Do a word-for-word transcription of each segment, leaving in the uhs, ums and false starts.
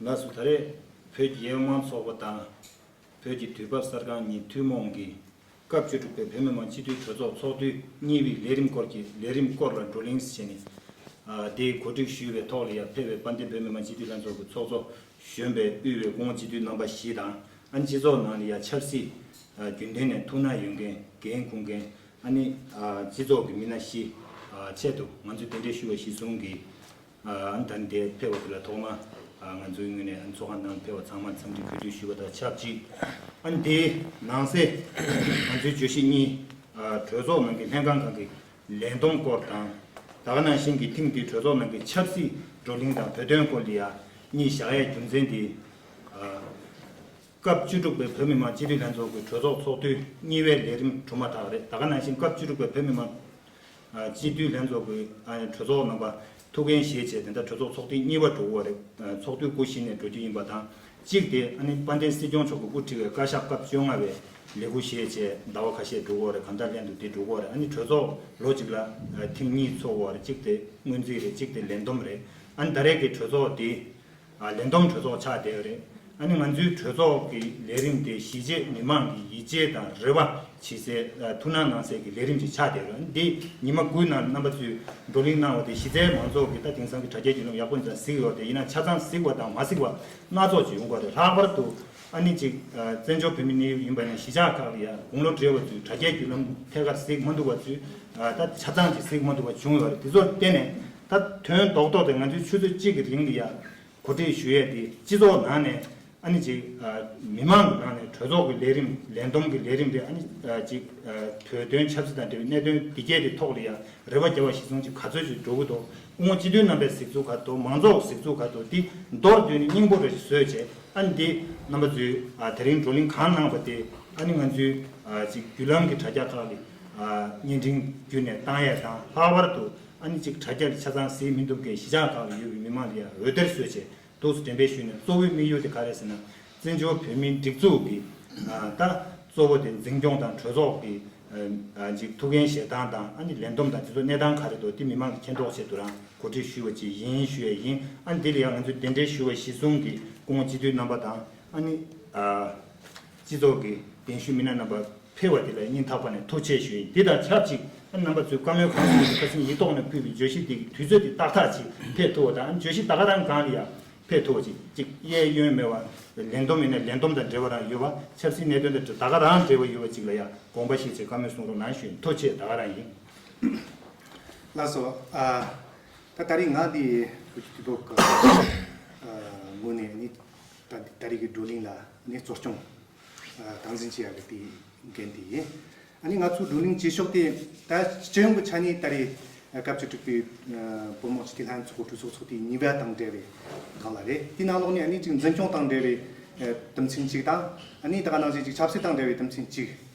ལགས་སོ། ད་རེས་བོད་ཀྱི་རྒྱལ་ཡོངས་མང་གཙོ་ཚོགས་པ་དང་། བོད་ཀྱི་དུས་བབ་གསར་ཁང་གཉིས་ཐུན་མོང་གི་སྐབས་བཅུ་དྲུག་པའི་བོད་མི་མང་སྤྱི་འཐུས་གྲོས་ཚོགས་ཚོགས་དུས་གཉིས་པའི་ལས་རིམ་སྐོར་གྱི་ལས་རིམ་སྐོར་ལ་བགྲོ་གླེང་བྱས་ནས། ཨ། དེའི་གོ་སྒྲིག་ཞུས་པའི་ཐོག་ལ་ཡང་ཕེབས་པའི་དཔལ་ལྡན་བོད་མི་མང་སྤྱི་འཐུས་ལྷན་ཚོགས་ཀྱི་ཚོགས་གཙོ་གཞོན་པའི་དབུས་པའི་སྐུ་ངོ་སྤྱི་འཐུས་རྣམ་པ་བཞི་དང་། ཨ་ནི་སྤྱི་ཚོགས་ནང་ལ་ཡང་ཆབ་སྲིད། ཨ། རྒྱུན་ལྡན་ནས་ཐུགས་སྣང་ཡོད་མཁན། འགན་འཁུར་མཁན། ཨ་ནི། ཨ། སྤྱི་ཚོགས་ཀྱི་མི་སྣ་བཞི། ཨ། ཆེད་དུ་ང་ཚོས་གདན་འདྲེན་ཞུས་པ་གཞིར་བཟུང་གིས། ཨ། ཨ་ནི་ད་ནི་འདིར་ཕེབས་པ་དེ་ལ་ཐོག་མར། ཨ། ང་ཚོའི་ངོས་ནས། ཨ་ནི་ཚོགས་ཁང་ནང་ཕེབས་པ་ཚང་མར་འཚམས་འདྲི་གུས་འདུད་ཞུ་བ་དང་ཆབས་ཅིག། ཨ་ནི་དེའི་ནང་གསེས་ང་ཚོའི་བརྗོད་གཞི་གཉིས། ཨ། གྲོས་ཚོགས་ནང་གི་ལྷན་ཁང་ཁག་གི་ལས་བསྡོམས་སྐོར་དང་། ད་ག་ནང་བཞིན་གྱི་ཐེངས་འདིའི་གྲོས་ཚོགས་ནང་གི་ཆབ་སྲིད་བགྲོ་གླེང་དང་བོད་དོན་སྐོར་ལ་ཡང་གཉིས་བཞག་ཡའི་རྒྱུ་མཚན་དེ། ཨ། སྐབས་བཅུ་དྲུག་པའི་བོད་མི་མང་སྤྱི་འཐུས་ལྷན་ཚོགས་ཀྱི་གྲོས་ཚོགས་ཚོགས་དུས་གཉིས་པའི་ལས་རིམ་གྲུབ་མ་ཐག་རེད། ད་ག་ནང་བཞིན་སྐབས་བཅུ་དྲུག་པའི་བོད་མི་མང་། ཨ། སྤྱི་འཐུས་ལྷན་ཚོགས་ཀྱི། ཨ། གྲོས་ཚོགས་རྣམ་པ་ཐུགས་འགན་བཞེས་བྱས། དེ་ལྟར་གྲོས་ཚོགས་ཚོགས་དུས་གཉིས་པ་འགྲོ་གི་ཡོད་རེད། ཨ། ཚོགས་དུས་སྐུ་གཞི་ནས་འགྲོ་རྒྱུ་ཡིན་པ་དང་། གཅིག་དེ། ཨ་ནི་དཔལ་ལྡན་སྲིད་སྐྱོང་མཆོག་གིས་དབུ་ཁྲིད་པའི་བཀའ་ཤག་སྐབས་བཅོ་ལྔ་པའི་ལས་འགུལ་བཞེས་བྱས་ཟླ་བ་ཁ་ཤས་འགྲོ་གི་ཡོད་རེད། གང་ལྟར་ལྷན་དུ་དེ་འགྲོ་གི་ཡོད་རེད། ཨ་ནི་གྲོས་ཚོགས་ལོ་གཅིག་ལ། ཨ། ཐེངས་གཉིས་ཚོགས་ཀྱི་ཡོད་རེད། གཅིག་དེ་སྔོན་རྩིས་རེད། གཅིག་དེ་ལས་བསྡོམས་རེད། ཨ་ནི་ད་རེས་ཀྱི་གྲོས་ཚོགས་དེ། ཨ། ལས་བསྡོམས་གྲོས་ཚོགས་ཆགས་བསྡད་ཡོད་རེད། ཨ་ནི་ང་ཚོའི་གྲོས་ཚོགས་ཀྱི་ལས་རིམ་དེ་གཞིས་བྱེས་མི་མང་གི་ཡིད་ཆེས་དང་རེ་བ་བྱེད་སའི། ཨ། ཐུགས་སྣང་གནང་སའི་གི་ལས་རིམ་ཅིག་ཆགས་བསྡད་ཡོད་རེད། ཨ་ནི་འདི་ཉི་མ་དགུའི་ནང་རྣམ་པ་ཚོས་བགྲོ་གླེང་གནང་བ་དེ་གཞི་རྩའི་མང་ཚོགས་ཀྱིས་ད་དེང་སང་གི་དྲ་རྒྱའི་བརྒྱུད་ལམ་ཡག་པོ་ཙམ་གཟིགས་ཡོད་རེད། ཡིན་ན་ཆ་ཚང་གཟིགས་པ་དང་མ་གཟིགས་པ་སྣ་ཚོགས་ཅིག་ཡོང་གི་ཡོད་རེད། ལྷག་པར་དུ། ཨ་ནི་ཅིག། ཨ། བཙན་བྱོལ་བོད་མིའི་གནས་ཡུལ་ཡིན་པ་ནས་གཞིས་ཆགས་ཁག་ལ་ཡང་དགུང་ལོ་བགྲེས་པ་ཚོས་དྲ་རྒྱའི་བརྒྱུད་ལམ་ཐད་ཀར་གཟིགས་མ་ཐུབ་པ་ཚོས། ཨ། ད་ཆ་ཚང་ཅིག་གཟིགས་མ་ཐུབ་པ་བྱུང་ཡོད་རེད། དེ་ཚོར་བརྟེན་ནས་ད་དོན་རྡོག་རྡོག་དེ་ང་ཚོས་ཆུ་ཚོད་གཅིག་གི་རིང་ལ་ཡང་གོ་སྒྲིག་ཞུ་ཡས་དེ། སྤྱི་ཚོགས་ནང་ནས། ཨ་ནི་ཅིག། ཨ། མི་མང་གི་ནང་ནས་གྲོས་ཚོགས་ཀྱི་ལས་རིམ། ལས་བསྡོམས་ཀྱི་ལས་རིམ་དེ། ཨ་ནི། ཨ། ཅིག། ཨ། བོད་དོན་ཆབ་སྲིད་དང་འབྲེལ་བའི་གནད་དོན་འདི་གས་དེ་ཐོག་ལ་ཡང་རེ་བ་རྒྱབ་པ་གཞིར་བཟུང་ཅིག་ག་ཚོད་ཅིག་འགྲོ་གི་འདུག། སྐུ་ངོ་སྤྱི་འཐུས་རྣམ་པས་གཟིགས་ཚུལ་ག་འདུག། མང་ཚོགས་གཟིགས་ཚུལ་ག་འདུག། འདི་མདོར་བསྡུས་ནས་སྙིང་པོ་འདྲ་ཞིག་བཟོས་བྱས། ཨ་ནི་འདི་རྣམ་པ་ཚོས། ཨ། དེ་རིང་བགྲོ་གླེང་གང་གནང་བ་དེ། ཨ་ནི་ང་ཚོའི། ཨ། ཅིག་བརྒྱུད་ལམ་གྱི་དྲ་རྒྱ་ཁག་ལ། ཨ། བརྙན་འཕྲིན་བརྒྱུད་ནས་བཏང་ཡས་དང་། ལྷག་པར་དུ། ཨ་ནི་ཅིག་དྲ་རྒྱ་ལ་ཆ་ཚང་གཟིགས་མི་ཐུབ་མཁན་གཞིས་ཆགས་ཁག་ལ་ཡོད་པའི་མི་མང་ལ་ཡང་འོད་སྡེར་བཟོས་བྱས། འདུག་སེ་འགྲེམས་སྤེལ་ཞུས་ནས། གཙོ་བོའི་དམིགས་ཡུལ་དེ་ག་རེ་ཟེར་ན། བཙན་བྱོལ་བོད་མིའི་སྒྲིག་འཛུགས་ཀྱི། ཨ། ད་གཙོ་བོ་དེ་འཛིན་སྐྱོང་དང་གྲོས་ཚོགས་ཀྱི། ཨ། ཅིག་ཐུགས་འགན་བཞེས་སྟངས་དང་། ཨ་ནི་ལས་བསྡོམས་དང་དེ་ཚོ་གནས་སྟངས་ག་རེ་འདུག། དེ་མི་མང་གིས་མཁྱེན་རྟོགས་ཆེད་དུ་རང་གོ་སྒྲིག་ཞུས་པ་ཅིག་ཡིན་ཞུ་ཡས་ཡིན། ཨ་ནི་དེ་ལ་ཡང་ང་ཚོས་གདན་འདྲེན་ཞུས་པ་གཞིར་བཟུང་གིས་སྐུ་ངོ་སྤྱི་འཐུས་རྣམ་པ་དང་། ཨ་ནི། ཨ། སྤྱི་ཚོགས་ཀྱི་གདན་ཞུ་མི་སྣ་རྣམ་པ་ཕེབས་པ་དེ་ལ་སྙིང་ཐག་པ་ནས་ཐུགས་རྗེ་ཆེ་ཞུ་ཡིན། དེ་དང་ཆབས་ཅིག། ཨ། རྣམ་པ་ཚོས་བཀའ་མོལ་གང་གསུང་གི། ཁ་སང་ཡིག་ཐོག་ནས་ཕུལ་བའི་བརྗོད་གཞི་དེ་གི་དུས་ཚོད་དེ་ཏག་ཏག་ཅིག་ཕེབས་ཐུབ་པ་དང་། ཨ་ནི་བརྗོད་གཞི་ད་ག་རང་སྒང་ལ་ཡང་ཕེབས་ཐུབ་པ་ཅིག། ཅིག་གཡས་གཡོན་མེད་པ། ལས་བསྡོམས་ཡིན་ན་ལས་བསྡོམས་དང་འབྲེལ་བ་རང་ཡོད་པ། ཆབ་སྲིད་གནད་དོན་དང་ད་ག་རང་འབྲེལ་བ་ཡོད་པ་ཅིག་ལ་ཡང་དགོངས་པ་བཞེས་བྱས་བཀའ་མོལ་གསུང་རོགས་གནང་ཞུ་ཡིན། ཐུགས་རྗེ་ཆེ། ད་ག་རང་ཡིན། ལགས་སོ། ཨ། ད་ད་རེས་ང་འདི་བོད་ཀྱི་དུས་བབ་ཀྱི། ཨ། ངོས་ནས་ནི་ད་ད་རེས་ཀྱི་བགྲོ་གླེང་ལ་ནི་གཙོ་སྐྱོང་། ཨ། སྟངས་འཛིན་བྱེད་ཡག་གི་དེའི་འགན་དེ་ཡིན། ཨ་ནི་ང་ཚོའི་བགྲོ་གླེང་བྱེད་ཕྱོགས་དེ། ད་སྤྱི་ཡོངས་ཀྱི་ཆ་ནས་ད་རེས། ཨ། སྐབས་བཅུ་དྲུག་པའི། ཨ། བོད་མི་མང་སྤྱི་འཐུས་ལྷན་ཚོགས་གྲོས་ཚོགས་ཚོགས་དུས་གཉིས་པ་དང་འབྲེལ་བའི་སྒང་ལ་རེད། དེའི་ནང་ལོགས་ནས་ཨ་ནི་ཅིག་འཛིན་སྐྱོང་དང་འབྲེལ་བའི། ཨ། དུམ་ཚན་གཅིག་དང་། ཨ་ནི་ད་ག་ནང་བཞིན་ཅིག་ཆབ་སྲིད་དང་འབྲེལ་བའི་དུམ་ཚན་གཅིག།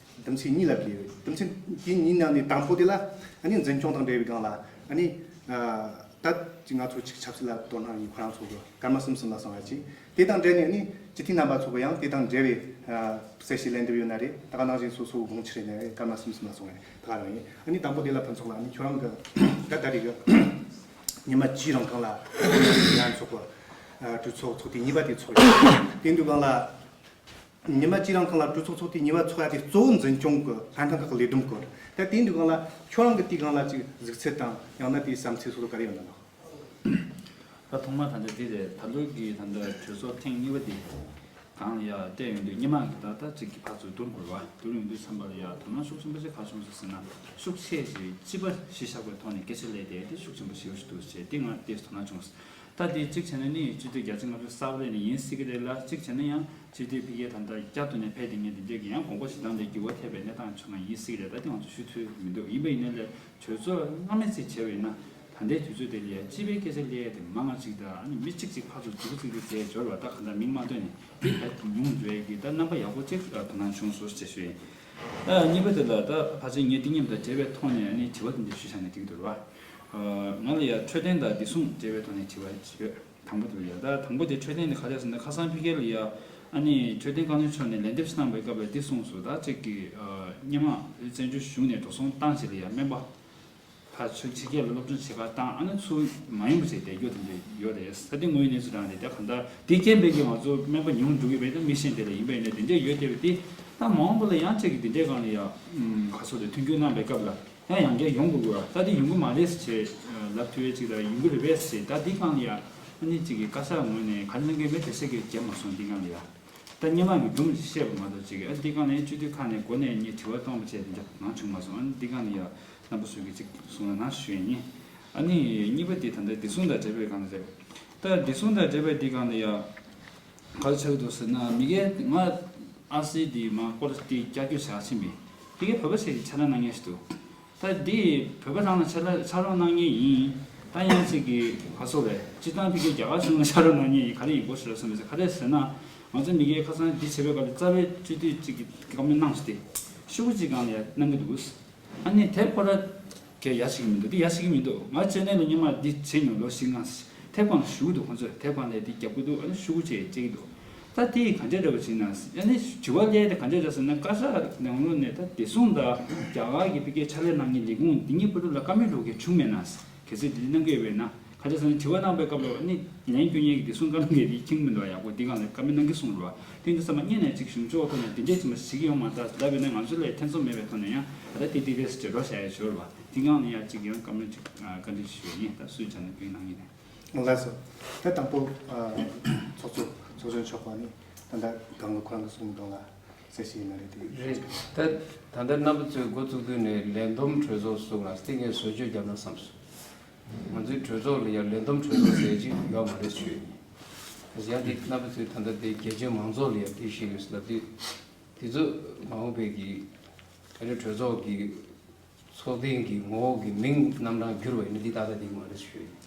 དུམ་ཚན་གཉིས་ལ་གི་ཡོད། དུམ་ཚན་དེ་གཉིས་ནང་ནས་དང་པོ་དེ་ལ། ཨ་ནི་འཛིན་སྐྱོང་དང་འབྲེལ་བའི་སྒང་ལ། ཨ་ནི། ཨ། ད་ཅིག་ང་ཚོ་ཅིག་ཆབ་སྲིད་ལ་དོ་སྣང་ཡོད་ཁོ་རང་ཚོ་གི་སྐར་མ་གསུམ་གསུམ་ལ་སོང་བ་ཅིག། དེ་དང་འབྲེལ་ནས་ནི་སྤྱི་འཐུས་རྣམ་པ་ཚོ་གི་ཡང་དེ་དང་འབྲེལ་བའི། ཨ། གསལ་བཤད་ལན་འདེབས་ཡོད་ན་རེད། ད་ག་ནང་བཞིན་སོ་སོའི་དགོངས་འཆར་ཡིན་ན་རེད། སྐར་མ་གསུམ་གསུམ་ལ་སོང་བ་རེད། ད་ག་རང་ཡིན། ཨ་ནི་དང་པོ་དེ་ལ་ཕུན་ཚོགས་ལགས། ཨ་ནི་ཁྱོད་རང་གི་ད་ད་རེས་གི་ཉི་མ་གཅིག་རིང་གང་ལ་ཡང་ཚོགས་པ། ཨ། གྲོས་ཚོགས་ཚོགས་དུས་གཉིས་པ་དེ་ཚོགས་ཡོད། དེ་འདུག་གང་ལ། ཉི་མ་གཅིག་རིང་གང་ལ་གྲོས་ཚོགས་ཚོགས་དུས་གཉིས་པ་ཚོགས་ཡ་དེ་གཙོ་བོ་འཛིན་སྐྱོང་གི་ལྷན་ཁང་ཁག་གི་ལས་བསྡོམས་སྐོར། ད་དེ་འདུག་གང་ལ་ཁྱོད་རང་གི་དེའི་སྒང་ལ་ཅིག་གཟིགས་ཚུལ་དང་། ཡང་ན་དེའི་བསམ་ཚུལ་སོགས་ག་རེ་ཡོད་ན་ལགས། ད་ཐོག་མར་ད་ལྟ་འདི་རེད། ད་ལོ་གི་ད་ལྟ་གྲོས་ཚོགས་ཐེངས་གཉིས་པ་འདི་སྒང་ལ་ཡ་བལྟས་ཡོང་དུས། སྔོན་མ་གི་ད་ལྟ་ཅིག་གི་ཕར་ཚུར་བསྡུར་དགོས་པ། བསྡུར་ཡོང་དུས་ཙམ་པ་ལ་ཡ་དོ་སྣང་ཤུགས་ཆེན་པོ་ཅིག་ག་བྱུང་སོང་ཟེར་ན། ཤུགས་ཆེ་ཞིག་སྤྱི་པ་གཞི་བཞག་པའི་ཐོག་ནས་སྐད་ཆ་སླེབས་ཏེ། དེ་ཤུགས་ཆེན་པོ་ཞེ་པོ་ཞིག་འདུག་ཟེར་དེ་ང་དེ་དོ་སྣང་བྱུང་སོང་། ད་དེ་གཅིག་བྱས་ན་ནི་སྤྱི་འཐུས་བརྒྱ་ཆ་ལྔ་བཅུ་གསར་པ་རེད་ནི་ཡིན་སྲིད་ཀྱི་རེད་ལ། གཅིག་བྱས་ན་ཡང་སྤྱི་འཐུས་ཕ་གིར་ད་ལྟ་བསྐྱར་དུ་ནས་ཕེབས་བསྡད་མཁན་དེ་འདྲས་ཀྱི་ཡང་དགོངས་པ་བཞེས་སྟངས་དེ་འགྱུར་བ་ཐེབས་པའི་གནས་སྟངས་བྱུང་བ་ཡིན་སྲིད་ཀྱི་རེད། ད་དེ་ང་ཚོ་ཞུ་ཐུབ་མི་འདུག། ཡིན་པ་ཡིན་ནའི་ལས་གྲོས་ཚོགས་སྔ་མའི་ཚེ་བྱས་པ་ཡིན་ན། ད་ལྟའི་དུས་ཚོད་དེ་ལ་ཡ་སྤྱི་པའི་སྐད་ཆ་སླེབས་ཡ་དེ་མང་ང་ཅིག་དང་། ཨ་ནི་མི་གཅིག་གཅིག་ཕར་ཚུར་རྫིག་རྫིག་རྫིག་བྱས་འབྱོར་བ། ད་གང་ལྟར་མིང་མ་བཏོན་ནས་དེ་བས་ཉུང་འགྲོ་ཡ་གི་ད་རྣམ་པ་ཡག་པོ་ཅིག་དོ་སྣང་བྱུང་སོང་ཞེས་ཞུ་ཡིན། ཨ། གཉིས་པ་དེ་ལ་ད་ཕལ་ཆེར་ངས་འདི་མཉམ་དུ་འབྲེལ་བའི་ཐོག་ནས་ཨ་ནི་དྲི་བ་དེ་འདྲ་ཞུས་བཞག་ན་འགྲིག་འདུག་ར། ཨ། ང་ལ་ཡ་འཕྲོད་བསྟེན་དང་བདེ་སྲུང་འབྲེལ་བའི་ཐོག་ནས་དྲི་བ་ཞིག་ཡོད། དང་པོ་དེ་ལ་ཡ། ད་དང་པོ་དེ་འཕྲོད་བསྟེན་དེ་ག་རེ་ཟེར་ན། ཁ་སང་ཕ་གི་ལ་ཡ་ཨ་ནི་འཕྲོད་བསྟེན་བཀའ་བློན་མཆོག་ནས་ལན་འདེབས་གནང་བའི་སྐབས་ལ་འདི་གསུངས་སོང་། ད་ཅིག་གི། ཨ། སྔོན་མ་བཙན་བྱོལ་གཞུང་ནས་འགྲོ་སོང་བཏང་བྱས་ལ་ཡ་སྨན་པ། ད་ ཁ་ཕྱོགས་ཕྱི་རྒྱལ་ལ་སློབ་སྦྱོང་བྱེད་པར་བཏང་། ཨ་ནི་ཚུར་མ་ཡོང་བ་བྱས་བསྡད་རྒྱུ་དེ་འདྲ་ཡོད་རེད། ད་དེ་དངོས་ཡོད་གནས་ཚུལ་རང་རེད། ད་གང་ལྟར་དེ་རྐྱེན་པས་ཀྱི་ང་ཚོ་སྨན་པ་ཉུང་འགྲོ་གི་རེད། ད་མི་ཤེས་དེ་ལ་ཡིན་པ་ཡིན་ན་དེ་འདྲ་ཡོད་བསྡད་པ་དེ་ད་མ་འོངས་པ་ལ་ཡང་གཅིག་གི་དེ་འདྲའི་སྒང་ལ་ཡ་ཁ་སོ་དེ་མཐུན་འགྱུར་གནང་པའི་སྐབས་ལ་ཡང་ཡང་བསྐྱར་ཡོང་དགོས་ཀྱི་རེད། ད་དེ་ཡོང་གི་མ་རེད་ཟེར་བྱས་ལབ་ཐུབ་ཡས་གཅིག་དང་ཡོང་གི་རེད་པས་ཟེར། ད་དེ་སྒང་ལ་ཡ་ཨ་ནི་གཅིག་གི་བཀའ་ཤག་ངོས་ནས་ག་རེ་གནང་གི་མེད་དེ་ཟེར་གི་བརྒྱབ་མ་སོང་། དེ་སྒང་ལ་ཡ། ད་སྔོན་མ་གི་སྒྲུང་བཤད་པ་མ་གཏོགས་ཅིག་ཨ་འདི་སྒང་ནས་སྤྱི་འཐུས་ཁག་ནས་འགོ་ནས་ངས་དྲི་བ་གཏོང་བ་བྱས་དེ་འདྲ་གང་བྱུང་མ་སོང་། ཨ་འདི་སྒང་ནས་ཡ་རྣམ་པ་ཚོས་ཀྱི་ཅིག་གསུང་རོགས་གནང་ཞུ་ཡས་ཡིན། ཨ་ནི་གཉིས་པ་དེ་ད་ལྟ་བདེ་སྲུང་དང་འབྲེལ་བའི་སྒང་ནས་རེད། ད་བདེ་སྲུང་དང་འབྲེལ་བའི་འདི་སྒང་ནས་ཡ་ག་རེ་ཆགས་ཀྱི་འདུག་ཟེར་ན་མི་སྒེར་ང་ཨ་སི་འདི་མ་སྐོར་དེ་བསྐྱར་བཅོས་བྱ་ཕྱིན་པས་དེ་གའི་བོད་པ་ཞིག་གི་ཕྱག་ལས་གནང་མཁན་ཞིག་འདུག་ད་འདི་བོད་པ་རང་ལ་ཕྱག་ལས་ཕྱག་རོགས་གནང་མཁན་ཡིན། ད་ཡང་ཅིག་གི་ག་སོ་རེད་སྤྱི་བཏང་ཕ་གི་རྒྱ་གར་གཞུང་ལ་ཕྱག་རོགས་གནང་མཁན་ཡིན། ག་རེ་ཡིན་པོ་ཞིག་ལ་སོང་མི་ཟེར་ག་རེ་ཟེར་ན་ང་ཚོ་མི་སྒེར་ཁ་སང་འདི་བྱེད་པའི་སྐབས་ལ་རྩ་བའི་སྤྱི་འཐུས་ཅིག་གི་བཀའ་མོལ་གནང་སྟེ་ཤོག་གུ་ཅིག་སྒང་ལ་ཡ་གནང་གི་འདུག་ཨ་ནི་དེ་ཁོ་ར་གས་ཡ་ཞིག་མི་འདུག་འདི་ཡ་ཞིག་མི་འདུག་ང་ཅེ་ནེ་ལ་སྔོན་མ་འདི་བྱེད་མྱོང་ལོ་བཞི་ལྔ་ཐེབས་གང་ཞུ་གི་འདུག་ཁོང་ཚོས་ཐེབས་གང་ལས་འདི་རྒྱབ་ཀྱི་འདུག་ཨ་ནི་ཤོག་གུ་ཅིག་སྤྲད་ཀྱི་འདུག་ད་དེ་ག་འདྲས་རེད་པ་ཅིག་ན་ཨ་ནི་དྲི་བ་སླེབས་ཏེ་ག་འདྲས་རེད་ཟེར་ན་བཀའ་ཤག་ནང་ལོགས་ནས་ད་བདེ་སྲུང་དང་རྒྱ་གར་གྱི་ཕ་གིའི་ཕྱག་ལས་གནང་མཁན་ལས་ཁུངས་འདི་གཉིས་བར་དུ་ལ་བཀའ་མོལ་འགྲོ་མཁན་བྱུང་མེད་ན། གལ་སྲིད་འདི་གནང་གི་ཡོད་པས་ན་ག་འདྲས་ཟེར་ན་དྲི་བ་གནང་པའི་སྐབས་ལ་ཨ་ནི་ལན་སྐྱོན་ཡས་ཀྱི་བདེ་སྲུང་བཀའ་བློན་གྱིས་འདི་མཁྱེན་མི་འདུག་ཡག་པོ་འདི་སྒང་ལ་བཀའ་མོལ་གནང་གི་གསུངས་རེད་པ། དེ་འདི་ཚང་མ་སྔོན་ནས་ཅིག་གཞུང་ཕྱོགས་ཐོག་ནས་འདི་འདྲས་ཅིག་མ་ཞིག་ཡོང་མ་ཐག་ལབ་པས་ན་ང་ཚོ་ལ་ཐེ་ཚོམ་མེད་པའི་ཐོག་ནས་ཡང་ད་ལྟ་དེ་དེ་རེད་ཟེར་འགྲོ་བཞག་ཡས་ཞོར་བ་འདི་སྒང་ལ་ཡང་ཅིག་ཡང་བཀའ་མོལ་ཅིག་བཀའ་འདྲི་ཞུ་ཡིན། ད་སུས་བྱས་ན་ཕན་གནང་གི་རེད། ལགས་སོ། ད་དང་པོ་ཚོགས་གཙོ་ཚོགས་གཞོན་མཆོག་པ་ནི་ད་ལྟ་སྒང་ག་ཁོ་རང་གི་གསུང་དོན་ལ་གསལ་བཤད་ཡིན་ན་རེད་དེ། རེད། ད་ད་ལྟ་རྣམ་པ་ཚོས་འགོ་བཙུགས་དུས་ནས་ལས་བསྡོམས་གྲོས་ཚོགས་གསུངས་ལ་སྟེང་ནས་བཟོ་བཅོས་བརྒྱབ་ན་བསམས་སོང་། ང་ཚོའི་གྲོས་ཚོགས་ལ་ཡང་ལས་བསྡོམས་གྲོས་ཚོགས་ཟེར་གྱི་ཡོད་མ་རེད་ཞུས་ཡིན། ཡང་དེ་རྣམ་པ་ཚོས་ད་ལྟ་དེ་རྒྱལ་སྤྱིའི་མང་ཚོགས་ལ་ཡང་དེ་ཞིག་ཡོད་ལབ་དུས་དེ་ཚོ་མ་འོངས་པའི་གི་ཨ་ནི་གྲོས་ཚོགས་ཀྱི་ཚོགས་ཐེངས་ཀྱི་ངོ་བོ་གི་མིང་རྣམ་གྲངས་བསྒྱུར་བ་ཡིན་ན་འདི་ཏག་ཏག་འགྲིག་མ་རེད་ཞུས་ཡིན།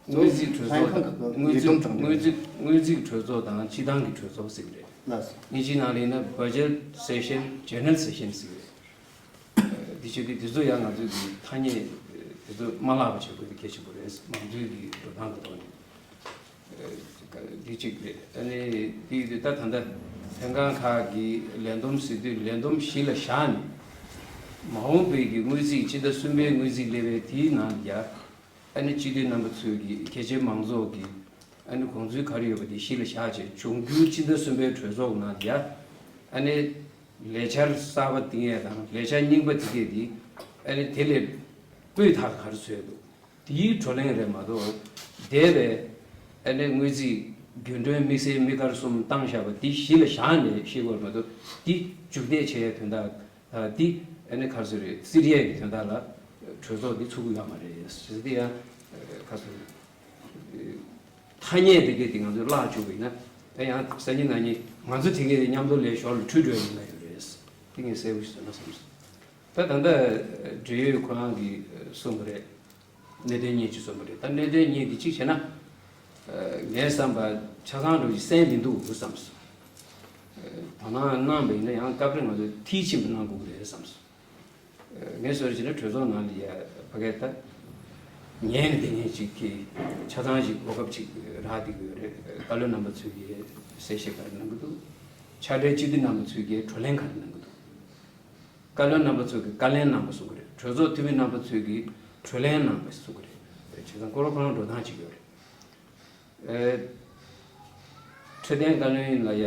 དངོས་རྫས་གྲོས་ཚོགས་དང་དངོས་རྫས་དངོས་རྫས་དངོས་རྫས་གྲོས་ཚོགས་དང་སྤྱི་བཏང་གི་གྲོས་ཚོགས་ཟེར་གི་རེད། ལགས་སོ། དབྱིན་ཇིའི་ནང་ལ་ཡིན་ན་budget session, general session ཟེར་གི་རེད། འདི་བྱེད་དུས་དེ་ཚོ་ཡང་ང་ཚོས་ཀྱི་ཐ་སྙད་དེ་ཚོ་མ་བརླག་པ་བྱེད་དགོས་དེ་གལ་ཆེན་པོ་རེད། མང་གཙོའི་གི་འགྲོ་སྟངས་ཀྱི་ཐོག་ནས་འདི་གཅིག་རེད། ཨ་ནི་དེ་ཡིན་དུས་ད་ད་ལྟ་ལྷན་ཁང་ཁག་གི་ལས་བསྡོམས་ཟེར་དུས་ལས་བསྡོམས་གཞི་ལ་བཞག་ནས་མ་འོངས་པའི་གི་དངུལ་རྩིས་སྤྱི་ཟླ་གསུམ་པའི་དངུལ་རྩིས་སླེབས་པའི་དེའི་ནང་ལ་ཡ་ཨ་ནི་སྤྱི་འཐུས་རྣམ་པ་ཚོས་ཀྱི་གལ་ཆེའི་མང་ཚོགས་ཀྱི་ཨ་ནི་དགོངས་ཚུལ་ག་རེ་ཡོད་པ་དེ་གཞི་ལ་བཞག་བྱས་འབྱུང་འགྱུར་སྤྱི་ཟླ་གསུམ་པའི་གྲོས་ཚོགས་ནང་ལ་ཡ་ཨ་ནི་ལས་འཆར་གསར་པ་འདིང་ཡས་དང་ལས་འཆར་རྙིང་པ་འདི་གས་འདི་ཨ་ནི་དེ་ལས་སྤུས་དག་ག་རེ་བཟོས་འདུག་དེའི་བགྲོ་གླེང་རེད་མ་གཏོགས་འདས་པའི་ཨ་ནི་དངུལ་རྩིས་རྒྱུན་གྲོན་དམིགས་བསལ་དམིགས་བཀར་གསུམ་བཏང་བཞག་པ་འདི་གཞི་ལ་བཞག་ནས་བཤད་དགོས་རེད་མ་གཏོགས་འདི་མཇུག་འདེད་བྱེད་ཡས་དོན་དག་འདི་ཨ་ནི་ག་རེ་ཟེར་རེད་སྲིད་ཡས་ཀྱི་དོན་དག་ལ་གྲོས་ཚོགས་འདི་ཚུགས་ཀྱི་ཡོད་མ་རེད་ཟེར་དེ་ཡང་ག་རེ་ཟེར་རེད། ཐ་སྙད་དེ་གས་དེ་ང་ཚོས་བརླག་བཅུག་པ་ཡིན་ན་ད་ཡང་སང་ཉིན་གནངས་ཉིན་ང་ཚོ་དེ་གས་མཉམ་དུ་ལས་ཞོར་ལ་འཁྲུལ་འགྲོ་ཡ་ཡིན་ན་ཡོད་རེད། དེ་ངས་གསལ་པོ་ཞིག་བཟོས་ན་བསམ་སོང་། ད་ད་ལྟ་འབྲེལ་ཡོད་ཁོ་རང་གིས་གསུངས་པ་རེད། གནད་དོན་གཉིས་ཅིག་གསུངས་པ་རེད། ད་གནད་དོན་གཉིས་དེ་གཅིག་བྱས་ན། ངས་བསམ་པ་ཆ་ཚང་འགྲོ་གི་སེམས་མི་འདུག་བསམ་སོང་། དོ་སྣང་གནང་པ་ཡིན་ན་ཡང་སྐབས་རེ་ང་ཚོས་མཐིལ་ཕྱིན་པ་གནང་དགོས་ཀྱི་རེད་བསམ་སོང་། ངས་བཟོ་རྒྱུ་ན་གྲོས་ཚོགས་ནང་ལ་ཡ་ཕ་གི་ད་ཉན་ནས་བསྡད་མཁན་ཅིག་གིས་ཆ་ཚང་ཞིག་གོ་སྐབས་ཅིག་རག་བསྡད་ཀྱི་ཡོད་རེད། བཀའ་བློན་རྣམ་པ་ཚོས་ཀྱི་གསལ་བཤད་ག་རེ་གནང་གི་འདུག་ཕྱག་སྦྲེལ་སྤྱི་འཐུས་རྣམ་པ་ཚོས་ཀྱི་བགྲོ་གླེང་ག་རེ་གནང་གི་འདུག་བཀའ་བློན་རྣམ་པ་ཚོས་ཀྱི་བཀའ་ལན་གནང་པ་གསུང་གི་རེད། གྲོས་ཚོགས་འཐུས་མི་རྣམ་པ་ཚོས་ཀྱི་གྲོས་ལན་གནང་པ་གསུང་གི་རེད། བྱས་ཙང་ཁོ་རང་ཁོ་རང་འགྲོ་སྟངས་ཅིག་ཡོད་རེད། ཨེ། འཕྲོད་བསྟེན་བཀའ་བློན་ལ་ཡ་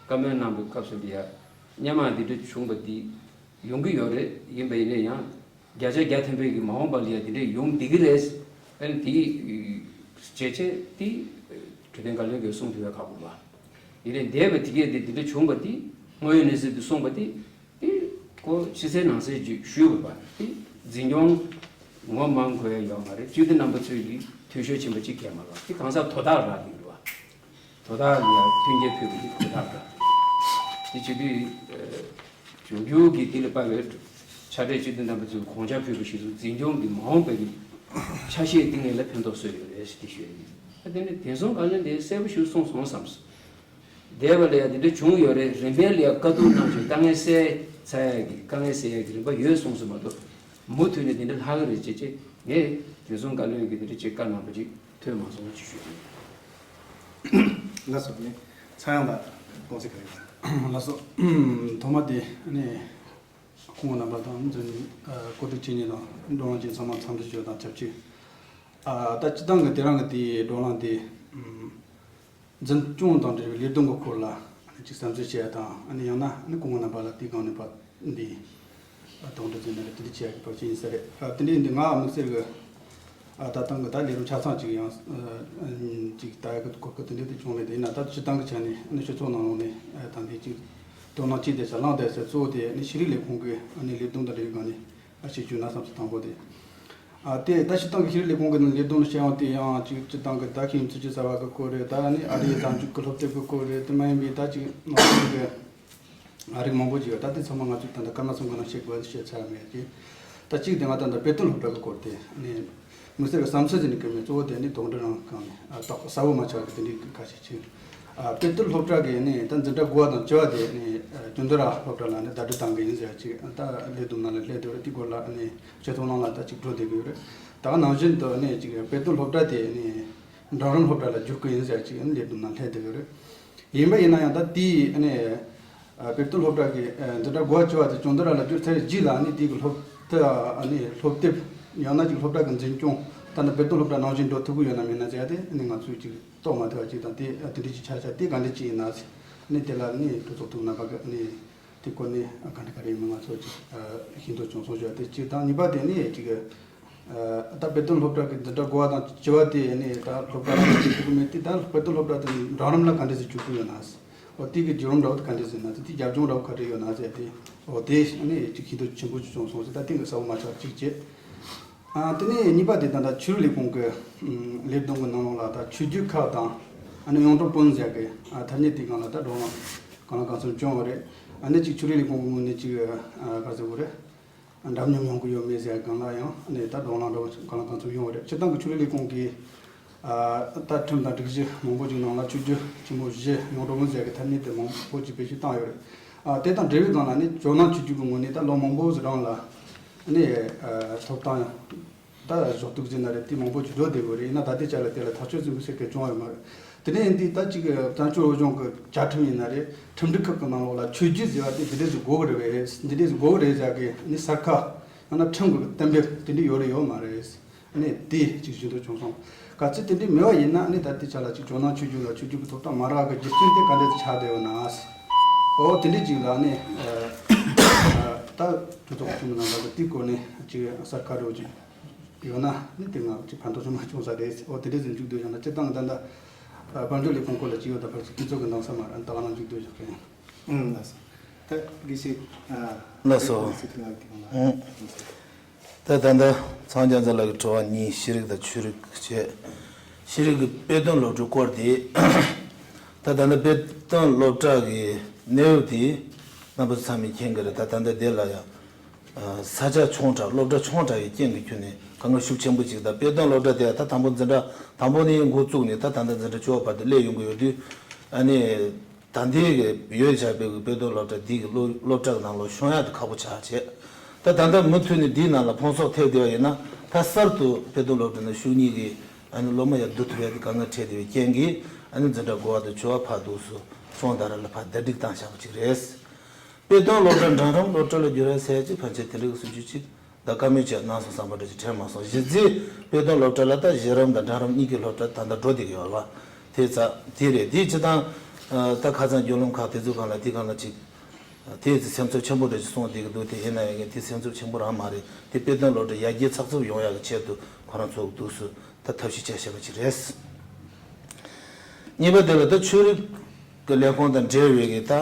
བཀའ་མོལ་གནང་པའི་སྐབས་སུ་འདི་ཡ་སྔོན་མ་འདི་འདྲ་བྱུང་པ་འདི་ཡོང་གི་ཡོད་རེད། ཡིན་པ་ཡིན་ན་ཡང་བརྒྱ་ཆ་བརྒྱ་ཐམ་པའི་གི་མ་འོངས་པ་ལ་ཡ་འདི་འདྲ་ཡོང་བསྡད་ཀྱི་རེད། ཨ་ནི་འདི་བྱས་བྱས་འདི་འཕྲོད་བསྟེན་བཀའ་བློན་གྱིས་གསུངས་ཐུབ་པའི་ཁག་པོ་རེད་པ། ཡིན་ནའི་འདས་པའི་དེ་གས་འདི་འདི་འདྲ་བྱུང་པ་འདི་དངོས་ཡོད་གནས་ཚུལ་འདི་གསུངས་པ་འདི། དེ་ཁོ་ཕྱི་གསལ་ནང་གསལ་ཅིག་ཞུས་དགོས་པ་དེ་འཛིན་སྐྱོང་ངོ་མ་འགོས་ཡ་ཡོད་མ་རེད། སྤྱི་འཐུས་རྣམ་པ་ཚོས་ཀྱི་འཐུས་ཤོར་ཕྱིན་པ་ཅིག་གས་མ་རེད། དེ་གང་ཟག་དོ་བདག་རག་གི་རེད་པ། དོ་བདག་ལ་མཐུན་རྐྱེན་ཕུལ་བ་དེ་དོ་བདག་རག་དེ་བྱེད་དུས་འབྱུང་འགྱུར་གྱི་དེ་ལ་དཔག་པའི་ཕྱག་སྦྲེལ་སྤྱི་འཐུས་རྣམ་པ་ཚོས་དགོངས་འཆར་ཕུལ་བ་ཞིག་ཏུ་འཛིན་སྐྱོང་གི་མ་འོངས་པའི་ཆ་ཤས་འདི་ངེས་ལ་ཕན་ཐོགས་སོན་ཡོད་རེད་ཞེས་དེ་ཞུ་ཡ་ཡིན། ད་དེ་ནི་བདེ་སྲུང་བཀའ་བློན་དེ་གསལ་པོ་ཞིག་གསུངས་སོང་བསམས་སོང་། འདས་པ་ལ་ཡང་འདི་འདྲ་བྱུང་ཡོད་རེད། རིམ་པས་ལ་ཡང་བཀའ་བསྡུར་གནང་བྱུང་། དཀའ་ངལ་སེལ་ཚར་ཡག་གི་དཀའ་ངལ་སེལ་ཡག་གི་རིམ་པ་ཡོད་གསུངས་སོང་མ་གཏོགས་མུ་མཐུད་ནས་འདི་འདྲ་ལྷག་གི་རེད་ཅེས་ཅེས་ངས་བདེ་སྲུང་བཀའ་བློན་གྱིས་འདི་འདྲ་ཅིག་བཀའ་གནང་པ་ཅིག་ཐོས་མ་སོང་ཅེས་ཞུ་གི་ཡིན། ལགས་སོ། ནི་ཚངས་དབྱངས་ལགས་དགོངས་ཚུལ་ག་རེ་ཡོད། ལགས་སོ། ཐོག་མ་དེ་ནི། སྐུ་ངོ་རྣམ་པ་དང་། འཛིན་ཨ་བཀོད་སྒྲིག་བྱེད་མཁན་དང་བགྲོ་གླེང་བྱེད་མཁན་ཚང་མ་འཚམས་འདྲི་ཞུ་བ་དང་ཆབས་ཅིག་ཨ་ད་སྤྱིར་བཏང་གི་དེ་རིང་གི་དེའི་བགྲོ་གླེང་དེ་ཨམ་འཛིན་སྐྱོང་དང་འབྲེལ་བའི་ལས་དོན་གྱི་སྐོར་ལ་ཨ་ནི་ཅིག་བསམ་ཚུལ་བཤད་ཡ་དང་། ཨ་ནི་ཡང་ན་ཨ་ནི་སྐུ་ངོ་རྣམ་པ་ལ་དེའི་སྒང་ནས་ཕར་འདི་ཨ་དོགས་འདྲི་ཟེར་ན་རེད། དེ་འདྲ་བྱེད་ཡ་གི་བར་ཆད་ཡིན་ས་རེད། ཨ་དེ་འདྲ་ཡིན་དུས་ང་དམིགས་བསལ་གི་ཨ་ད་ཐེངས་གི་ད་ལས་རིམ་ཆ་ཚང་ཅིག་ཡང་ཨ་ཅིག་ལྟ་ཡག་གི་གོ་སྐབས་དེ་འདྲ་དེ་བྱུང་ལེ། དེ་ཡིན་ན་ད་སྤྱིར་བཏང་གི་ཆ་ནས་ཨ་ནི་སྤྱི་ཚོགས་ནང་ལོགས་ནས་ཨ་ད་འདི་ཅིག་དོ་སྣང་ཅིག་དེ་ཆ་ལངས་བསྡད་ས་གཙོ་བོ་དེ་ཨ་ནི་ཤེས་རིག་ལས་ཁུངས་ཀྱི་ཨ་ནི་ལས་དོན་དང་འབྲེལ་བའི་སྒང་ནས་ཨ་ཞིག་བརྗོད་ན་བསམ་སོང་། དང་པོ་དེ་ཨ་དེ་ད་སྤྱིར་བཏང་གི་ཤེས་རིག་ལས་ཁུངས་ཀྱི་ནང་ལས་དོན་བྱེད་ཡོང་དེ་ཡང་ཅིག་སྤྱིར་བཏང་གི་ད་ཤེས་ཡོན་ཚད་གཞི་གསར་བ་གི་སྐོར་རེད། ད་ཨ་ནི་ཨ་རིའི་གཟའ་མཇུག་གི་སློབ་དེབ་ཀྱི་སྐོར་རེད། དེ་མ་ཡིན་པའི་ད་ཅིག་ནང་ཁུལ་གྱི་ཨ་རིགས་མང་པོ་ཅིག་ཡོད། ད་དེ་ཚང་མ་ང་ཚོས་ད་ལྟ་སྐར་མ་གསུམ་གྱི་ནང་བཤད་དགོས་བཤད་ཚར་མེད་ཀྱི། ད་གཅིག་དེ་ང་ད་ལྟ་དཔེ་སྟོན་སློབ་གྲྭ་གི་སྐོར་དེ་ནས་དམིགས་བསལ་གྱི་བསམ་ཚུལ་ཟེར་ནས་གི་མེད། གཙོ་བོ་དེ་ནི་དོགས་འདྲི་རང་གང་ནས་ཨ་ཏོག་གསལ་བོ་མ་ཆགས་གི་དེ་འདྲའི་ཁ་ཤས་ཅིག་ཨ་དཔེ་སྟོན་སློབ་གྲྭ་གི་ནི་ད་འཛིན་གྲྭ་དགུ་པ་དང་བཅུ་པ་དེ་ནི་ཨ་ཅོན་ཏ་ར་སློབ་གྲྭ་ལ་ནི་ཟླ་སྒྲིལ་བཏང་གི་ཡིན་ཟེར་ཅིག་ད་ལས་བསྡོམས་ནང་ལ་སླེབས་འདུག་རེད། དེ་སྐོར་ལ་ནི་སྤྱི་ཚོགས་ནང་ལ་ད་ཅིག་འགྲོ་བསྡད་གི་ཡོད་རེད། ད་ག་ནང་བཞིན་དུ་ནི་ཅིག་དཔེ་སྟོན་སློབ་གྲྭ་དེ་ནི་འབྲིང་རིམ་སློབ་གྲྭ་ལ་བསྒྱུར་གི་ཡིན་ཟེར་ཅིག་ལས་བསྡོམས་ནང་སླེབས་བསྡད་ཡོད་རེད། ཡིན་པ་ཡིན་ན་ཡང་ད་དེའི་ཨ་ནི་ཨ་དཔེ་སྟོན་སློབ་གྲྭ་གི་ཨ་འཛིན་གྲྭ་དགུ་པ་བཅུ་པ་དེ་ཅོན་ཏ་ར་ལ་བསྒྱུར་ཚར་རྗེས་ལ་ཨ་ནི་དེ་གི་སློབ་དེབ་ཨ་ནི་སློབ་དེབ་ཡང་ན་ཅིག་སློབ་གྲྭ་གི་འཛིན་སྐྱོང་ད་ནི་དཔེ་སྟོན་སློབ་གྲྭ་ནང་བཞིན་འགྲོ་ཐུབ་ཀྱི་ཡོད་ན་མེད་ན་ཟེར་ཡ་དེ་ཨ་ནི་ང་ཚོས་ཅིག་རྟོགས་མ་ཐུབ་པ་ཅིག་དང་། དེ་ཨ་དེ་འདྲ་ཅིག་ཆགས་ཆགས་དེ་ག་འདྲ་ཅིག་ཡིན་ན་ཟེར་ཨ་ནི་དེ་ལ་ཨ་ནི་གྲོས་ཚོགས་དང་རྣམ་པ་གི་ཨ་ནི་དེ་སྐོར་ནས་ཨ་ག་འདྲ་ག་རེ་ཡིན་མིན་ང་ཚོ་ཅིག་ཨ་ཤེས་འདོད་བྱུང་སོང་ཞུ་བ་དེ་གཅིག་དང་། གཉིས་པ་དེ་ནི་ཅིག་ཨ་ད་དཔེ་སྟོན་སློབ་གྲྭ་གི་འཛིན་གྲྭ་དགུ་པ་དང་བཅུ་པ་དེ་ནི་ད་སློབ་གྲྭ་རང་བཙུགས་ཐུབ་ཀྱི་མེད་དེ། ད་དཔེ་སྟོན་སློབ་གྲྭ་དེ་འབྲིང་རིམ་ལ་ག་འདྲ་ཞིག་བསྒྱུར་དགོས་ཡོད་ན་ཟེར། འོ་དེ་གི་བརྒྱུད་རིམ་འདྲ་བོ་དེ་ག་འདྲ་ཞིག་ཡིན་ན་ཟེར། དེ་རྒྱབ་ལྗོངས་འདྲ་བོ་ག་རེ་ཡོད་ན་ཟེར་དེ། འོ་དེ་ནི་ཅིག་ཤེས་འདོད་ཆེན་པོ་ཅིག་བྱུང་སོང་ཟེར། ད་དེ་གི་གསལ་བོ་མ་ཆགས་གཅིག་བྱས། ཨ་དེ་ནས་གཉིས་པ་དེ་ད་ལྟ་ཆོས་རིག་ལས་ཁུངས་ཀྱི་ཨམ་ལས་བསྡོམས་ཀྱི་ནང་ལོགས་ལ་ད་ཆོས་བརྒྱུད་ཁག་དང་ཨ་ནི་གཡུང་དྲུང་བོན་ཟེར་གི་ཨ་ཐ་སྙད་དེའི་སྒང་ལ་ད་བགྲོ་གླེང་གང་ལ་གང་འཚམ་བྱུང་བ་རེད། ཨ་ནི་ཅིག་ཆོས་རིག་ལས་ཁུངས་ཀྱི་ངོས་ནས་ཅིག་ཨ་ག་ཟེར་དགོས་རེད། འདྲ་མཉམ་ཡོང་གི་ཡོད་མེད་ཟེར་སྒང་ལ་ཡང་ཨ་ནི་ད་བགྲོ་གླེང་འདྲ་བོ་གང་ལ་གང་འཚམ་ཡོང་བ་རེད། སྤྱིར་བཏང་གི་ཆོས་རིག་ལས་ཁུངས་ཀྱི་ཨ་ད་ཁྲིམས་དང་སྒྲིག་གཞི་མང་པོ་ཅིག་ནང་ལ་ཆོས་བརྒྱུད་ཆེན་པོ་བཞི་གཡུང་དྲུང་བོན་ཟེར་གི་ཐ་སྙད་དེ་མང་པོ་ཅིག་བེད་སྤྱོད་བཏང་ཡོད་རེད། ཨ་དེ་དང་འབྲེལ་བའི་སྒང་ལ་ནི་ཇོ་ནང་ཆོས་བརྒྱུད་ཀྱི་ངོས་ནས་ད་ལོ་མང་པོ་ཞིག་རིང་ལ་ནི་ཨ་ཐོབ་ཐང་ད་ཞུ་གཏུག་ཟེར་ན་རེད། དེ་མང་པོ་ཅིག་འགྲོ་བསྡད་ཡོད་རེད། ཡིན་ན་ད་ལྟའི་ཆ་ལ་དེ་ལ་ཐག་གཅོད་ཟིན་པ་ཞིག་ག་བྱུང་ཡོད་མ་རེད། དེ་ནས་འདི་ད་ཅིག་བཙན་བྱོལ་བོད་གཞུང་གི་བཅའ་ཁྲིམས་ཡིན་ན་རེད། ཁྲིམས་སྒྲིག་ཁག་གི་ནང་ལོགས་ལ་ཆོས་བརྒྱུད་ཟེར་བ་དེ་འདི་འདྲས་ཟིག་དགོས་ཀྱི་རེད་པས། འདི་འདྲས་ཟིག་དགོས་ཀྱི་རེད་ཟེར་གི་ནི་གསལ་ཁ་ཡང་ན་ཁྲིམས་ཀྱི་གཏན་འབེབས་དེ་འདྲས་ཡོད་རེད་ཡོད་མ་རེད། ནས་དེ་གཅིག་ཞུ་འདོད་བྱུང་སོང་། གལ་སྲིད་དེ་འདྲས་མེད་པ་ཡིན་ན་ནི་ད་ལྟའི་ཆ་ལ་ཅིག་ཇོ་ནང་ཆོས་བརྒྱུད་ལ་ཆོས་བརྒྱུད་ཀྱི་ཐོབ་ཐང་མ་རག་གི་རྒྱུ་རྐྱེན་དེ་ག་འདྲས་ཆགས་བསྡད་ཡོད་ན། འོ་དེ་འདྲས་ཅིག་ལ་ནི་ཨ་ད་གྲོས་ཚོགས་ཆེན་མོ་ནང་ལ་དེའི་སྐོར་ནས་ཅིག་གསལ་ཁ་འདྲ་བོ་ཅིག་ཡོད་ན་ནི་དེ་ང་ཅིག་ཕན་ཐོགས་ཆེན་པོ་བྱུང་ས་རེད། འོ་དེ་འདྲས་ཟིག་མཇུག་བསྡུས་བཞག་ན། སྤྱིར་བཏང་ད་ལྟ་ཨ་དཔལ་འབྱོར་ལས་ཁུངས་སྐོར་ལ་ཅིག་ཡོད། ད་ཕར་ཅིག་དུས་ཚོད་ཀྱི་འདང་ས་མ་རག། ད་ག་ལ་མཇུག་བསྡུས་བཞག་གི་ཡིན། ཨུམ། ལགས་སོ། ད་དགེ་བཤེས་ཨ་ལགས་སོ། དགེ་བཤེས་ཐུབ་ལགས་ཀྱིས་གང་ལ། ཨུམ། ད་ད་ལྟ་ཚང་རྒྱ་མཚོ་ལགས་ཀྱི་དྲི་བ་གཉིས། ཤེས་རིག་དང་ཆོས་རིག་བཅས། ཤེས་རིག་གི་དཔེ་སྟོན་སློབ་གྲྭའི་སྐོར་དེ། ད་ད་ལྟ་དཔེ་སྟོན་སློབ་གྲྭ་གི་གནས་བབ་དེ་རྣམ་པ་ཚོ་ཚང་མས་མཁྱེན་གྱི་རེད། ད་ད་ལྟ་འདི་ལ་ཡང་ས་ཆ་ཆུང་དྲགས། སློབ་གྲྭ་ཆུང་དྲགས་ཡི་རྐྱེན་གྱིས་ཁྱོན་ནས་དཀའ་ངལ་ཤུགས་ཆེན་པོ་ཅིག་ད་དཔེ་སྟོན་སློབ་གྲྭ་དེ་ད་དང་པོ་འཛིན་གྲྭ་དང་པོ་ནས་འགོ་བཙུགས་ནས་ད་ད་ལྟ་འཛིན་གྲྭ་བཅུ་པ་བར་དུ་སླེབས་ཡོང་གི་ཡོད་དུས། ཨ་ནི། ད་ལྟའི་གི་ཡོད་བྱ་བའི་གི་དཔེ་སྟོན་སློབ་གྲྭ་འདི་གི་སློབ་སློབ་གྲྭ་གི་ནང་ལོགས་ཤོང་ཡག་དེ་ཁག་པོ་ཆགས་བྱས། ད་ད་ལྟ་མུ་མཐུད་ནས་འདིའི་ནང་ལ་ཕུན་ཚོགས་ཐེབས་བསྡད་པ་ཡིན་ན། ད་གསར་དུ་དཔེ་སྟོན་སློབ་གྲྭ་ནང་ཞུགས་མཁན་གི་ཨ་ནི་སློབ་མ་ཡར་བསྡུ་ཐུབ་ཡག་གི་དཀའ་ངལ་འཕྲད་བསྡད་པའི་རྐྱེན་གྱིས། ཨ་ནི་འཛིན་གྲྭ་དགུ་པ་དང་བཅུ་པ་ཕར་འདུག་སེ་གཞུང་བརྡ་ར་ལ་ཕར་བདའ་སྒྲིག་བཏང་བཞག་པ་ཅིག་རེད། དཔེ་སྟོན་སློབ་གྲྭ་འབྲིང་རིམ་སློབ་གྲྭ་ལ་བསྒྱུར་ཡ་ཟེར་ཡ་ཅིག་ཕན་ཆད་དེ་འདྲ་གི་སྲིད་ཇུས་ཅིག་ད་བཀའ་མོལ་བྱས་གནང་སོང་བསམ་པ་འདྲ་ཅིག་དྲན་མ་སོང་། གཞི་རྩའི་དཔེ་སྟོན་སློབ་གྲྭ་ལ་ད་གཞི་རིམ་དང་འབྲིང་རིམ་གཉིས་ཀྱི་སློབ་གྲྭ་ད་ལྟ་འགྲོ་བསྡད་ཀྱི་ཡོད་རེད་བ། དེ་ཙང་དེ་རེད། དེ་སྤྱིར་བཏང་ད་ཁ་སང་བརྒྱུད་ལམ་ཁག་དེ་ཚོའི་སྒང་ལ་དེའི་སྒང་ལ་ཅིག་དེ་ཚོ་སེམས་ཚོར་ཆེན་པོ་འདྲ་ཅིག་གསུངས་བསྡད་ཀྱི་འདུག་དེ་ཡིན་ན་ཡང་དེ་སེམས་ཚོར་ཆེན་པོ་རང་མ་རེད། དེ་དཔེ་སྟོན་སློབ་གྲྭ་ཡར་རྒྱས་ཚགས་ཚུད་ཡོང་ཡག་གི་ཆེད་དུ་ཁོ་རང་ཚོ་འདུག་སེ་ད་ཐབས་ཤེས་བྱས་བཞག་པ་ཅིག་རེད། གཉིས་པ་དེ་ལ་ད་ཆོས་རིག་གི་ལས་ཁུངས་དང་འབྲེལ་བའི་གི་ད་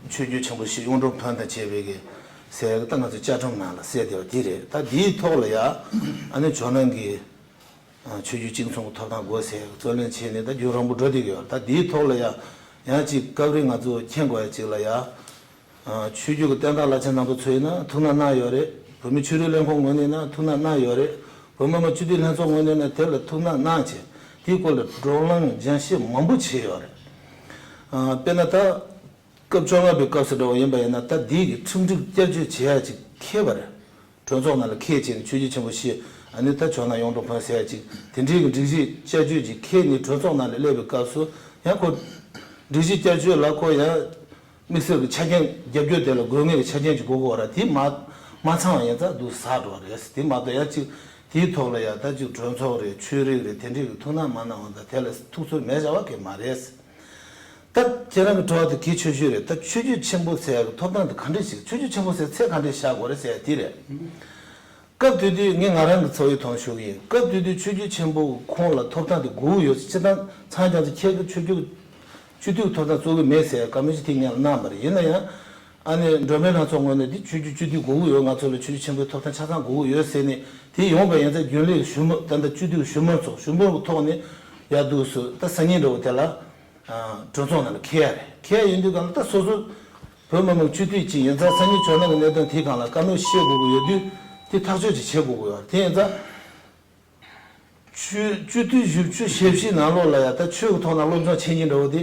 ཆོས་བརྒྱུད་ཆེན་པོ་བཞི་གཡུང་དྲུང་བོན་དང་བཅས་པའི་གི་ཟེར་ཡག་གི་ད་ང་ཚོ་བཅའ་ཁྲིམས་ནང་ལ་གསལ་བསྡད་པ་དེ་རེད། ད་དེའི་ཐོག་ལ་ཡ་ཨ་ནི་ཇོ་ནང་གི་ཆོས་བརྒྱུད་གཅིག་མཚུངས་ཀྱི་ཐོབ་ཐང་དགོས་ཟེར་ཡག་གི་རྩོད་ལེན་བྱས་ནས་ད་རྒྱུན་རིང་པོ་འགྲོ་བསྡད་ཀྱི་ཡོད་རེད། ད་དེའི་ཐོག་ལ་ཡ་ཡང་ཅིག་སྐབས་རེ་ང་ཚོ་མཁྱེན་དགོས་ཡ་ཅིག་ལ་ཡ། ཆོས་བརྒྱུད་ཀྱི་བསྟན་བདག་བླ་ཆེན་རྣམ་པ་ཚོ་ཡིན་ན་ཐུགས་སྣང་གནང་ཡོད་རེད། བོད་མི་ཆོས་རིག་ལས་ཁུངས་ངོས་ནས་ཡིན་ན་ཐུགས་སྣང་གནང་ཡོད་རེད། བོད་མི་མང་སྤྱི་འཐུས་ལྷན་ཚོགས་ངོས་ནས་ཡིན་ན་དེ་ལ་ཐུགས་སྣང་གནང་བྱས་དེའི་སྐོར་ལ་བགྲོ་གླེང་རྒྱང་ཤེལ་མང་པོ་བྱས་ཡོད་རེད། དཔེར་ན་ད་སྐབས་བཅོ་ལྔ་པའི་སྐབས་སུ་འདྲ་བོ་ཡིན་པ་ཡིན་ན་ད་འདི་གི་ཁྲིམས་སྒྲིག་བསྐྱར་བཅོས་བྱེད་ཡ་ཅིག་འཁེལ་བ་རེད། གྲོས་ཚོགས་ནང་ལ་འཁེལ་བྱས་ནས་ཆོས་བརྒྱུད་ཆེན་པོ་བཞི་ཨ་ནི་ད་ཇོ་ནང་གཡུང་དྲུང་བོན་ཟེར་ཡ་ཅིག་དེ་འདྲའི་གི་སྒྲིག་གཞི་བསྐྱར་བཅོས་ཅིག་འཁེལ་ནས་གྲོས་ཚོགས་ནང་ལ་སླེབས་པའི་སྐབས་སུ་ཡང་ཁོ་སྒྲིག་གཞི་བསྐྱར་བཅོས་ལ་ཁོ་ཡང་ དམིགས་བསལ་གྱི་ཆ་རྐྱེན། རྒྱབ་སྐྱོར་དེ་ལ་དགོས་ངེས་ཀྱི་ཆ་རྐྱེན་ཅིག་དགོས་ཀྱི་ཡོད་རེད། དེ་མ་མ་ཚང་བ་ཡིན་ཙང་སྡུག་ཟ་འགྲོ་བ་རེད། དེ་མ་གཏོགས་ཡང་ཅིག་དེའི་ཐོག་ལ་ཡང་ད་ཅིག་གྲོས་ཚོགས་རེད། ཆོས་རིག་རེད། དེ་འདྲའི་གི་ཐུགས་སྣང་མ་གནང་བ་དང་། དེ་ལ་ཐུགས་ཚོར་མེད་བྱ་བ་གང་ཡང་མ་རེད། ད་ཁྱེད་རང་གི་དྲི་བ་དེ་གལ་ཆེ་ཤོས་རེད། ད་ཆོས་བརྒྱུད་ཆེན་པོ་ཟེར་ཡག་གི་ཐོབ་ཐང་དེ་ག་འདྲས་ཞིག་ཆོས་བརྒྱུད་ཆེན་པོ་ཟེར་ཚད་ག་འདྲས་བཞག་དགོས་རེད་ཟེར་ཡག་དེ་རེད། སྐབས་དེ་དུས་ངས་ང་རང་གི་ཚ་བའི་ཐོག་ནས་ཞུ་གི་ཡིན། སྐབས་དེ་དུས་ཆོས་བརྒྱུད་ཆེན་པོ་ཁོང་ལ་ཐོབ་ཐང་དེ་དགོས་ཀྱི་ཡོད། སྤྱིར་བཏང་ཚང་ཀྱང་ཚེ་ཁྱེད་ཀྱི་ཆོས་བརྒྱུད་སྤྱི་འཐུས་ཐོབ་ཐང་རྩོད་གི་མེད་ཟེར་བཀའ་མོལ་ཞིག་དེ་སྔོན་ལ་གནང་བ་རེད། ཡིན་ན་ཡང་ཨ་ནི་འགྲོ་མིའི་ལྷན་ཚོགས་ངོས་ནས་དེ་ཆོས་བརྒྱུད་སྤྱི་འཐུས་དགོས་ཀྱི་ཡོད། ང་ཚོ་ལ་ཆོས་བརྒྱུད་ཆེན་པོའི་ཐོབ་ཐང་ཆ་ཚང་དགོས་ཀྱི་ཡོད་ཟེར་ནས། དེ་ཡོང་བ་ཡིན་ཙང་རྒྱུན་ལས་ཞུ་མོལ། ད་ལྟ་སྤྱི་འཐུས་ཞུ་མོལ་ཚོགས། ཞུ་མོལ་གྱི་ཐོག་ནས་ཡར་འདུག་སེ་ད་སང་ཉིན་འདྲ་བོ་དེ་ལ་གྲོས་ཚོགས་ནང་ལ་འཁེལ་ཡ་རེད། འཁེལ་ཡ་ཡིན་དུས་གང་ལ་ད་སོ་སོ་བོད་མི་མང་སྤྱི་འཐུས་ཅིག་ཡིན་ཙང་སང་ཉིན་ཇོ་ནང་གི་གནད་དོན་དེའི་སྒང་ལ་བཀའ་མོལ་བཤད་དགོས་ཀྱི་ཡོད་དུས། དེ་ཐག་གཅོད་ཅིག་བྱེད་དགོས་ཀྱི་ཡོད་རེད། དེ་ཡིན་ཙང་ཆོས་སྤྱི་འཐུས་བཞི་བཅུ་ཞེ་བཞི་ནང་ལོགས་ལ་ཡ་ད་ཆོས་ཀྱི་ཐོག་ན་སློབ་སྦྱོང་བྱེད་མཁན་འདྲ་བོ་དེ།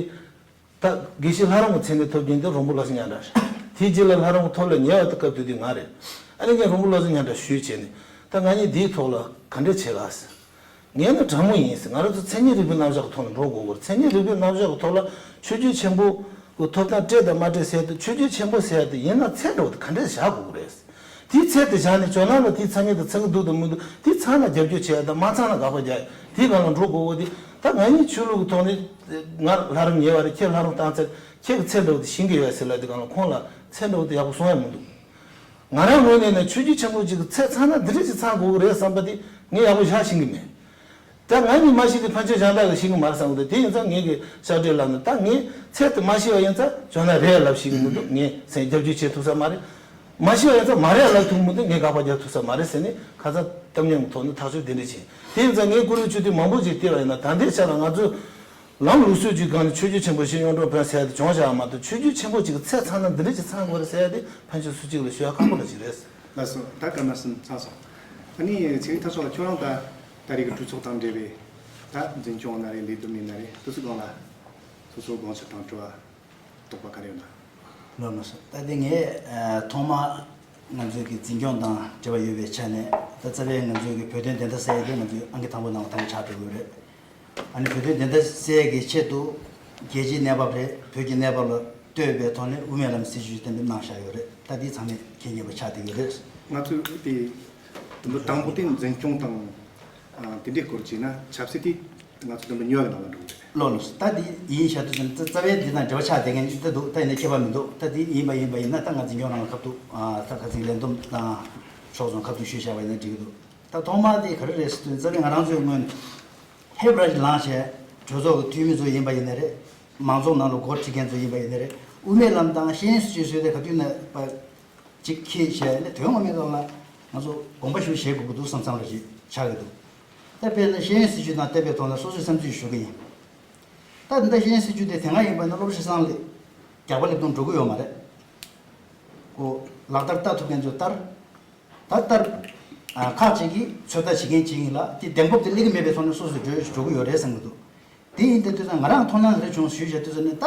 ད་དགེ་བཤེས་ལྷ་རམས་ཀྱི་མཚན་གནས་ཐོབ་མཁན་དེ་རོང་པོ་བློ་བཟང་སྙན་གྲགས་རེད། དེའི་རྗེས་ལ་ལྷ་རམས་ཀྱི་ཐོག་ལ་ཉེ་བ་དེ་སྐབས་དེ་དུས་ང་རེད། ཨ་ནི་ངས་རོང་པོ་བློ་བཟང་སྙན་གྲགས་ཞུས་བྱས་ནས། ད་ང་གཉིས་འདིའི་ཐོག་ལ་ག་འདྲས་བྱེད་ག་ཟེར། ངས་ནི་དྲང་མོ་ཡིན་ཟེར། ང་རང་ཚོ་མཚན་ཉིད་རིག་པའི་རྣམ་གཞག་གི་ཐོག་ནས་འགྲོ་དགོས་ཀྱི་རེད། མཚན་ཉིད་རིག་པའི་རྣམ་གཞག་གི་ཐོག་ལ་ཆོས་བརྒྱུད་ཆེན་པོ་གི་ཐོབ་ཐང་སྤྲད་དང་མ་སྤྲད་ཟེར་དུས། ཆོས་བརྒྱུད་ཆེན་པོ་ཟེར་དེ་ཡིན་ན་ཚད་འདྲ་བོ་དེ་ག་འདྲས་བཞག་དགོས་ཀྱི་རེད། དེའི་ཚད་དེ་བཞག་ནས་ཇོ་ནང་ལ་དེའི་མཚན་ཉིད་དེ་ཚང་གི་འདུག་དང་མི་འདུག་དེ་ཚང་ན་རྒྱབ་སྐྱོར་བྱེད་ཡ་དང་། མ་ཚང་ན་དགག་པ་རྒྱག་ཡ། དེའི་སྒང་ལ་འགྲོ་དགོས་ཀྱི་རེད། ད་ང་གཉིས་ཆོས་ལུགས་ཀྱི་ཐོག་ནས་ང་ལྷ་རམས་ཉེ་བ་རེད། ཁྱེད་ལྷ་རམས་བཏང་ཚར། ཁྱེད་ཀྱི་ཚད་འདྲ་བོ་དེ་ཤེས་ཀྱི་ཡོད་ཟེར་ལབ་དུས་སྒང་ལ་ཁོང་ལ་ཚད་འདྲ་བོ་དེ་ཡག་པོ་གསུང་ཡ་མི་འདུག་ང་རང་ངོས་ནས་ནི་ཆོས་བརྒྱུད་ཆེན་པོ་གཅིག་གི་ཚད་ཚང་ན་འདི་འདྲ་ཞིག་ཚང་དགོས་ཀྱི་རེད་བསམ་པ་དེ་ངས་ཡག་པོ་བཞག་ཤེས་ཀྱི་མེད། ད་ང་གཉིས་མ་ཤེས་དེ་ཕན་ཆད་གཞན་དག་གིས་ཤེས་ཀྱི་མ་རེད་བསམ་གྱི་འདུག་དེ་ཡིན་ཙང་ངས་ཀྱི་ཤག་སྒྲིལ་ལབ་ན། ད་ངས་ཚད་དེ་མ་ཤེས་པ་ཡིན་ཙང་ཇོ་ནང་རེད་ལབ་ཤེས་ཀྱི་མི་འདུག་ངས་སེམས་རྒྱབ་སྐྱོར་བྱེད་ཐུབ་ས་མ་རེད། མ་ཤེས་པ་ཡིན་ཙང་མ་རེད་ལབ་ཐུབ་མི་འདུག་ངས་དགག་པ་རྒྱག་ཐུབ་ས་མ་རེད་ཟེར་ནས་ཁ་སང་གཏམ་སྙན་གྱི་ཐོག་ནས་ཐག་གཅོད་དེ་འདྲ་བྱས། དེ་ཡིན་ཙང་ངས་ཀུ་རེ་བཅུ་དུས་མང་པོ་ཅིག་བལྟས་པ་ཡིན་ན། ད་ལྟའི་ཆ་ལ་ང་ཚོས་ལམ་ལུགས་སྲོལ་གྱི་སྒང་ནས་ཆོས་བརྒྱུད་ཆེན་པོ་ཞིག་གཡུང་དྲུང་བོན་ཟེར་ཡ་དེ་བྱུང་བཞག་པ་མ་གཏོགས། ཆོས་བརྒྱུད་ཆེན་པོ་གཅིག་གི་ཚད་ཚང་ན་འདི་འདྲ་ཅིག་ཚང་དགོས་རེད་ཟེར་ཡ་དེ་ཕན་ཆད་སུ་གཅིག་ལ་ཞུ་ཡ་ཁག་པོ་འདྲ་ཅིག་རེད། ལགས་སོ། ད་སྐར་མ་གསུམ་ཚར་སོང་། ཨ་ནི་ཚེ་རིང་ཐར་ཕྱོགས་ལགས། ཁྱོད་རང་ད་ད་རེས་ཀྱི་གྲོས་ཚོགས་དང་འབྲེལ་བའི་ད་འཛིན་སྐྱོང་ན་རེད། ལས་བསྡུ་མི་ན་རེད། དེ་ཚོའི་སྒང་ལ་སོ་སོའི་དགོངས་འཆར་དང་དྲི་བ་དོགས་པ་ག་རེ་ཡོད་ན། ལགས་སོ། ད་དེ་ངས་ཨ་ཐོག་མ་ང་ཚོའི་གི་འཛིན་སྐྱོང་དང་འབྲེལ་བ་ཡོད་པའི་ཆ་ནས། ད་རྩ་བའི་ང་ཚོའི་གི་བོད་དོན་བདེན་མཐའ་གསལ་ཡས་དེ་ང་ཚོའི་ཨང་ཀི་དང་པོ་ནང་ལ་ད་ག་ཆགས་འགྲོ་གི་ཡོད་རེད། ཨ་ནི་བོད་དོན་བདེན་མཐའ་གསལ་ཡས་ཀྱི་ཆེད་དུ་རྒྱལ་སྤྱིའི་གནས་བབ་རེད། བོད་ཀྱི་གནས་བབ་ལ་ལྟོས་པའི་ཐོག་ནས་དབུ་མའི་ལམ་སྲིད་བྱུས་གཏན་འབེབས་གནང་བཞག་ཡོད་རེད། ད་འདི་ཚང་མས་མཁྱེན་མཁྱེན་པ་ཆགས་བསྡད་ཡོད་རེད། ང་ཚོས་དེ་དུམ་བུ་དང་པོ་དེ་འཛིན་སྐྱོང་དང་། ཨ། དེ་འདྲའི་སྐོར་བྱས་ན་ཆབ་སྲིད་དེ་ང་ཚོ་དུམ་བུ་གཉིས་པ་གི་ནང་ལ་འགྲོ་གི་རེད། ལགས་ལགས། ད་འདི་ཡིན་བཞག་དུས་ཙམ་རྩ་བའི་འདི་དང་འབྲེལ་བ་ཆགས་བསྡད་མཁན་ཅིག་ད་འདུག་ད་ཡིན་ན་ཁྱད་པར་མི་འདུག་ད་འདི་ཡིན་པ་ཡིན་པ་ཡིན་ན། ད་ང་འཛིན་སྐྱོང་རང་ལ་ཁ་ཐུག་ཨ། ད་ཁ་ཚིག་ལན་འདུམ་དང་ཕྱོགས་མཚུངས་ཁ་ཐུག་ཞུས་བཞག་པ་ཡིན་ན་འགྲིག་གི་འདུག་ད་ཐོག་མར་དེ་ག་རེ་རེད་ཟེར་དུས། རྩ་བའི་ང་རང་ཚོའི་སྔོན་ཧེབ་ར་ཞིག་ལངས་བྱས། གྲོས་ཚོགས་ཀྱི་འཐུས་མི་ཚོ་ཡིན་པ་ཡིན་ན་རེད། མང་ཚོགས་ནང་ལ་འགོ་ཁྲིད་མཁན་ཚོ་ཡིན་པ་ཡིན་ན་རེད། དབུ་མའི་ལམ་དང་ཤེས་ཡོན་སྲིད་བྱུས་བཟོས་ཏེ་ག་དུས་ནས་པ་ཅིག་འཁྱེར་བྱས་ནས། དོན་ངོ་མའི་ཐོག་ལ་ང་ཚོ་དགོངས་པ་ཞུ་བྱེད་དགོས་ཀྱི་འདུག་བསམ་བསམ་ར་ཞིག་ཆགས་ཀྱི་འདུག་ད་དཔེར་ན་ཤེས་ཡོན་སྲིད་བྱུས་དང་བསྟན་པའི་ཐོག་ལ་སོ་སོའི་བསམ་ཚུལ་ཞུ་གི་ཡིན། ད་འདི་འདྲ་ཤེས་ཡོན་སྲིད་བྱུས་དེ་དེ་སྔ་ཡིན་པ་ན་སློབ་གྲྭ་ཆ་ཚང་ལ་རྒྱག་པ་ལེབ་སྟོང་འགྲོ་གི་ཡོད་མ་རེད། ཁོ་ལག་བསྟར་ལྟ་ཐུབ་མཁན་ཚོས་ལྟར། ད་ལྟར་ཨ་ཁག་ཅིག་གིས་ཚོད་ལྟ་བྱེད་མཁན་ཅིག་ཡིན་ལ། དེ་གདེང་སྤོབས་དེ་སླེབས་ཀྱི་མེད་པའི་ཐོག་ནས་སོ་སོས་འགྲོ་འགྲོ་གི་ཡོད་རེད་བསམ་གྱི་འདུག་དེ་ཡིན་དུས་ཙང་ང་རང་མཐོང་སྣང་ག་རེ་བྱུང་ཞུས་བྱས་དུས་ཙམ་ནས། ད་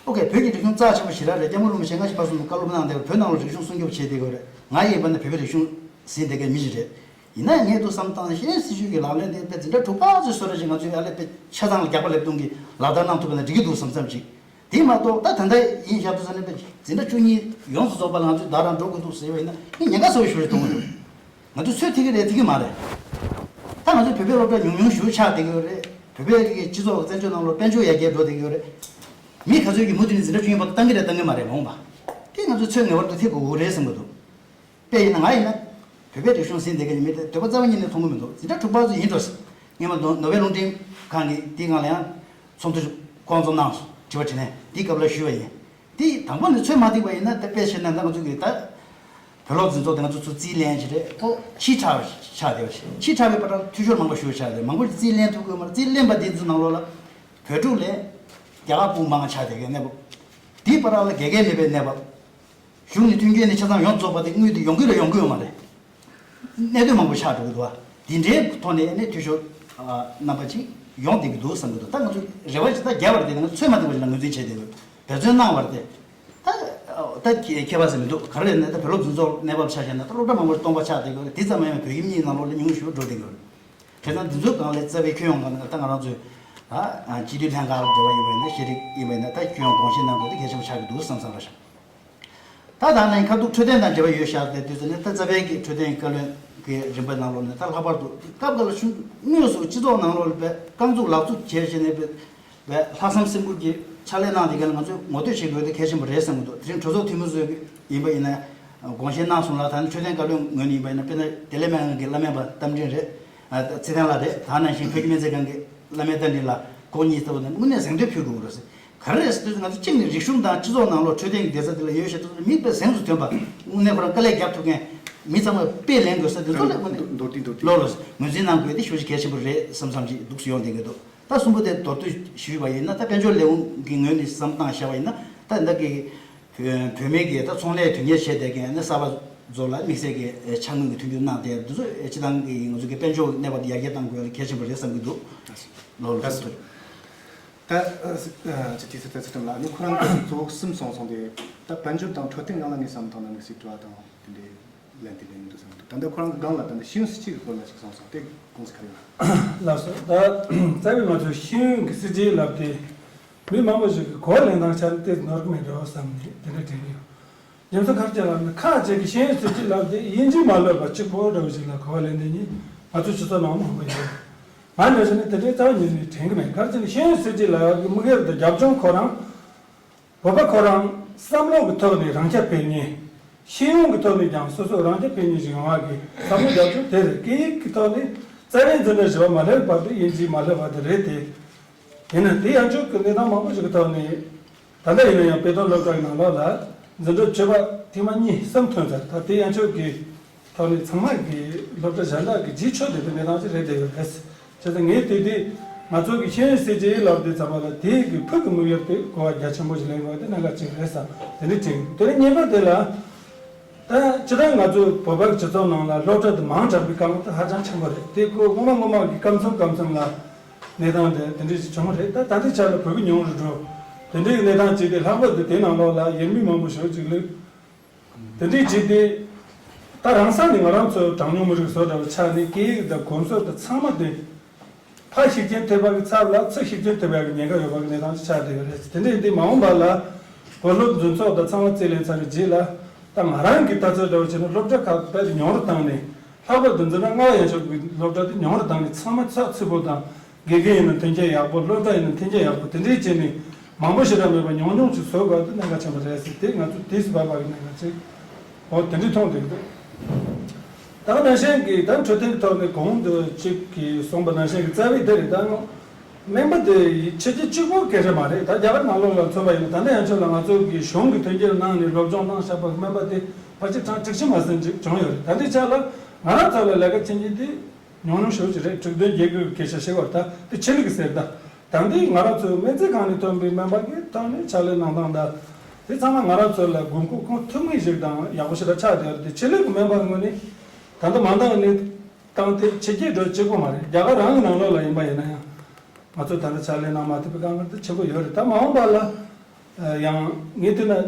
ཨོ་ཀེ། བོད་ཀྱི་རིག་གཞུང་རྩ་ཆེན་པོ་ཞེ་དྲག་རེད། སྐྱབས་མགོན་རིན་པོ་ཆེ་སྔ་ཕྱི་བར་གསུམ་དུ་བཀའ་སློབ་གནང་བསྡད་པ། བོད་ནང་ལ་རིག་གཞུང་སྲུང་སྐྱོབ་བྱས་བསྡད་ཡོད་རེད། ང་ཡིན་པ་ན་བོད་པའི་རིག་གཞུང་ཟིན་བསྡད་མཁན་མི་ཞིག་རེད། ཡིན་ན་ངས་འདུག་བསམ་སྟངས། ཤེས་ཡོན་སྲིད་བྱུས་ཀྱི་ལག་ལེན་དེ་དཔེ་འཛིན་གྲྭ་དྲུག་པ་ཚོའི་བཟོ་འདྲ་ཞིག་ང་ཚོས་ཨ་ལས་དཔེ་ཆ་ཚང་ལ་རྒྱག་པ་ལེབ་སྟོང་གི་ལག་བསྟར་གནང་ཐུབ་པ་ན་འགྲིག་གི་འདུག་བསམ་བསམ་ཅིག་དེ་མ་གཏོགས་ད་ད་ལྟ་ཡིན་བཞག་དུས་ཙམ་ནས་དཔེ་འཛིན་གྲྭ་བཅུ་གཉིས་ཡོངས་སུ་རྫོགས་པ་ལ་ང་ཚོས་བདག་རང་འགྲོ་དགོས་འདུག་ཟེར་བ་ཡིན་ན། ངས་ཉེན་ཁ་ཚ་བོ་ཞེ་པོ་ཞིག་མཐོང་གི་འདུག་ང་ཚོས་ཚོད་ཐིག་གི་རེད། ཐིག་གི་མ་རེད། ད་ང་ཚོའི་བོད་པའི་སློབ་གྲྭ་ཉུང་ཉུང་ཞིག་ཆགས་བསྡད་ཀྱི་ཡོད་རེད། བོད་པའི་རིགས་ཀྱི་སྤྱི་ཚོགས་ཀྱི་བཙན་བྱོལ་ནང་ལོགས་དཔལ་འབྱོར་ཡར་རྒྱས་འགྲོ་བསྡད་ཀྱི་ཡོད་རེད། མི་ག་ཚོད་ཀྱིས་མུ་མཐུད་ནས་འཛིན་གྲྭ་བཅུ་གཉིས་པ་བཏང་གི་རེད་བཏང་གི་མ་རེད་མ་འོངས་པ། དེ་ང་ཚོས་ཚོད་ངེས་པར་དུ་ཐིག་དགོས་ཀྱི་རེད་བསམ་གྱི་འདུག་དཔེ་ཡིན་ན་ང་ཡིན་ན་བོད་པའི་རིག་གཞུང་ཟིན་བསྡད་མཁན་མི་དེ་འདོད་པ་རྩ་བ་ཉིད་ནས་མཐོང་གི་མི་འདུག་འཛིན་གྲྭ་དྲུག་པ་ཚོ་ཡིན་འགྲོ་ཟེར། སྔོན་མ་ནོ་ནོ་བེལ་རླུང་འཕྲིན་ཁང་གི་དེའི་སྒང་ལ་ཡང་ཚོགས་འདུ་ཞིག་བསྐོང་ཚོགས་གནང་སོང་། དྲི་བ་དྲིས་ལན་དེའི་སྐབས་ལ་ཞུས་པ་ཡིན། དེ་དང་པོ་ནས་ཚོད་མ་ཐིག་པ་ཡིན་ན། ད་དཔེ་བྱས་ན་ད་ང་ཚོ་གི་ད་བོད་སློབ་འཛིན་ཚོགས་དེ་ང་ཚོ་ཚུར་རྩིས་ལེན་བྱས་རེད། ཁོ་ཕྱི་དྲགས་ཆགས་བསྡད་པ་ཞིག་ཕྱི་དྲགས་པའི་བར་དུ་འཐུས་ཤོར་མང་པོ་ཞིག་ཆགས་བསྡད། མང་པོ་ཞིག་རྩིས་ལེན་ཐུབ་ཀྱི་ཡོད་མ་རེད། རྩིས་ལེན་པ་དེ་ཚོའི་ནང་ལོགས་ལ་བོད་ཕྲུག་ལས་རྒྱ་གར་ཕྲུག་མང་བ་ཆགས་བསྡད་མཁན་གནས་བབ། དེའི་བར་ལ་དགེ་རྒན་མེད་པའི་གནས་བབ། གཞུང་ནས་མཐུན་རྐྱེན་ནི་ཆ་ཚང་ཡོངས་རྫོགས་པ་དེ་དངུལ་དེ་ཡོང་གི་རེད་ཡོང་གི་ཡོད་མ་རེད། གནད་དོན་མང་པོ་ཆགས་འགྲོ་གི་འདུག་བ། འདི་འདྲའི་ཐོག་ནས་ནི་འཐུས་ཤོར་རྣམ་པ་ཅིག་ཡོང་བསྡད་ཀྱི་འདུག་བསམ་གྱི་འདུག་ད་ང་ཚོ་རེ་བ་ཅིག་ད་རྒྱས་པར་དེ་ནི་ཚོད་མ་ཐིག་པ་ཞིག་ལ་ངོས་འཛིན་བྱས་བསྡད་ཡོད། འབད་བརྩོན་གནང་བར་དེ། ད་ད་ཁྱད་པར་ཟེར་མི་འདུག་ག་རེ་ལབ་ན་ད་བོད་སློབ་འཛིན་ཚོགས་གནས་བབ་ཆ་བཞག་ན་ད་སློབ་གྲྭ་མང་པོ་སྟོང་པ་ཆགས་བསྡད་ཡོད་རེད། དེ་ཙམ་མ་ཡིན་པར་བོད་ཁྱིམ་གཉིས་ནང་ལོགས་ལ་ཉུང་ཤོས་འགྲོ་བསྡད་ཡོད་རེད། དེ་ན་འདི་ཚོའི་སྒང་ལ་རྩ་བའི་ཁྱོན་ཡོངས་ནང་ནས་ད་ང་རང་ཚོའི་ ད་སྤྱི་འཐུས་ལྷན་ཁང་ལ་འབྲེལ་བ་ཡོད་པ་ཡིན་ན། ཤེས་རིག་ཡིན་པ་ཡིན་ན། ད་ཁྱོན་དགོངས་བཞེས་གནང་དགོས་དེ་གལ་ཆེན་པོ་ཆགས་ཀྱི་འདུག་བསམ་བསམ་ར་ཤག་ད་ད་ནང་ཁ་ཐུག་འཕྲོད་བསྟེན་དང་འབྲེལ་བ་ཡོད་ཤག་དེ་དུས་ཚོད་ནས། ད་རྩ་བའི་གི་འཕྲོད་བསྟེན་བཀའ་བློན་གྱི་རིམ་པ་ནང་ལོགས་ནས། ད་ལྷག་པར་དུ་སྐབས་འགའ་ལ་ཆུང་དངོས་སུ་སྤྱི་ཚོགས་ནང་ལོགས་ལ་དཔེ་རྐང་བཙུགས་ལག་བཙུགས་བྱས་བྱས་ནས་དཔེ་དཔེ་ལྷག་བསམ་སེམས་ཁུར་གྱི་ཕྱག་ལས་གནང་། དེ་ག་ལ་ང་ཚོས་ངོ་སྤྲོད་བྱེད་དགོས་དེ་གལ་ཆེན་པོ་རེད་བསམ་གྱི་འདུག་དེ་རིང་གྲོས་ཚོགས་འཐུས་མི་ཚོས་ཡིན་པ་ཡིན་ན་དགོངས་བཞེས་གནང་སོང་ལ། ད་ནི་འཕྲོད་བསྟེན་བཀའ་བློན་ངོས་ནས་ཡིན་པ་ཡིན་ན། དཔེར་ན་བདེ་ལེགས་སྨན་ཁང་གི་བླ་སྨན་པ་རྟ་མགྲིན་རེད། ཨ། ཚེ་བརྟན་ལགས་རེད། ད་ནང་བཞིན་བོད་ཀྱི་སྨན་རྩིས་ཁང་གི་བླ་སྨན་རྟ་མགྲིན་ལགས། ཁོང་གཉིས་ལྟ་བུ་ནི་དངོས་གནས་གཟེངས་བསྟོད་ཕུལ་དགོས་རེད། ག་རེ་རེད་ཟེར་དུས། ང་ཚོ་གཅིག་ནས་རིག་གཞུང་དང་སྤྱི་ཚོགས་ནང་ལོགས་འཕྲོད་བསྟེན་གྱི་བདེ་རྩ་དེ་ལ་ཡོད་ཤག་དུས་མིག་དཔེ་གཟེངས་སུ་ཐོན་པ། དངོས་གནས་ཁོ་རང་དཀའ་ལས་རྒྱབ་ཐུབ་མཁན་མི་ཚང་མས་དཔེ་ལེན་དགོས་ས་དེ་ཚོ་ལ་དངོས་གནས། མདོར་བསྡུས། མདོར་བསྡུས། ལོ་ལོ་ངོས་འཛིན་གནང་དགོས་དེ་ཞེ་པོ་ཅིག་གལ་ཆེན་པོ་རེད་བསམ་བསམ་ཅིག་འདུག་སེ་ཡོང་བསྡད་ཀྱི་འདུག་ད་གསུམ་པོ་དེ་མདོར་བསྡུས་ཞུས་པ་ཡིན་ན། ད་དཔལ་འབྱོར་ལས་ཁུངས་ཀྱི་ངོས་ནས་བསམ་བློ་བཏང་བཞག་པ་ཡིན་ན། ད་ད་གི་བོད་མི་གི་ད་ཚོང་ལས་དོན་གཉེར་བྱས་བསྡད་མཁན་ནི་གསར་པ་ཚོ་ལ་དམིགས་བསལ་གྱི་ཕྱག་དངུལ་གྱི་མཐུན་འགྱུར་གནང་བསྡད་འདི་ཚོ་སྤྱི་བཏང་གི་ང་ཚོ་གི་དཔལ་འབྱོར་གནས་བབ་དེ་ཡར་རྒྱས་གཏང་དགོས་ཡ་གལ་ཆེན་པོ་རེད་བསམ་གྱི་འདུག་ལགས་སོ། ད་ཅི་དེ་ཚོ་ད་ཚོ་ལ་ནི་ཁོ་རང་གི་གཙོ་བོ་གསུམ་སོང་སོང་དེ། ད་དཔལ་འབྱོར་དང་འཕྲོད་བསྟེན་སྒང་ལ་ངས་བསམ་བཏང་ན་དམིགས་བསལ་དྲི་བ་དང་དེ་འདྲའི་ལན་དེ་ལན་མི་འདུག་བསམ་འདུག་ད་ལྟ་ཁོ་རང་གི་སྒང་ལ་ད་ལྟ་ཤེས་ཡོན་སྲིད་བྱུས་ཀྱི་སྐོར་ལ་ཅིག་སོང་སོང་དེ་དགོངས་ཚུལ་ག་རེ་ཡོད་ན། ལགས་སོ། ད་རྩ་བའི་ང་ཚོ་ཤེས་ཡོན་གྱི་སྲིད་བྱུས་ལབ་དེ། མི་མང་པོ་ཞིག་གིས་གོ་བ་ལེན་སྟངས་ཆ་ནས་ཏོག་ཙམ་ནོར་གྱི་མེད་འགྲོ་བསམ་ནས་དེ་འདྲ་དྲན་གྱི་ཡོད། རྒྱུ་མཚན་ག་རེ་ལབ་ན། ཁ་ཅིག་གིས་ཤེས་ཡོན་སྲིད་བྱུས་ལབ་དེ་དབྱིན་ཇི་མ་ལབ་པ་གཅིག་པོ་འདྲ་བོ་ཞིག་ལ་གོ་བ་ལེན་མཁན་ནི་ང་ཚོའི་སྤྱི་ཚོགས་ནང་མང་པོ་ཡོད། ང་འདྲ་བྱས་ནས་དེ་འདྲའི་རྩ་བ་ཉིད་ནས་དྲན་གྱི་མེད། ག་རེ་ཟེར་ན་ཤེས་ཡོན་སྲིད་བྱུས་ལབ་ཡག་གི་དམིགས་ཡུལ་དང་རྒྱབ་ལྗོངས་ཁོ་རང་། བོད་པ་ཁོ་རང་བསམ་བློ་གི་ཐོག་ནས་རང་རྐྱ་འཕེར་མཁན། ཤེས་ཡོན་གྱི་ཐོག་ནས་ཀྱང་སོ་སོ་རང་རྐྱ་འཕེར་མཁན་ཞིག་ཡོང་བ་གི་བསམ་བློ་རྒྱབ་ལྗོངས་དེ་རེད། སྐད་ཡིག་གི་ཐོག་ནས་རྩ་བའི་འཛིན་གྲྭ་བཞི་པ་མ་སླེབས་བར་དུ་དབྱིན་ཇི་མ་སླེབས་པ་དེ་རེད་དེ། ཡིན་ན་དེ་ཡང་ཆོས་ཀྱི་གནས་སྟངས་མང་པོ་ཞིག་གི་ཐོག་ནས། ད་ལྟ་ཡིན་ན་ཡང་དཔེ་སྟོན་སློབ་གྲྭ་གི་ནང་ལོགས་ལ་འཛིན་གྲྭ་བཅུ་པ་ཐེངས་མ་གཉིས་གསུམ་ཐོན་ཚར། ད་དེ་ཡང་ཆོས་ཀྱི་ཐོག་ནས་ཚང་མ་གི་སློབ་གྲྭ་གཞན་དག་གི་རྗེས་ཆོད་དེ་དེ་གནས་སྟངས་ཅིག་རེད་བསྡད་ཡོད་རེད། བྱས་ཙང་ངས་དེ་དུས་ང་ཚོ་གི་ཤེས་ཡོན་སྲིད་བྱུས་ལབ་དུས་ཙམ་པ་ལ་དེ་གི་ཕུགས་ཀྱི་དམིགས་ཡུལ་དེ་གོ་བ་རྒྱ་ཆེན་པོ་ཞིག་ལེན་དགོས་དེ་གནད་འགག་ཅིག་རེད་བསམ། དེ་འདྲ་དྲན། དེ་ནས་གཉིས་པ་དེ་ལ། ད་སྤྱིར་བཏང་ང་ཚོ་བོད་པ་གི་སྤྱི་ཚོགས་ནང་ལ་སློབ་གྲྭ་དེ་མང་དྲགས་པའི་དཀའ་ངལ་དེ་ཧ་ཅང་ཆེན་པོ་རེད། དེ་ཁོ་སྔོན་མ་སྔོན་མ་གི་སྐབས་མཚམས་སྐབས་མཚམས་ལ་གནས་སྟངས་དེ་དེ་འདྲ་ཞིག་བྱུང་བ་རེད། ད་ད་ལྟའི་ཆ་ལ་བོད་ཀྱི་ཉུང་རུ་འགྲོ། དེ་འདྲའི་གནས་སྟངས་ཅིག་དེ་ལྷག་པར་དུ་དེ་ནང་ལོགས་ལ་ཡུལ་མི་མང་པོ་ཞིག་ཅིག་སླེབས། དེ་འདྲའི་ཅིག་དེ་ད་རང་ས་ནས་ང་རང་ཚོ་གྲངས་ཉུང་མི་རིགས་བཟོ་འདྲ་བ་ཆགས་ནས་སྐད་ཡིག་དང་གོམས་སྲོལ་དང་ཚང་མ་དེ། ཕ་ཤུགས་རྐྱེན་ཐེབས་པ་གི་ཚབ་ལ་ཚུར་ཤུགས་རྐྱེན་ཐེབས་ཡག་གི་ཉེན་ཁ་ཡོད་པ་གི་གནས་སྟངས་ཤིག་ཆགས་བསྡད་ཡོད་རེད། དེ་འདྲ་ཡིན་དུས་མ་འོངས་པ་ལ་བོད་སློབ་འཛིན་ཚོགས་དང་ཚང་མ་རྩིས་ལེན་ཚར་བའི་རྗེས་ལ། ད་ང་རང་གི་ལྟ་ཚུལ་འདྲ་བོ་བྱས་ན་སློབ་གྲྭ་ཁག་དཔེ་ཉུང་རུ་བཏང་ནས། ལྷག་པར་དུ་འཛིན་གྲྭ་ལྔ་པ་ཡན་ཆོད་ཀྱི་སློབ་གྲྭ་དེ་ཉུང་རུ་བཏང་ནས། ཚང་མ་ཚགས་ཚུད་པོ་དང་། དགེ་རྒན་ཡིན་ན་མཐུན་རྐྱེན་ཡག་པོ། སློབ་གྲྭ་ཡིན་ན་མཐུན་རྐྱེན་ཡག་པོ། དེ་འདྲའི་བྱས་ནས་མང་པོ་ཞེ་དྲག་མེད་པ་ཉུང་ཉུང་ཅིག་བཟོ་དགོས་དེ་གནད་འགག་ཆེན་པོ་རེད་ཟེར། དེ་ང་ཚོ་དུས་སུ་བབ་པ་གི་གནད་འགག་ཅིག་འོ་དེ་འདྲའི་མཐོང་བསྡད་ཀྱི་འདུག་ད་ག་ནང་བཞིན་གྱི་ད་འཕྲོད་བསྟེན་གྱི་ཐོག་ནས་གོང་དུ་གཅིག་གིས་གསུངས་པ་ནང་བཞིན་གྱི་རྩ་བའི་དེ་རེད། ད་སྨན་པ་དེ་ཕྱི་རྒྱལ་གཅིག་པོ་སྐད་ཆ་མ་རེད། ད་རྒྱ་གར་ནང་ལོགས་ལ་མཚོན་པ་ཡིན་ན། ད་ལྟ་ཡན་ཆོད་ལ་ང་ཚོ་གི་གཞུང་གི་མཐུན་རྐྱེན་གནང་ནས་སློབ་སྦྱོང་གནང་བཞག་པ་སྨན་པ་དེ་ཕལ་ཆེར་གྲངས་དྲུག་ཅུ་མ་ཟིན་ཅིག་བྱུང་ཡོད་རེད། ད་ལྟའི་ཆ་ལ་ང་རང་ཚོ་ལ་ལས་ཀ་བྱེད་མཁན་དེ་ཉུང་ཉུང་ཞེ་པོ་ཅིག་རེད། དྲུག་བདུན་བརྒྱད་དགུ་གི་སྐད་ཆ་བཤད་པར། ད་དེ་ཆེད་ལས་ཀྱི་ཟེར། ད་ད་འདི་ང་རང་ཚོའི་སྨན་རྩིས་ཁང་ནས་ཐོན་པའི་སྨན་པ་གི་ཐོག་ནས་ཕྱག་ལས་གནང་སྟངས་དང་། དེ་ཚང་མ་ང་རང་ཚོ་ལ་དགོས་མཁོ་ཁུངས་ཐུབ་ངེས་ཞིག་དང་ཡག་པོ་ཞེ་དྲག་ཆགས་བསྡད་ཡོད་རེད། དེ་ཆེད་ལས་ཀྱི་སྨན་པ་ངོས་ནས་ད་ལྟ་མ་འདང་ནས་བཏང་སྟེ་ཕྱི་རྒྱལ་འགྲོ་གཅིག་པོ་མ་རེད། རྒྱ་གར་རང་གི་ནང་ལོགས་ལ་ཡིན་པ་ཡིན་ན་ཡང་། ང་ཚོ་ད་ལྟ་ཕྱག་ལས་གནང་མ་ཐུབ་པའི་དཀའ་ངལ་དེ་ཆེན་པོ་ཡོད་རེད། ད་མ་འོངས་པ་ལ་ཡང་ངས་བལྟས་ན་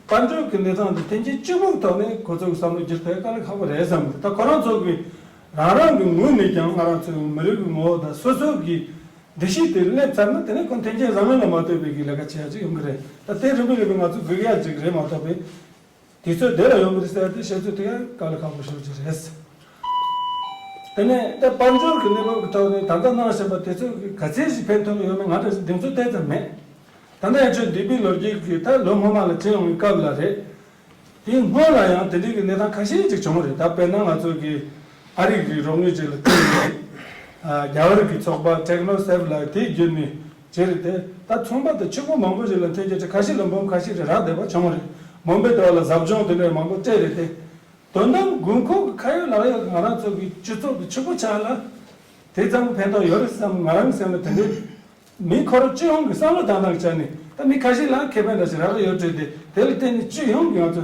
དཔལ་འབྱོར་གྱི་གནས་སྟངས་དེ་ཐེངས་གཅིག་གཅིག་པོ་གི་ཐོག་ནས་ཁོ་ཚོ་གི་བསམ་བློ་བསྒྱུར་ཐུབ་ཡ་དཀའ་ལས་ཁག་པོ་རེད་བསམ་གི་འདུག་ད་ཁོ་རང་ཚོ་གི་རང་རང་གི་ངོས་ནས་ཀྱང་ང་རང་ཚོའི་མི་རིགས་ཀྱི་ངོ་བོ་དང་སོ་སོ་གི་འདུ་ཤེས་དེ་སླེབས་ཚར་ན། དེ་ནས་ཁོ་འཐེན་འཁྱེར་བཟང་ངན་ལ་མ་ལྟོས་པའི་གི་ལས་ཀ་བྱེད་ཡ་ཅིག་ཡོང་གི་རེད། ད་དེ་རིམ་པས་རིམ་པས་ང་ཚོ་སྒུག་ཡ་ཅིག་རེད་མ་གཏོགས་པའི། དུས་ཚོད་དེ་ལ་ཡོང་གི་རེད་ཟེར་ཏེ་བཤད་ཚོད་དེ་ཡང་དཀའ་ལས་ཁག་པོ་ཞེ་པོ་ཅིག་རེད། དེ་ནས་ད་དཔལ་འབྱོར་གྱི་གནས་བབ་ཀྱི་ཐོག་ནས་ད་ལྟ་གནང་བཞིན་པ་དེ་ཚོ་གི་ག་ཚད་ཞིག་ཕན་ཐོགས་ཡོད་མེད་ང་རང་གདེང་ཚོད་ཏོག་ཙམ་མེད། ད་ལྟ་ཡང་ཆོས་འདས་པའི་ལོ་རྒྱུས་ཀྱི་ད་ལོ་སྔོན་མ་ལ་བྱེད་ཡོང་བའི་སྐབས་ལ་རེད། དེའི་སྔོན་ལ་ཡང་དེ་འདྲའི་གི་གནས་སྟངས་ཁ་ཤས་ཅིག་བྱུང་རེད། ད་དཔེར་ན་ང་ཚོ་གི་ཨ་རི་གི་རོགས་དངུལ་ཅིག་ལ་བརྟེན་ནས། རྒྱ་གར་གི་ཚོགས་པ་Technocev ལ་དེ་བརྒྱུད་ནས་བྱས་རེད་དེ། ད་ཚོང་པ་དང་ཕྱུག་པོ་མང་པོ་ཞིག་ལ་མཐུན་རྐྱེན་ཅིག་ཁ་ཤས་ལ་འབུམ་ཁ་ཤས་རེ་རག་བསྡད་པ་བྱུང་བ་རེད། འབུམ་པའི་དོ་ལ་ཟབ་སྦྱོང་དེ་འདྲ་མང་པོ་སྤྲད་རེད་དེ། དོན་དམ་དགོས་མཁོ་གི་ཁ་ཡོད་ལག་ཡོད་ཀྱི་ང་རང་ཚོ་གི་སྤྱི་ཚོགས་ཀྱི་ཕྱུག་པོ་ཆགས་ལ་དེ་ཙམ་ཕན་ཐོགས་ཡོད་རེད་བསམ། ང་རང་གི་སེམས་ལ་དེ་འདྲའི་མི་འཁོར་སྤྱི་ཡོངས་ཀྱི་བསམ་བློ་བཏང་སྟངས་ཀྱི་ཆ་ནས། ད་མི་ཁ་ཤས་ལ་ཁེ་ཕན་འདྲ་ཞིག་རག་གི་ཡོད་རེད་དེ། དེ་ལ་བརྟེན་ནས་སྤྱི་ཡོངས་ཀྱི་ང་ཚོ་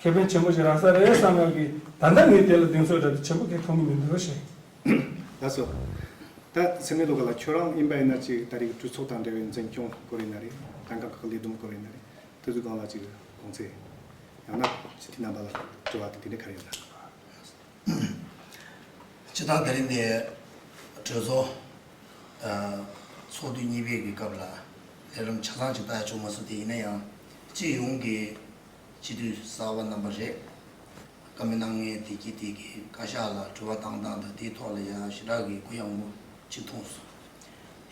ཁེ་ཕན་ཆེན་པོ་ཞིག་རག་ས་རེད་བསམ་ཡག་གི། ད་ལྟ་ངས་དེ་ལ་གདེང་ཚོད་འདྲ་དེ་ཆེན་པོ་གང་ཡང་མཐོང་གི་མི་འདུག་ཞེས། ལགས་སོ། ད་སེར་སྨད་སློབ་གྲྭ་ལ་ཁྱོད་རང་ཡིན་པ་ཡིན་ན་ཅིག་ད་རེས་ཀྱི་གྲོས་ཚོགས་དང་འབྲེལ་བའི་འཛིན་སྐྱོང་སྐོར་ཡིན་ན་རེད། གང་ག་ཁག་ལས་བསྡོམས་སྐོར་ཡིན་ན་རེད། དེ་ཚོའི་སྒང་ལ་ཅིག་དགོངས་ཚུལ། ཡང་ན་སྤྱི་འཐུས་རྣམ་པ་ལ་དྲི་བ་དང་དེ་འདྲ་ག་རེ་ཡོད་ན། སྤྱི་བཏང་དེ་རིང་ནས་གྲོས་ཚོགས་ཨ་ ཚོགས་དུས་གཉིས་པའི་གི་སྐབས་ལ་ལས་རིམ་ཆ་ཚང་ཅིག་ལྟ་ཡ་བྱུང་མ་སོང་། དེ་ཡིན་ན་ཡང་སྤྱི་ཡོངས་ཀྱི་སྤྱི་འཐུས་གསར་པ་རྣམ་པ་རེད། བཀའ་མོལ་གནང་མཁན་དེ་གྱིས་དེ་གི་བཀའ་ཤག་ལ་དྲི་བ་བཏང་སྟངས་དང་དེའི་ཐོག་ལ་ཡང་ཞེ་དྲག་གི་གུ་ཡངས་པོ་ཅིག་མཐོང་སོང་།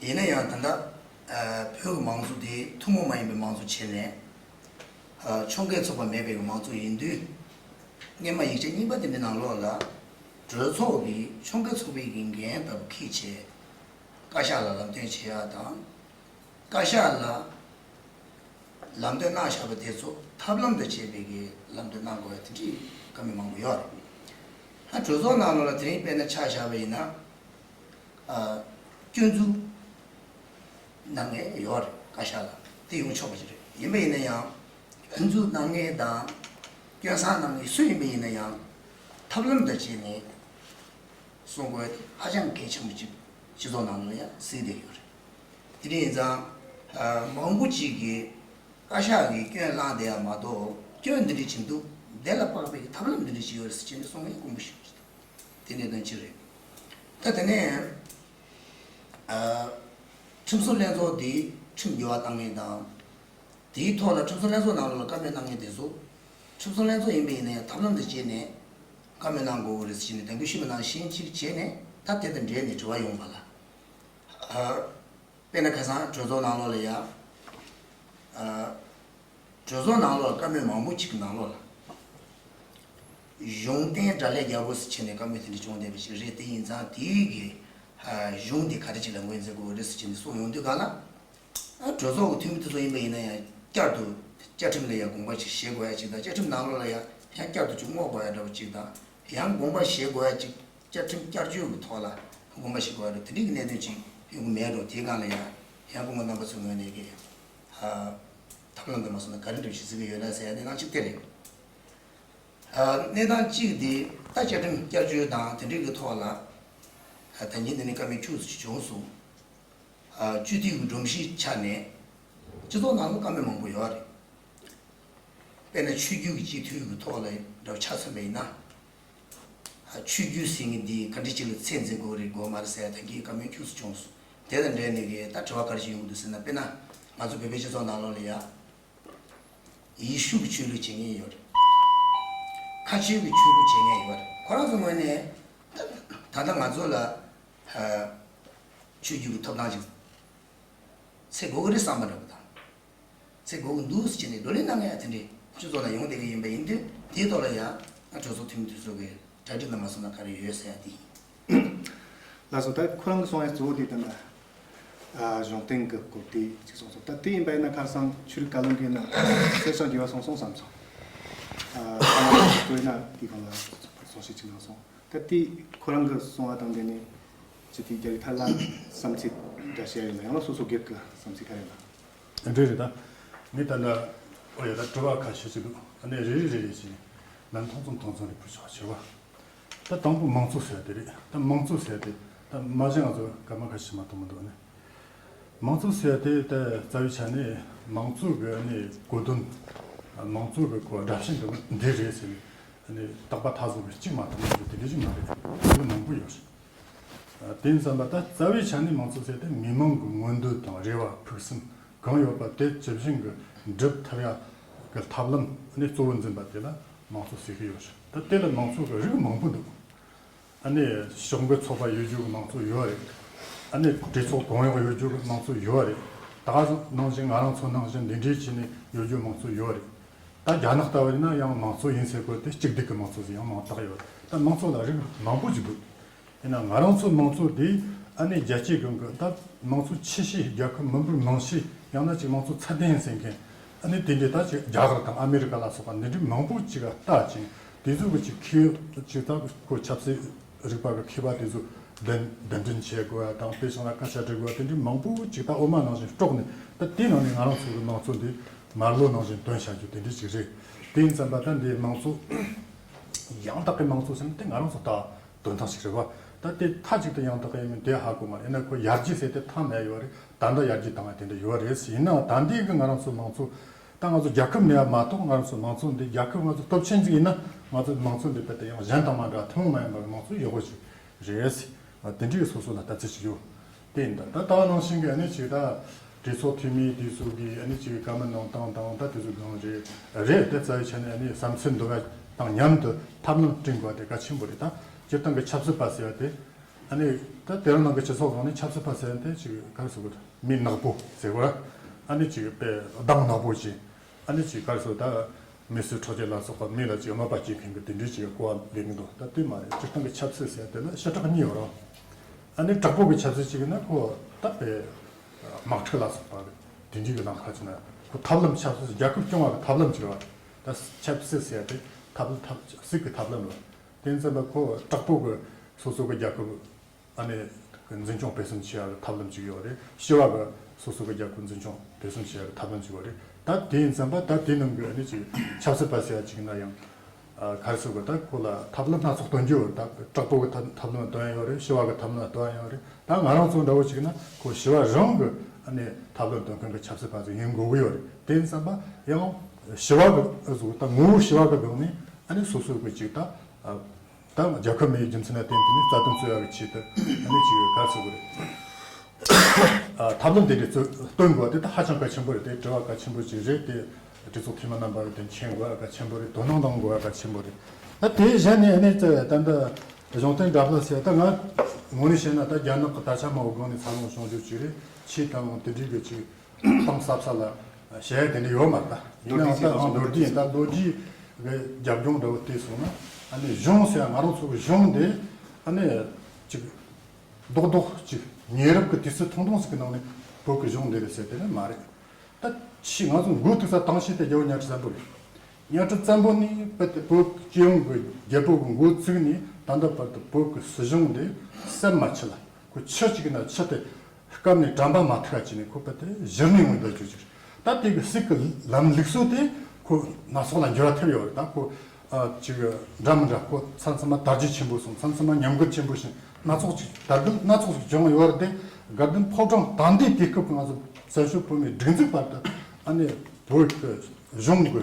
ཡིན་ན་ཡང་ད་ལྟ་ཨ་བོད་ཀྱི་མང་གཙོ་དེ་ཐུན་མོང་མ་ཡིན་པའི་མང་གཙོ་བྱས་ནས་ཨ་ཕྱོགས་འགལ་ཚོགས་པ་མེད་པའི་མང་གཙོ་ཡིན་དུས། སྔོན་མ་ཡིག་ཆ་རྙིང་པ་དེ་འདྲའི་ནང་ལོགས་ལ་གྲོས་ཚོགས་ཀྱིས་ཕྱོགས་འགལ་ཚོགས་པའི་གི་འགན་ལྟ་བུ་འཁྱེར་བྱས་བཀའ་ཤག་ལ་ལམ་སྟོན་བྱེད་ཡག་དང་། བཀའ་ཤག་ལ་ལམ་སྟོན་གནང་བཞག་པ་དེ་ཚོ་ཐབས་ལམ་དང་བཅས་པའི་གི་ལམ་སྟོན་གནང་དགོས་ཡ་དེ་འདྲའི་བཀའ་མོལ་མང་པོ་ཡོད་རེད། ད་གྲོས་ཚོགས་ནང་ལོགས་ལ་དེ་རིང་དཔེར་ན་ཆ་བཞག་པ་ཡིན་ན། ཨ་སྐྱོན་འཛུགས་གནང་མཁན་ཡོད་རེད། བཀའ་ཤག་ལ་དེ་ཡོང་ཆོག་པ་ཞིག་རེད། ཡིན་པ་ཡིན་ན་ཡང་སྐྱོན་འཛུགས་གནང་མཁན་དང་སྐྱོན་བསང་གནང་མཁན་སུ་ཡིན་པ་ཡིན་ན་ཡང་ཐབས་ལམ་དང་བཅས་ནས་གསུང་དགོས་དེ་ཧ་ཅང་གལ་ཆེན་པོ་ཅིག་སྤྱི་ཚོགས་ནང་ལ་ཡང་གཟིགས་བསྡད་ཡོད་རེད། དེ་འདྲ་ཡིན་ཙང་ཨ་མང་པོ་ཅིག་གིས་བཀའ་ཤག་གིས་སྐྱོན་བསླངས་བསྡད་ཡ་མ་གཏོགས་སྐྱོན་འདི་འདྲ་ཅིག་འདུག་འདི་ལ་དཔག་པའི་ཐབས་ལམ་འདི་འདྲ་ཅིག་ཡོད་རེད་ཟེར་བྱས་ནས་གསུང་མཁན་དཀོན་པོ་ཞིག་རེད། དེ་གནད་དོན་གཅིག་རེད། ད་དེ་ནས་ཨ་ཁྲིམས་བཟོ་ལྷན་ཚོགས་འདི་ཁྲིམས་འགྱུར་བ་བཏང་མཁན་དང་། དེའི་ཐོག་ལ་ཁྲིམས་བཟོ་ལྷན་ཚོགས་ནང་ལོགས་ལ་བཀའ་མོལ་གནང་མཁན་དེ་ཚོ་ཁྲིམས་བཟོ་ལྷན་ཚོགས་ཡིན་པ་ཡིན་ན་ཡང་ཐབས་ལམ་དང་བཅས་ནས་བཀའ་མོལ་གནང་དགོས་ཀྱི་རེད་ཟེར་ནས་དང་པོ་ཞུས་པ་ནང་བཞིན་ཅིག་བྱས་ནས། ད་དེ་དང་འབྲེལ་ནས་དྲི་བ་ཡོང་བ་ལ། ཨ་དཔེར་ན་ཁ་སང་གྲོས་ཚོགས་ནང་ལོགས་ལ་ཡ། ཨ་གྲོས་ཚོགས་ནང་ལོགས་ལ་བཀའ་མོལ་མང་པོ་ཅིག་གི་ནང་ལོགས་ལ། གཞུང་བརྟེན་དགྲ་ལས་རྒྱལ་པོ་ཟེར་བྱས་ནས་བཀའ་མོལ་དེ་འདྲ་བྱུང་བསྡད་པ་ཞིག་རེད། དེ་ཡིན་ཙང་དེའི་གི་ཨ་གཞུང་དེ་ག་རེ་ཅིག་ལ་ངོས་འཛིན་དགོས་རེད་ཟེར་བྱས་ནས་གསུངས་ཡོང་དུས་ག་ལ། ཨ་གྲོས་ཚོགས་ཀྱི་འཐུས་མི་དེ་ཚོ་ཡིན་པ་ཡིན་ན་ཡང་བསྐྱར་དུ་བཅའ་ཁྲིམས་ལ་ཡང་དགོངས་པ་ཅིག་བཞེས་དགོས་ཡ་ཅིག་དང་། བཅའ་ཁྲིམས་ནང་ལོགས་ལ་ཡང་ཡང་བསྐྱར་དུ་ཅིག་སྔོག་དགོས་ཡ་འདྲ་བོ་ཅིག་དང་། ཡང་དགོངས་པ་བཞེས་དགོས་ཡ་ཅིག་བཅའ་ཁྲིམས་བསྐྱར་བཅོས་ཀྱི་ཐོག་ལ་དགོངས་པ་བཞེས་དགོས་ཡ་འདྲ་དེ་འདྲའི་གི་གནད་དོན་ཅིག་ཡོང་གི་མེད་འགྲོ། དེའི་སྒང་ལ་ཡང་ཡང་སྐུ་ངོ་རྣམ་པ་ཚོའི་ངོས་ནས་གི་ཨ་ཐབས་ལམ་དུ་མ་སོང་ན་ག་རེ་འདྲ་བོ་ཞིག་གཟིགས་ཀྱི་ཡོད་ན་ཟེར་ཡ་གནས་སྟངས་གཅིག་དེ་རེད། ཨ་གནས་སྟངས་གཅིག་དེ་ད་བཅའ་ཁྲིམས་བསྐྱར་བཅོས་དང་དེ་འདྲའི་གི་ཐོག་ལ་ཨ་ད་ཉིན་འདི་ནས་བཀའ་མོལ་ཁྱུག་ཙམ་ཅིག་བྱུང་སོང་། ཨ་སྤྱི་འཐུས་ཀྱི་སྒྲོམ་གཞིའི་ཆ་ནས་སྤྱི་ཚོགས་ནང་ལ་བཀའ་མོལ་མང་པོ་ཡོད་རེད། དཔེར་ན་ཆོས་བརྒྱུད་ཀྱི་སྤྱི་འཐུས་ཀྱི་ཐོག་ལ་འདྲ་བོ་ཆ་མཚོན་པ་ཡིན་ན། ཨ་ཆོས་བརྒྱུད་ཟེར་མཁན་འདི་ག་འདྲ་ཅིག་ལ་ཚད་འཛིན་དགོས་རེད་དགོས་མ་རེད་ཟེར་ཡ་ད་གིན་བཀའ་མོལ་ཁྱུག་ཙམ་བྱུང་སོང་། དེ་དང་འབྲེལ་ནས་གི་ད་དྲི་བ་ག་རེ་ཞིག་ཡོང་གི་འདུག་ཟེར་ན། དཔེར་ན་ང་ཚོ་བོད་པའི་སྤྱི་ཚོགས་ནང་ལོགས་ལ་ཡ། ཡེ་ཤུ་གི་ཆོས་ལུགས་བྱེད་མཁན་ཡོད་རེད། ཁ་ཆོས་ཀྱི་ཆོས་ལུགས་བྱེད་མཁན་ཡོད་རེད། ཁོ་རང་ཚོ་ངོས་ནས་ད་ལྟ་ང་ཚོ་ལ་ཨ་ཆོས་བརྒྱུད་ཀྱི་ཐོབ་ཐང་ཅིག་འཚོལ་དགོས་ཀྱི་རེད་བསམ་པ་འདྲ་པོ་དང་། འཚོལ་དགོས་ཀྱི་འདུག་ཟེར་བྱས་ནས་བགྲོ་གླེང་གནང་མཁན་ཡང་དེ་འདྲའི་སྤྱི་ཚོགས་ནང་ཡོང་བསྡད་ཀྱི་ཡིན་པ་ཡིན་དུས། དེའི་ཐོག་ལ་ཡང་ང་གྲོས་ཚོགས་འཐུས་མི་དེ་ཚོ་གི་གྲ་སྒྲིག་དང་མ་སོང་ན་ག་རེ་ཡོད་ཟེར་ཡ་དེ་ཡིན། ལགས་སོ། ད་ཁོ་རང་གི་གསུང་ཡ་གཙོ་བོ་དེ་ད་ལྟ་ཨ་གཞུང་བརྟེན་གྱི་སྐོར་དེ་གཅིག་གསུངས་སོང་། ད་དེ་ཡིན་པ་ཡིན་ན་ཁ་སང་ཆོས་རིག་བཀའ་བློན་གྱིས་ན་གསེར་ཞང་རྒྱལ་བ་གསུངས་སོང་བསམ་སོང་། ཨ་ཁ་སང་ཁོས་ན་དེ་གང་ལ་གསུང་བཤད་ཅིག་གནང་སོང་། ད་དེ་ཁོ་རང་གི་གསུང་བ་དང་འབྲེལ་ནས་ཅི་དེ་རྒྱ་ཡིག་ཐད་ལ་བསམ་ཚུལ་འདྲ་བཤད་ཡོད་ན། ཡང་ན་སོ་སོ་སྒེར་གྱི་བསམ་ཚུལ་ག་རེ་ཡོད་ན། འདྲ་རེད་ད། ངས་ད་ལྟ་ཨོ་ཡ་ད་དྲི་བ་ཁ་ཤས་ཤིག་འདུག་ཨ་ནི་རེ་རེ་རེ་རེ་བྱས་ནས་མ་མཐོང་ཙམ་མཐོང་ཙམ་རེ་ཕུལ་ཆོག་ཆེ་བ། ད་དང་པོ་མང་གཙོ་ཟེར་དེ་རེད། ད་མང་གཙོ་ཟེར་དེ་ད་མ་གཞི་ང་ཚོ་སྐར་མ་ཁ་ཤས་མ་གཏོགས་མི་འདུག་ཨ་ནི། མང་གཙོ་ཟེར་དེ་ད་རྩ་བའི་ཆ་ནས་མང་གཙོ་གི་ཨ་ནི་གོ་དོན། མང་གཙོ་གི་གོ་སྒྲ་ཤིང་དུ་འདི་རེད་ཟེར་ནས་ཨ་ནི་རྟག་པ་མཐའ་བཟུང་གི་གཅིག་མ་གཏོགས་མི་འདུག་དེ་འདྲ་ཅིག་མ་རེད། དེ་མང་པོ་ཡོད་རེད། དེ་ཡིན་ཙམ་པ་ད་རྩ་བའི་ཆ་ནས་མང་གཙོ་ཟེར་དེ་མི་མང་གི་མངོན་འདོད་དང་རེ་བ་ཕུགས་བསམ་གང་ཡོད་པ་དེ་ཇི་བཞིན་གྱི་འགྲུབ་ཐུབ་ཡ་གི་ཐབས་ལམ་ནི་གཙོ་བོ་འཛིན་པ་དེ་ལ་མང་གཙོ་ཟེར་གྱི་ཡོད་རེད། ད་དེ་ལ་མང་གཙོ་གི་རིགས་མང་པོ་འདུག་ཨ་ནི་ཕྱོགས་འགལ་ཚོགས་པ་ཡོད་རྒྱུ་གི་མང་གཙོ་ཡོད་རེད། ཨ་ནི་གྲོས་ཚོགས་གང་ཡོང་ཡོད་རྒྱུ་གི་མང་གཙོ་ཡོད་རེད། ད་ག་ནང་བཞིན་ང་རང་ཚོ་ནང་བཞིན་འདི་འདྲའི་བྱས་ནས་ཡོད་རྒྱུ་མང་གཙོ་ཡོད་རེད། ད་རྒྱ་ནག་ལྟ་བུ་ཡིན་ན་ཡང་མང་གཙོ་ཡིན་ཟེར་དགོས་དེ་གཅིག་སྡུད་ཀྱི་མང་གཙོ་ཟེར་ཡང་མང་དག་ཡོད་རེད། ད་མང་གཙོ་ལ་རིགས་མང་པོ་ཅིག་འདུག་ཡིན་ན་ང་རང་ཚོའི་མང་གཙོ་དེ་ཨ་ནི་རྒྱལ་སྤྱིའི་སྒང་གི་ད་མང་གཙོ་ཆེ་ཤོས། རྒྱལ་ཁབ་མི་འབོར་མང་ཤོས། ཡང་ན་ཅིག་མང་གཙོ་ཚད་ལྡན་ཟེར་མཁན་ཨ་ནི་དེ་འདྲའི་ད་ཅིག་རྒྱ་གར་དང་ཨ་མེ་རི་ཀ་ལ་སོགས་པ་འདི་འདྲའི་མང་པོ་ཅིག་ལ་ལྟ་ཅིང་། དེ་ཚོ་གི་ཅིག་མཁས་ཅིག་ད་ཁོ་ཆབ་སྲིད་རིག་པ་གི་མཁས་པ་དེ་ཚོ་གདན་གདན་འདྲེན་བྱེད་དགོས་ཡ་དང་། དཔེ་བཞག་ན་སྐད་ཆ་འདྲི་དགོས་ཡ་དེ་འདྲའི་མང་པོ་ཅིག་ད་འོ་མ་ནང་བཞིན་དཀྲོགས་ནས། ད་དེ་ནང་ནས་ང་རང་ཚོ་གི་མང་གཙོ་འདི་མར་ལོ་ནང་བཞིན་འདོན་བྱ་རྒྱུ་དེ་འདྲའི་ཅིག་རེད། དེ་ཡིན་ཙམ་པ་ད་འདི་མང་གཙོ་ཡང་དག་གི་མང་གཙོ་ཟེར་ན་དེ་ང་རང་ཚོ་ད་དོན་དག་ཞིག་རེད་བ། ད་དེ་མཐའ་གཅིག་ཏུ་ཡང་དག་ཡིན་མིན་དེ་ཧ་གོ་མ། ཡིན་ན་ཁོ་ཡར་རྒྱས་ཟེར་དེ་མཐའ་མེད་ཡོད་རེད། ད་ལྟ་ཡར་རྒྱས་བཏང་བ་དེ་འདྲ་ཡོད་རེད། ཡིན་ནའང་ད་ལྟའི་གི་ང་རང་ཚོ་མང་གཙོ། ད་ང་ཚོ་རྒྱལ་ཁབ་ནས་མ་གཏོགས་ང་རང་ཚོ་མང་གཙོ་འདི་རྒྱལ་ཁབ་ང་ཚོ་སྟོབས་ཆེན་ཅིག་ཡིན་ན་ང་ཚོ་མང་གཙོ་འདི་རྦད་དེ་ཡང་གཞན་དང་མ་འདྲ་ཐུན་མོང་མ་ཡིན་པ་གི་མང་གཙོ་ཡག་པོ་ཞིག་རེད། དེ་འདྲའི་སོ་སོ་ལ་ལྟ་ཚུལ་ཞིག་ཡོད། དེ་ཡིན་ད། ད་ད་ནང་བཞིན་གྱི་ཨ་ནི་ཅིག་ད་གྲོས་ཚོགས་འཐུས་མི་དེ་ཚོ་གིས་ཨ་ནི་ཅིག་བཀའ་མོལ་གནང་སྟངས་དང་ད་དེ་ཚོ་གང་རེད་རེད། དེ་རྩ་བའི་ཆ་ནས་ཨ་ནི་བསམ་ཚུལ་འདུ་བ་དང་མཉམ་དུ་ཐབས་ལམ་བསྐྲུན་དགོས་པ་དེ་གལ་ཆེན་པོ་རེད། ད་སྤྱིར་བཏང་གི་ཆབ་སྲིད་པ་ཟེར་བ་དེ་ཨ་ནི་ད་དེ་རིང་ནང་གི་སྤྱི་ཚོགས་ནང་ནས་ཆབ་སྲིད་པ་ཟེར་བ་དེ་ཅིག་ག་རེ་ཟེར་དགོས་རེད། མི་ནག་པོ་ཟེར་བ། ཨ་ནི་ཅིག་དཔེ་གདངས་ནག་པོ་ཅིག་ཨ་ནི་ཅིག་ག་རེ་ཟེར་ད། མི་གསོད་ཁྲག་སྦྱོར་ལ་སོགས་པ་མི་ལ་ཅིག་གནོད་པ་སྐྱེལ་མཁན་གྱི་དེ་འདྲའི་ཅིག་གོ་བ་ལེན་གྱི་འདུག་ད་དེ་མ་རེད། སྤྱིར་བཏང་གི་ཆབ་སྲིད་ཟེར་དེ་ལ་བྱེ་བྲག་གཉིས་ཡོད་རེད། ཨ་ནི་དྲག་པོ་གི་ཆབ་སྲིད་ཅིག་ཡིན་ན་ཁོ་ད་དཔེ་དམག་འཁྲུག་ལ་སོགས་པ་དེ་འདྲའི་གི་ལམ་ཁ་ཅིག་ན་ཁོ་ཐབས་ལམ་ཆབ་སྲིད་རྒྱལ་ཁབ་སྐྱོང་བ་གི་ཐབས་ལམ་ཅིག་རེད་བ། ད་ཆབ་སྲིད་ཟེར་དེ་ཐབས་ལམ་ཐབས་སྲིད་ཀྱི་ཐབས་ལམ་རེད། དེ་ཡིན་ཙམ་པ་ཁོ་དྲག་པོ་གི་སོ་སོ་གི་རྒྱལ་ཁབ་ཨ་ནི་འཛིན་སྐྱོང་སྤེལ་གསུམ་བྱེད་ཡག་གི་ཐབས་ལམ་ཅིག་ཡོད་རེད། ཞི་བ་གི་སོ་སོ་གི་རྒྱལ་ཁབ་འཛིན་སྐྱོང་སྤེལ་གསུམ་བྱེད་ཡག་གི་ཐབས་ལམ་ཅིག་ཡོད་རེད། ད་དེ་ཡིན་ཙམ་པ་ད་དེ་ནང་གི་ཨ་ནི་ཅིག་ཆབ་སྲིད་པ་ཟེར་ཡག་ཅིག་ཡིན་ན་ཡང་ཨ་ག་རེ་ཟེར་དགོས། ད་ཁོ་ལ་ཐབས་ལམ་སྣ་ཚོགས་སྟོན་རྒྱུ་ཡོད་རེད། ད་དྲག་པོ་གི་ཐབས་ཐབས་ལམ་སྟོན་ཡག་ཡོད་རེད། ཞི་བ་གི་ཐབས་ལམ་སྟོན་ཡག་ཡོད་རེད། ད་ང་རང་ཚོ་འདྲ་བོ་ཅིག་ཡིན་ན་ཁོ་ཞི་བ་རང་གི་ཨ་ནི་ཐབས་ལམ་སྟོན་མཁན་གི་ཆབ་སྲིད་པ་ཟིག་ཡིན་དགོས་ཀྱི་ཡོད་རེད། དེ་ཡིན་ཙམ་པ་ཡང་ཞི་བ་གི་ཨ་ཟུག་ད་ངོ་བོ་ཞི་བ་གི་སྒང་ནས་ཨ་ནི་སོ་སོ་གི་ཅིག་ད་ཨ། ད་རྒྱལ་ཁབ་མིའི་རྒྱུ་མཚན་ལ་བརྟེན་ཏེ་ནི་རྩ་དོན་རྩོད་ཡག་གི་ཆེད་དུ་ཨ་ནི་ཅིག་ག་རེ་ཟེར་དགོས་རེད། ཨ་ཐབས་ལམ་དེ་འདྲ་རྩོད་སྟོན་དགོས་པ་དེ་ད་ཧ་ཅང་གལ་ཆེན་པོ་རེད། དེ་དྲི་བ་གལ་ཆེན་པོ་ཅིག་རེད། དེ་གྲོས་ཚོགས་འཐུས་མི་རྣམ་པ་གིས་དེ་མཁྱེན་དགོས་ཡག་གལ་ཆེན་པོ་རེད། དོ་སྣང་གནང་དགོས་ཡག་གལ་ཆེན་པོ་རེད། ད་དེ་གཞན་ནས་ཨ་ནི་ད་ད་གཞུང་དོན་འདྲ་པོ་ཟེར་ད་ང་ངོ་ནས་བཤད་ན་ད་རྒྱ་ནག་གི་ད་ཆ་མང་བོ་སྒང་ནས་འཚར་ལོངས་བྱུང་རྒྱུ་ཅིག་རེད། ཆོས་དང་དེ་འདྲའི་གི་ཅིག་གཏིང་ཟབ་ས་ལ་བཤད་ཡ་དེ་འདྲ་ཡོད་མ་རེད། ད་ཡིན་ནའང་ད་ཨང་ལོ་རྒྱུས་ཡིན། ད་ལོ་རྒྱུས་ཀྱི་རྒྱབ་ལྗོངས་འདྲ་བོ་བལྟས་སོང་ན་ཨ་ནི་གཞུང་ཟེར་ཡ་ང་རང་ཚོ་གི་གཞུང་འདི་ཨ་ནི་ཅིག་རྡོག་རྡོག་ཅིག་ཉེ་རབས་ཀྱི་དུས་ཚོད་ཐུང་ཐུང་ཞིག་གི་ནང་ནས་བོད་ཀྱི་གཞུང་འདི་རེད་ཟེར་དེ་ནི་མ་རེད། ད་ཕྱིས་ང་ཚོ་འགོ་ཐུག་ས་དང་ཤེས་དེ་རྒྱལ་བོ་གཉའ་ཁྲི་བཙན་པོ་རེད། གཉའ་ཁྲི་བཙན་པོ་ནས་བོད་དེ་བོད་སྤྱི་ཡོངས་ཀྱི་རྒྱལ་པོ་གི་འགོ་བཙུགས་ནས་ད་ལྟ་བར་དུ་བོད་ཀྱི་སྲིད་གཞུང་འདི་ཟམ་མ་ཆད་ལ་ཁོ་ཆུ་གཅིག་ན་ཆུ་དེ་སྐམ་ནས་གྲམ་པ་མ་ཐུག་ག་བྱས་ནས་ཁོ་བོད་དེ་གཞི་ནས་ངོས་འདུག་རྒྱུ་ཅིག་ད་དེ་གི་སྲིད་ཀྱི་ལམ་ལུགས་སྲོལ་དེ་ཁོ་སྣ་ཚོགས་ལ་འགྱུར་བ་ཐེབས་ཡོད་རེད། ད་ཁོ་ཨ་ཅིག་འདྲ་མི་འདྲ་ཁོ་མཚམས་མཚམས་མ་དར་རྒྱས་ཆེན་པོ་སོང་། མཚམས་མཚམས་མ་ཉམས་རྒུད་ཆེན་པོ་ཕྱིན། སྣ་ཚོགས་ཅིག་དར་རྒུད་སྣ་ཚོགས་ཤིག་བྱུང་ཡོད་རེད་དེ། དགའ་ལྡན་ཕོ་བྲང་དང་དེ་དུས་སྐབས་ཀྱི་ང་ཚོ་བཙན་བྱོལ་བོད་མིའི་སྒྲིག་འཛུགས་བར་དུ་ཨ་ནི་བོད་ཀྱི་གཞུང་གི་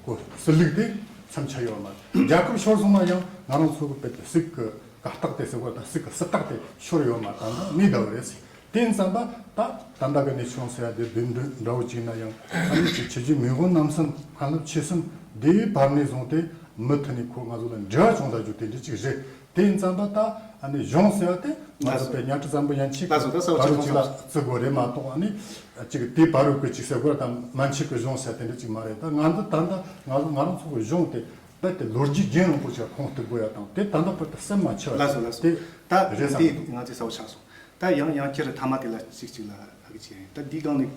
གོ་སྲིད་ལུགས་དེ་མཚམས་ཆད་ཡོད་མ་རེད། རྒྱལ་ཁབ་ཤོར་སོང་ན་ཡང་ང་རང་ཚོ་གི་བོད་ཀྱི་སྲིད་ཀྱི་བཀའ་རྟགས་དེ་ཟེར་བ་དང་སྲིད་ཀྱི་སྲིད་རྟགས་དེ་ཤོར་ཡོད་མ་རེད། ད་ནི་ད་བར་རེད། དེ་ཡིན་ཙམ་པ་ད་ད་ལྟ་གི་གནས་ཆུང་ཟེར་ཡ་དེ་དེ་འདྲ་འདྲ་བོ་ཅིག་ཡིན་ན་ཡང་ཨ་ནི་ཅིག་ཆོས་བརྒྱུད་མི་དབང་རྣམ་གསུམ་མཁན་སློབ་ཆོས་གསུམ་དེའི་བར་ནས་བཟུང་སྟེ་མུ་མཐུད་ནས་ཁོ་ང་ཚོ་ལ་འབྲེལ་བ་བྱུང་ད་རྒྱུ་དེ་འདྲ་ཅིག་རེད། དེ་ཡིན་ཙམ་པ་ད་ཨ་ནི་གཞུང་ཟེར་བ་དེ་ང་ཚོ་དཔེ་གཉའ་ཁྲི་བཙན་པོ་ཡན་ཆད་ཀྱི་ལགས་སོ། ད་ས་བ་བར་ཆེ་དུ་ཅིག་ལ་བརྩི་དགོས་རེད་མ་གཏོགས་ཨ་ནི་ཅིག་དེ་བར་དུ་གི་ཅིག་ཟེར་དགོས་དང་མན་ཆད་ཀྱི་གཞུང་ཟེར་དེ་འདྲ་ཅིག་མ་རེད། ད་ང་ཚོ་ད་ལྟ་ང་ཚོ་ང་རང་ཚོ་གི་གཞུང་དེ་རྦད་དེ་ལོ་རྒྱུས་རྒྱུན་རིང་པོ་ཞིག་ཁུངས་གཏུག་དགོས་ཡ་དང་དེ་ད་ལྟ་བར་དུ་ཟམ་མ་ཆད་པ་ལགས་སོ། ལགས་སོ། དེ་ད་རེད་བསམ་འདི་འདུག་ང་ཚོའི་ས་བ་ཆགས་སོང་། ད་ཡང་ཡང་ཁྱེད་རང་ཐ་མ་དེ་ལ་གཅིག་གཅིག་ལ་ཧ་གི་བྱས། ད་འདི་སྒང་ནས་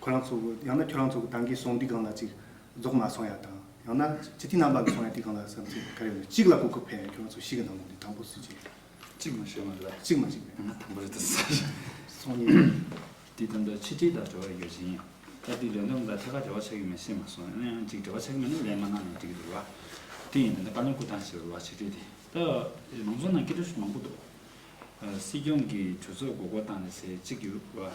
ཁོ་རང་ཚོ་གི་ཡང་ན་ཁྱོད་རང་ཚོ་གི་ད་གིན་གསུང་འདི་སྒང་ལ་གཅིག་རྫོགས་མ་སོང་ཡ་དང་། ཡང་ན་སྤྱི་འཐུས་རྣམ་པ་གིས་གསུང་ཡ་དེ་གང་ལ་བསམ་ཚུལ་ག་རེ་ཡོད་ན། གཅིག་ལ་གོ་སྐབས་ཕན་ཡ་ཁྱོད་ཚོ་ཤིག་གི་ནང་ལོགས་ནས་དང་པོ་སུ་གཅིག་གཅིག་མ་ཤོད་མ་རེད། གཅིག་མ་གཅིག་རེད། ང་དང་པོ་རེད་ད་ཟེར། སོང་ཉིན། དེ་ད་ལྟ་ཕྱི་དྲིལ་དང་འབྲེལ་བ་ཡོད་ཅིང་ཡང་། ད་དེ་ལས་དོན་ལ་ཐད་ཀར་འབྲེལ་བ་ཆགས་ཀྱི་མེད་ཤེས་མ་སོང་། ཡང་ན་ཡང་གཅིག་འབྲེལ་བ་ཆགས་ཀྱི་མེད་ན་ལན་མ་གནང་ན་འགྲིག་གི་རེད་བ། དེ་ཡིན་ད་ནི་བཀའ་བློན་སྐུ་ཐང་ཞིག་རེད་བ། ཕྱི་དྲིལ་དེ་ད་མང་ཚོགས་ནང་སྐད་འཕྲིན་ཞིག་མང་པོ་འདུག་ཨ། སྲིད་སྐྱོང་གིས་གྲོས་ཚོགས་མགོ་སྐོར་བཏང་ནས་ཟེར་གཅིག་ཡོད་བ།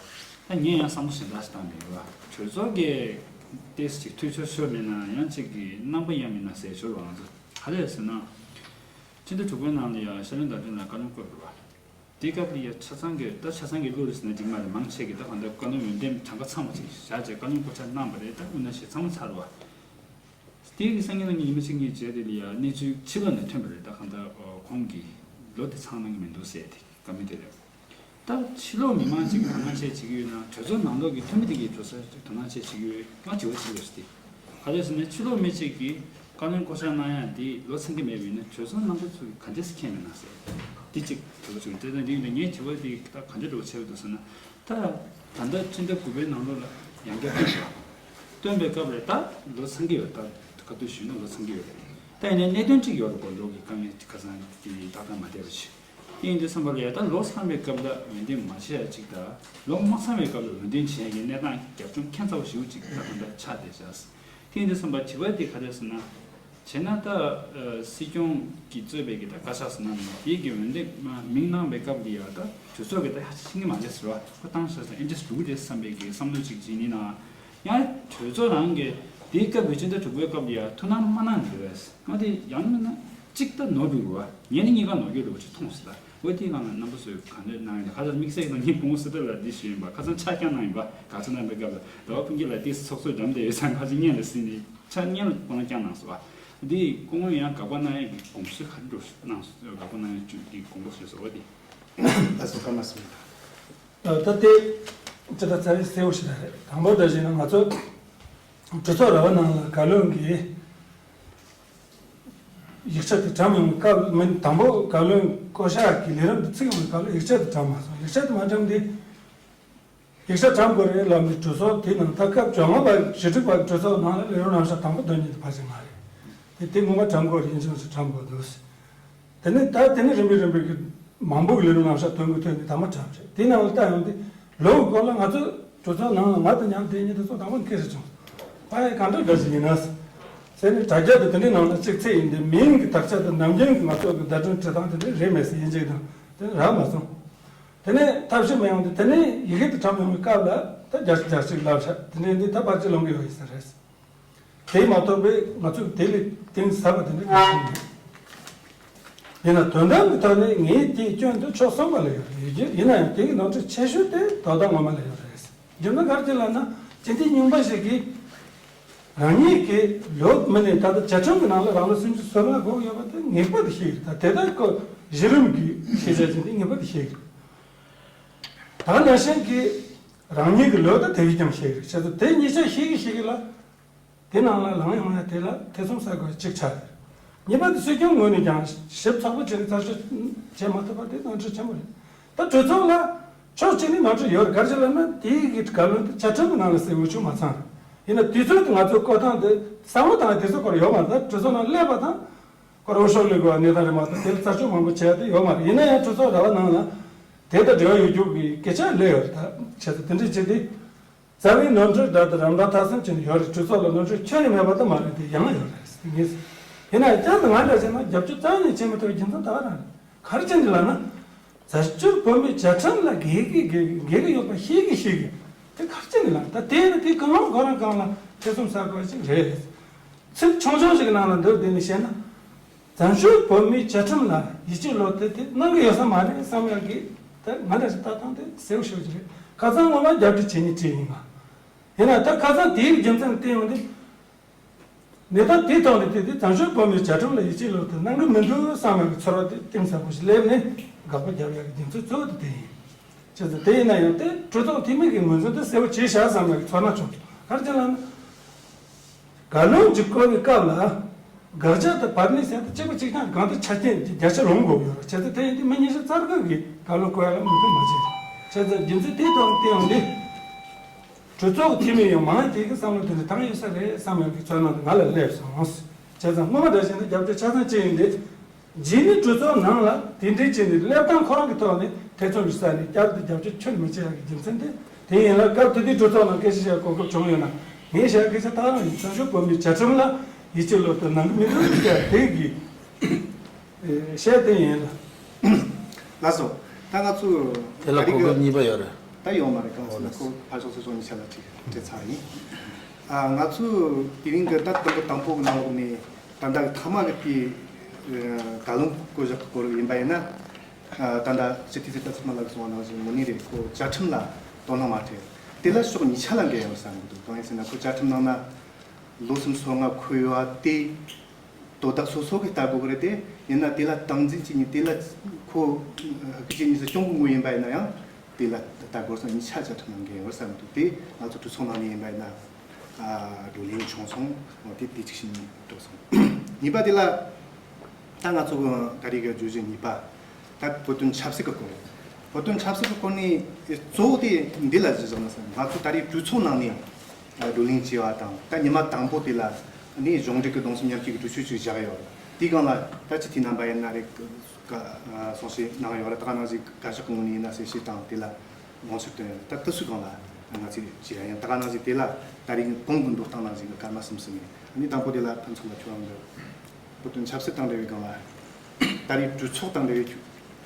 ད་ངས་ཡང་བསམ་བློ་གཞན་དག་ཞིག་བཏང་ནས་ཡོད་བ། གྲོས་ཚོགས་ཀྱི་ཏོག་ཙམ་ཅིག་འཐུས་ཤོར་ཤོར་མེད་ན་ཡང་གཅིག་གི་རྣམ་པ་ཡང་མེད་ན་ཟེར་ཤོར་བ། ང་ཚོ་ག་རེ་ཟེར་ན། ཕྱི་ཟླ་དྲུག་པའི་ནང་ལ་ཡང་ཤར་གླིང་རྡ་སྟོད་ལ་བཀའ་བློན་བསྐོས་པ་རེད་བ། དེའི་སྐབས་ལ་ཡང་ཆ་ཚང་གི་ད་ཆ་ཚང་གི་བློ་རེད་ཟེར་ན་འགྲིག་མ་རེད། མང་ཆེ་གི་ད་གང་ལྟར་བཀའ་བློན་འོས་འདེམས་གྲངས་ཀ་ཚང་བ་ཅིག་བཞག་བྱས་བཀའ་བློན་བསྐོ་བཞག་གནང་བ་རེད། ད་དབུ་ན་ཞེ་ཚང་མ་ཚར་བ། དེ་གི་སང་ཉིན་གནངས་ཉིན་ཉི་མ་གཅིག་གཉིས་རྗེས་དེ་ལ་ཡང་གནས་ཚུལ་ཕྱི་ལོགས་ནས་ཐོན་པ་རེད། ད་གང་ལྟར་ཁོང་གིས་ལོ་དེ་ཚང་གནང་གི་མི་འདུག་ཟེར་ཏེ་བཀའ་མོལ་དེ་རེད། ད་ཕྱི་ལོགས་མི་མང་གཅིག་གིས་དོ་སྣང་བྱེད་བྱེད་ཀྱི་ཡོད་ན་གྲོས་ཚོགས་ནང་ལོགས་ཀྱི་འཐུས་མི་དེ་གིས་གྲོས་ཚོགས་དོ་སྣང་བྱེད་བྱེད་ཀྱི་ཡོད་ཀྱང་དྲི་བ་བྱེད་ཀྱི་ཡོད་ཟེར་ཏེ། ག་རེ་ཟེར་ན་ཕྱི་ལོགས་མི་གཅིག་གིས་བཀའ་བློན་བསྐོ་བཞག་གནང་ཡ་དེ་ལོ་ཚང་གི་མེད་པ་ཡིན་ན་གྲོས་ཚོགས་རྣམ་པ་ཚོ་གིས་ག་འདྲས་སེ་མཁྱེན་མེད་ན་ཟེར། དེ་གཅིག་དྲི་བ་བྱུང་། དེ་དང་འདི་ཡིན་ད་ངའི་དྲི་བ་དེ་ད་ག་འདྲས་འདྲ་བོ་བྱས་པ་འདུག་ཟེར་ན། ད་ད་ལྟ་སྤྱི་ཟླ་དགུ་པའི་ནང་ལོགས་ལ་ཡང་བསྐྱར་བཏོན་པ། བཏོན་པའི་སྐབས་ལ་ད་ལོ་ཚང་གི་ཡོད། ད་ག་དུས་ཞུས་ན་ལོ་ཚང་གི་ཡོད་རེད། ད་ཡིན་ནའི་གནད་དོན་གཅིག་ཡོད་རེད་གོ། ལོ་གི་དཀའ་ངལ་ཁ་སང་དེ་ཏག་ཏག་མ་བསྡད་པ་ཞིག་དེ་ཡིན་དུས་ཙམ་པ་ལ་ཡ་ད་ལོ་ཚང་བའི་སྐབས་ལ་འོས་འདེམས་མ་བྱས་ཡ་གཅིག་དང་། ལོ་མ་ཚང་བའི་སྐབས་ལ་འོས་འདེམས་བྱས་ཡ་གི་གནས་སྟངས་རྒྱབ་ལྗོངས་ཁྱད་མཚར་པོ་ཞེ་པོ་ཅིག་ད་གང་ལྟར་ཆགས་བསྡད་བཞག་དེ་ཡིན་དུས་ཙམ་པ་དྲི་བ་དེ་ག་རེ་ཟེར་ན། བྱས་ན་ད་ཨ་སྲིད་སྐྱོང་གིས་གཙོས་པའི་གི་ད་བཀའ་ཤག་ཟེར་ན་མིན་དེའི་གི་འོས་འདེམས་མིང་གནང་བའི་སྐབས་འདི་ཡ་ད་གྲོས་ཚོགས་གི་ད་ཧ་ཅང་ཤེས་ཀྱི་མ་རེད་ཟེར་བ་ཁོ་བཏང་ཤག་ཟེར། ཨེ་འདྲས་འགྲོ་གི་རེད་བསམ་པའི་གི་བསམ་བློ་ཅིག་བྱིན་ནི་ན། ཡང་གྲོས་ཚོགས་རང་གི་དེའི་སྐབས་ཀྱི་སྤྱི་ཟླ་དྲུག་པའི་སྐབས་འདི་ཡ་ཐུགས་སྣང་མ་གནང་གི་རེད། ང་དེ་ཡང་མིན་ན། གཅིག་ད་ནོར་འགྲོ་རུ་བ། ཉན་ནི་གཉིས་ཀ་ནོར་གྱི་རུ་བ་ཅིག་མཐོང་སྲིད་ད། འོ་དེའི་སྒང་ལ་རྣམ་པ་ཚོས་ག་འདྲ་གནང་ཡིན་ད། ཁ་སང་དམིགས་བསལ་གྱི་ངས་བུ་མོ་སི་ཏཱ་ལ་འདི་ཞུས་ཡིན་པ། ཁ་སང་ཆ་རྐྱང་གནང་ཡིན་པ། དགའ་ཚོར་གནང་པའི་སྐབས་ལ་ཟླ་བ་ཕུན་སྐྱིད་ལགས་དེ་ཚོགས་གཙོ་འགྲམ་དེ་ཡོད་ས་ཁ་ཅིག་བརྙན་ལ་གཟིགས་ནས་ཆ་བརྙན་ལ་སྐུ་ན་བསྐྱངས་གནང་སོང་བ། འདི་སྐུ་ངོ་ཡང་དགག་པ་གནང་ཡས་ཀྱི་དགོངས་གཞི་ག་འདྲ་གནང་སོང་། དགག་པ་གནང་ཡས་ཀྱི་དགོངས་པ་ཞུས་སོང་བ་དེ། ལགས་སོ། སྐར་མ་གསུམ། ད་ལྟ་དེ་ཅི་ལྟར་རྩ་བའི་གསལ་བོ་ཞིག་རེད། དང་པོ་ད་བཞིན་ང་ཚོ་གྲོས་ཚོགས་ར་བ་ནང་ལ་བཀའ་བློན་གྱིས་ཡིག་ཆ་དེ་བཀྲམ་ཡོང་བའི་སྐབས། མི་དང་པོ་བཀའ་བློན་བསྐོ་བཞག་གི་ལས་རིམ་དེ་ཚུགས་ཡོང་བའི་སྐབས་ལ་ཡིག་ཆ་དེ་བཀྲམ་མ་སོང་། ཡིག་ཆ་དེ་མ་བཀྲམ་དུས་ཡིག་ཆ་བཀྲམ་དགོས་རེད་ལབ་ནས་གྲོས་ཚོགས་དེའི་ནང་ད་སྐབས་བཅོ་ལྔ་པ་ཞི་ཁྲོའི་བར་གྱི་གྲོས་ཚོགས་ནང་ལ་ལས་རིམ་རྣམ་གཞག་དང་པོ་འདོན་མཁན་དེ་ཕལ་ཆེར་ང་རེད། དེ་དེ་སྔོན་མ་བཀྲམ་དགོས་རེད། ཡིན་གཅིག་མིན་གཅིག་བཀྲམ་དགོས་འདུག། དེ་ནས་ད་དེ་ནས་རིམ་པས་རིམ་པས་ཀྱི་མང་པོ་གི་ལས་རིམ་རྣམ་གཞག་འདོན་དགོས་ཐོན་ནས་དང་པོ་བཀྲམ་རེད། དེའི་ནང་ལ་ལྟ་ཡོང་དུས་ལོ་གི་སྐོར་ལ་ང་ཚོ་གྲོས་ཚོགས་ནང་ལ་ང་དང་མཉམ་དེ་ཉིད་དུ་ཚོགས་དང་པོ་ནས་སྐད་ཆ་བྱུང་། ཕ་ཡི་གང་འདྲ་འདྲ་ཞིག་ཡིན་ན་ཟེར་ནས། དྲ་རྒྱ་དེ་དེ་འདྲའི་ནང་ལ་གཅིག་ཚད་ཡིན་ཏེ། མིང་གི་དག་ཆ་དང་ནམ་རྒྱུན་གྱི་ང་ཚོ་གི་བརྡ་དོན་འབྲི་སྟངས་དེ་འདྲ་རེད་མེད་ཟེར་ཡིན་གཅིག་དང་དེ་རག་མ་སོང་། དེ་ནས་ཐབས་ཤེས་མ་ཡོང་དུས་དེ་ནས་ཡི་གེ་དེ་བཀྲམ་ཡོང་བའི་སྐབས་ལ་ད་བརྒྱ་ཆ་བརྒྱ་ཞིག་ལབ་བྱ། དེ་འདྲའི་འདི་ད་ཕལ་ཆེར་ལོང་གི་ཡོད་ཡིན་ས་རེད། དེ་མ་གཏོགས་པའི་ང་ཚོས་དེ་ལས་གཏིང་ཟབ་པ་དེ་འདྲ་གང་ཡང་མེད། ཡིན་ན་དོན་དམ་གྱི་ཐོག་ནས་ངས་དེའི་སྐྱོན་དེ་ཕྱོགས་གསུམ་པ་ལ་ཡོད་རེད། ཡིན་ཡིན་ན་ཡང་དེ་གི་ནོར་འཁྲུལ་ཆེ་ཤོས་དེ་དོ་བདག་ངོ་མ་ལ་ཡོད་རེད། རྒྱུ་མཚན་ག་རེ་ལབ་ན། སྤྱི་འཐུས་རྙིང་པ་ཞིག་གིས་རང་ཉིད་ཀྱི་ལོ་མི་ནས་ད་ལྟ་བཅའ་ཁྲིམས་ཀྱི་ནང་ལ་རང་ལོ་སུམ་ཅུ་སོ་ལྔ་འགོར་ཡོད་པ་དེ་ངེས་པར་དུ་ཤེས་ཀྱི་རེད། ད་དེ་ལྟར་ཁོ་གཞི་རིམ་གྱི་ཤེས་བྱ་ཅན་དེ་ངེས་པར་དུ་ཤེས་ཀྱི་རེད། ད་ནང་བཞིན་གྱི་རང་ཉིད་ཀྱི་ལོ་ད་དེ་བས་ཀྱང་ཤེས་ཀྱི་རེད། བྱས་ཙང་དེ་གཉིས་ཆ་ཤེས་ཀྱི་ཤེས་ཀྱི་ལ། དེ་ནང་ལ་ལངས་ཡོང་ཡ་དེ་ལ་ཐེ་ཚོམ་ཟ་དགོས་གཅིག་ཆགས་ཡོད། གཉིས་པ་དེ་སྲིད་སྐྱོང་ངོས་ནས་ཀྱང་ཞིབ་ཚགས་པོ་བྱས་ནས་རྩད་གཅོད་བྱེད་མ་ཐུབ་པ་དེ་ནོར་འཁྲུལ་ཆེན་པོ་རེད། ད་གྲོས་ཚོགས་ལ་ཕྱོགས་གཅིག་ནས་ནོར་འཁྲུལ་ཡོད་རེད། ག་རེ་ལབ་ན་དེའི་གི་བཀའ་བློན་དེ་བཅའ་ཁྲིམས་ཀྱི་ནང་ལ་གསལ་བོ་ཞིག་མ་ཚང་རེད། ཡིན་ན་དུས་ཚོད་དེ་ང་ཚོ་བསྐོ་སྟངས་དེ་བསམ་བློ་བཏང་ཡ་དུས་ཚོད་སྐོར་ཡོད་མ་རེད། ད་གྲོས་ཚོགས་ནང་སླེབས་པ་དང་སྐོར་འོས་ཤོག་སླེབས་དགོས་པ་གནས་སྟངས་རེད་མ་གཏོགས་དེ་ལ་རྩད་གཅོད་མང་པོ་བྱས་ཏེ་ཡོད་མ་རེད། ཡིན་ན་ཡང་གྲོས་ཚོགས་ར་བ་ནང་ལ་དེ་དང་འབྲེལ་བ་ཡོད་རྒྱུ་གི་སྐད་ཆ་སླེབས་ཡོད་རེད། ད་བྱས་ཙང་དེ་འདྲ་བྱས་ཏེ། རྩ་བའི་ནོར་འཁྲུལ་འདྲ་དང་རམ་འདེགས་མཐའ་གསུམ་བྱས་ནས་ཡོད་རེད། གྲོས་ཚོགས་ལ་ནོར་འཁྲུལ་ཁྱོན་ནས་མེད་པ་དེ་མ་རེད་དེ་ཡང་ཡོད་རེད་ངེས། ཡིན་ན་ཡང་བསྐྱར་དུ་ང་འདྲ་བྱས་ན་རྒྱབ་སྐྱོར་རྩ་བ་ནས་བྱེད་མི་ཐུབ་པའི་རྒྱུ་མཚན་ད་ག་རང་རེད། ག་རེ་བྱས་ནས་ལབ་ན། བཙན་བྱོལ་བོད་མིའི་བཅའ་ཁྲིམས་ལ་འགལ་གི་འགལ་གི་འགལ་གི་ཡོད་པ་ཤེས་གི་ཤེས་གི། དེ་ག་རེ་བྱས་ནས་ལབ་ན། ད་དེ་ནི་དེ་གང་རུང་ཁོ་རང་སྒང་ལ་ཐེ་ཚོམ་ཟ་དགོས་ཅིག་རེད། ཚིག་ཆུང་ཆུང་ཞིག་གི་ནང་ལ་འདུག་དེ་ནི་བཤད་ན། བཙན་བྱོལ་བོད་མིའི་བཅའ་ཁྲིམས་ལ་ཡིད་ཆེས་ལོག་སྟེ་དེ་གནང་གི་ཡོད་ས་མ་རེད་བསམ་ཡག་གི། ད་ང་འདྲ་ཞིག་ལྟ་སྟངས་དེ་གསལ་པོ་ཤོད་ཀྱི་རེད། ཁ་སང་ངོ་མ་རྒྱབ་འདྲི་བྱེད་ཉིན་བྲིས་ཡིན་ང་། ཡིན་ན་ད་ཁ་སང་དེའི་རྒྱུ་མཚན་བསྟན་ཡོང་དུས། གནས་སྟངས་དེའི་ཐོག་ནས་བལྟས་ཏེ་བཙན་བྱོལ་བོད་མིའི་བཅའ་ཁྲིམས་ལ་ཡིད་ཆེས་ལོག་སྟེ་གནང་གི་མི་འདུག་བསམ་ཡག་གི་ཚོར་བ་དེ་གཏིང་ཟབ་པོ་ཞིག་སླེབས་ནས་དགག་པ་རྒྱབ་ཡག་གི་རྒྱུ་མཚན་གཙོ་བོ་དེ་དེ་ཡིན། བྱས་ཙང་དེ་ཡིན་ན་ཡང་དེ་གྲོས་ཚོགས་འཐུས་མི་གི་ངོས་འཛིན་དེ་གསལ་པོ་བྱས་བཞག་བསམ་ཡག་གི་ཚོར་སྣང་བྱུང་། ག་རེ་བྱས་ལབ་ན། བཀའ་བློན་གྱི་བསྐོ་བའི་སྐབས་ལ་དགག་བྱ་དང་བར་མའི་ཟེར་དེ་གཅིག་པ་གཅིག་རྐྱང་གང་ལྟར་ཆ་རྐྱེན་བརྒྱ་ཆ་ལོངས་དགོས་ཡོད་རེད། བྱས་ཙང་དེ་ཡིན་དུས་མི་ཉི་ཤུ་རྩ་དགུ་གིས་བཀའ་བློན་བསྐོ་ཡ་ལ་མོས་མཐུན་མ་བྱས། བྱས་ཙང་རྒྱུ་མཚན་དེའི་ཐོག་ནས་བལྟས་ཡོང་དུས། གྲོས་ཚོགས་འཐུས་མི་ཡང་མང་དེ་གི་བསམ་བློ་དེ་འདྲ་བཏང་ཡོད་ས་རེད་བསམ་ཡག་གི་ཚོར་སྣང་དེ་ང་ལ་སླེབས་སོང་། བྱས་ཙང་སྔོན་མ་འདྲ་བྱས་ན་རྒྱབ་སྐྱོར་ཆ་ཚང་བྱས་ཡིན་ཏེ། རྗེས་ནས་གྲོས་ཚོགས་ནང་ལ་དེ་འདྲའི་བྱས་ནས་སླེབས་སྟངས་ཁོ་རང་གི་ཐོག་ནས་ཐེ་ཚོམ་ཞིག་ཟ་ནས་བསྐྱར་དུ་རྒྱབ་སྐྱོར་ཁྱོན་ནས་མི་བྱེད་ཡག་གི་རྒྱུ་མཚན་དེ་དེ་ཡིན་ལ། སྐབས་དེ་དུས་གྲོས་ཚོགས་ནང་སྐད་ཆ་བཤད་གོ་སྐབས་བྱུང་ཡོད་ན། ངས་བཤད་སྐད་ཆ་ད་རང་ཡིན། བཙན་བྱོལ་བོད་མིའི་བཅའ་ཁྲིམས་ལ་ཡིད་ཆེས་ལོག་སྟེ་གནང་གི་མི་འདུག་ཟེར་དེ་གི། བཤད་དེ་ཡིན་ལ། ལགས་སོ། ད་ང་ཚོ་དེ་ལ་གོ་སྐབས་གཉིས་པ་ཡོད་རེད། ད་ཡོད་མ་རེད། གང་ཟེར་ན་ཁོ་ཕར་ཕྱོགས་ཚུར་ཕྱོགས་གཉིས་ཆ་ལ་ཅིག་སྤྲད་ཚར་ཡིན། ཨ། ང་ཚོ་དེ་རིང་གི་ད་དུམ་བུ་དང་པོ་གི་ནང་ལོགས་ནས་ད་ལྟ་ཐ་མ་གི་དེ་བཀའ་བློན་བསྐོ་གཞག་གི་སྐོར་ཡིན་པ་ཡིན་ན། ད་ལྟ་སྤྱི་འཐུས་ཚོགས་གཙོ་ལགས་གསུངས་པ་ནང་བཞིན་དངོས་གནས་རེད། ཁོ་བཅའ་ཁྲིམས་ལ་དོ་སྣང་མ་བྱས། དེ་ལ་ཕྱོགས་གཉིས་ཆ་ལ་འགལ་ཡོད་བསམ་གི་འདུག། གང་ཡིན་ཟེར་ན་ཁོ་བཅའ་ཁྲིམས་ནང་ན་ལོ་གསུམ་སོ་ལྔ་འཁོད་ཡོད་པ་དེ། དོ་བདག་སོ་སོ་གིས་ལྟ་དགོས་ཀྱི་རེད་དེ། ཡིན་ན་དེ་ལ་སྟངས་འཛིན་བྱེད་མཁན་དེ་ལ་ཁོ་སྐད་ཆ་ཉིས་སུ་སྐྱོང་གི་ངོས་ཡིན་པ་ཡིན་ན་ཡང་དེ་ལ་ལྟ་དགོས་ས་གཉིས་ཆ་བཅའ་ཁྲིམས་ནང་འགལ་ཡོད་བསམ་འདུག། དེ་ང་ཚོ་གྲོས་ཚོགས་ནང་ནས་ཡིན་པ་ཡིན་ན་བགྲོ་གླེང་བྱུང་སོང་། དེ་དེ་གཅིག་ཤེས་ནས་འགྲོ་སོང་། གཉིས་པ་དེ་ལ་ད་ང་ཚོ་ད་རེས་ཀྱི་བརྗོད་གཞི་གཉིས་པ་ད་བོད་དོན་ཆབ་སྲིད་ཀྱི་སྐོར་རེད། བོད་དོན་ཆབ་སྲིད་ཀྱི་སྐོར་ནས་གཙོ་བོ་དེ་འདི་ལ་གཞི་བཞག་ན་ང་ཚོ་ད་རེས་གྲོས་ཚོགས་ནང་ནས་བགྲོ་གླེང་བྱས་པ་དང་། ད་ཉི་མ་དང་པོ་དེ་ལ་ནི་གཞུང་འབྲེལ་གྱི་གདུང་སེམས་མཉམ་སྐྱེད་ཀྱི་གྲོས་ཆོད་ཅིག་བཞག་ཡོད། དེའི་སྒང་ལ་ད་སྤྱི་འཐུས་རྣམ་པ་ཡིན་ན་རེད། གསུང་བཤད་གནང་ཡོད་རེད། ད་ག་ནང་བཞིན་བཀའ་ཤག་གི་ངོས་ནས་ཡིན་ན་གསལ་བཤད་དང་དེ་ལ་དགོངས་ཚུལ་བཏོན་ཡོད་རེད། ད་དེ་ཚོའི་སྒང་ལ་ང་ཚོས་བྱས་ཡ་ཡིན། ད་ག་ནང་བཞིན་དེ་ལ་ད་རེས་གོང་གི་འགྲོ་སྟངས་ནང་བཞིན་གྱི་སྐར་མ་གསུམ་གསུམ་ཡིན། ནི་དང་པོ་དེ་ལ་ཕུན་ཚོགས་ལགས་ཁྱོད་རང་གི་བོད་དོན་ཆབ་སྲིད་དང་འབྲེལ་བའི་སྒང་ལ། ད་རེས་གྲོས་ཚོགས་དང་འབྲེལ་བའི་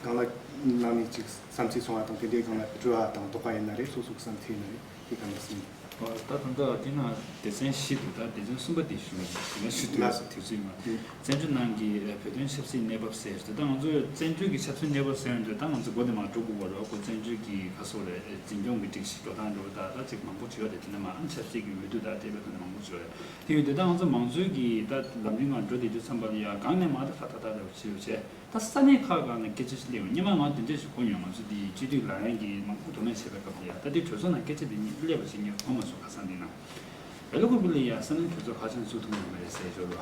སྒང་ལ་ནང་ནས་ཅིག་བསམ་ཚུལ་གསུང་བ་དང་། དེ་འདྲའི་སྒང་ལ་དྲི་བ་དང་དོགས་པ་ཡིན་ན་རེད། སོ་སོའི་བསམ་ཚུལ་ཡིན་ན་རེད། དེ་ག་ནས་གསུངས། ད་ད་ལྟ་དེ་ན་སྡེ་ཚན་བཞི་འདུག་ད་སྡེ་ཚན་གསུམ་པ་དེ་ཞུ་ཞུ་ན་ཞུ་དུས་ལགས་སོ། དུས་ཚོད་མ་བཙན་བྱོལ་ནང་གི་བོད་དོན་ཆབ་སྲིད་གནས་བབ་ཟེར་དུས་ད་ང་ཚོས་བཙན་བྱོལ་གྱི་ཆབ་སྲིད་གནས་བབ་ཟེར་ཡོང་དུས་ད་ང་ཚོ་སྒོ་ནས་མར་འགྲོ་དགོས་པ་རེད། ཁོ་བཙན་བྱོལ་གྱི་ཁ་སོ་རེད། འཛིན་སྐྱོང་གི་སྒྲིག་གཞི་འགྲོ་སྟངས་འགྲོ་ད་ད་ཅིག་མང་པོ་བྱེད་ཡོད་དེ་དེ་ནས་མར་ཆབ་སྲིད་ཀྱི་འོས་བསྡུ་ད་དེ་བས་ཐོག་ནས་མང་པོ་བྱེད་ཡོད་རེད། དེ་ཡོད་དུས་ད་ང་ཚོ་མང་གཙོའི་གི་ད་ལམ་རིམ་ནང་འགྲོ་བསྡད་དུས་ཙམ་པ་ལ་ཡ་གང་ནས་མར་ད་ཧ་ད་ད་ད་བྱེད་ཡོད་བྱས། ད་ས་གནས་ཁག་སྒང་ལ་སྐད་ཆ་ཞིག་སླེབས་ཡོང་། སྔོན་མ་ང་དེ་འདྲས་ཞིག་གོ་མྱོང་། ང་ཚོ་འདི་སྤྱི་འཐུས་ལངས་ཡག་གི་མང་པོ་དུ་མ་བྱས་པའི་སྐབས་དེ་ཡ། ད་འདི་གྲོས་ཚོགས་ནང་སྐད་ཆ་འདི་གཉིས་སླེབས་པ་ཞིག་ངས་གོ་མ་སོང་། ཁ་སང་འདི་ན་སྦེལ་ཀོབ་ལ་ཡ་ས་གནས་གྲོས་ཚོགས་ཁ་བྱང་བཙུགས་ཐུབ་ཡོད་མ་རེད་ཟེར་ཞོར་བ།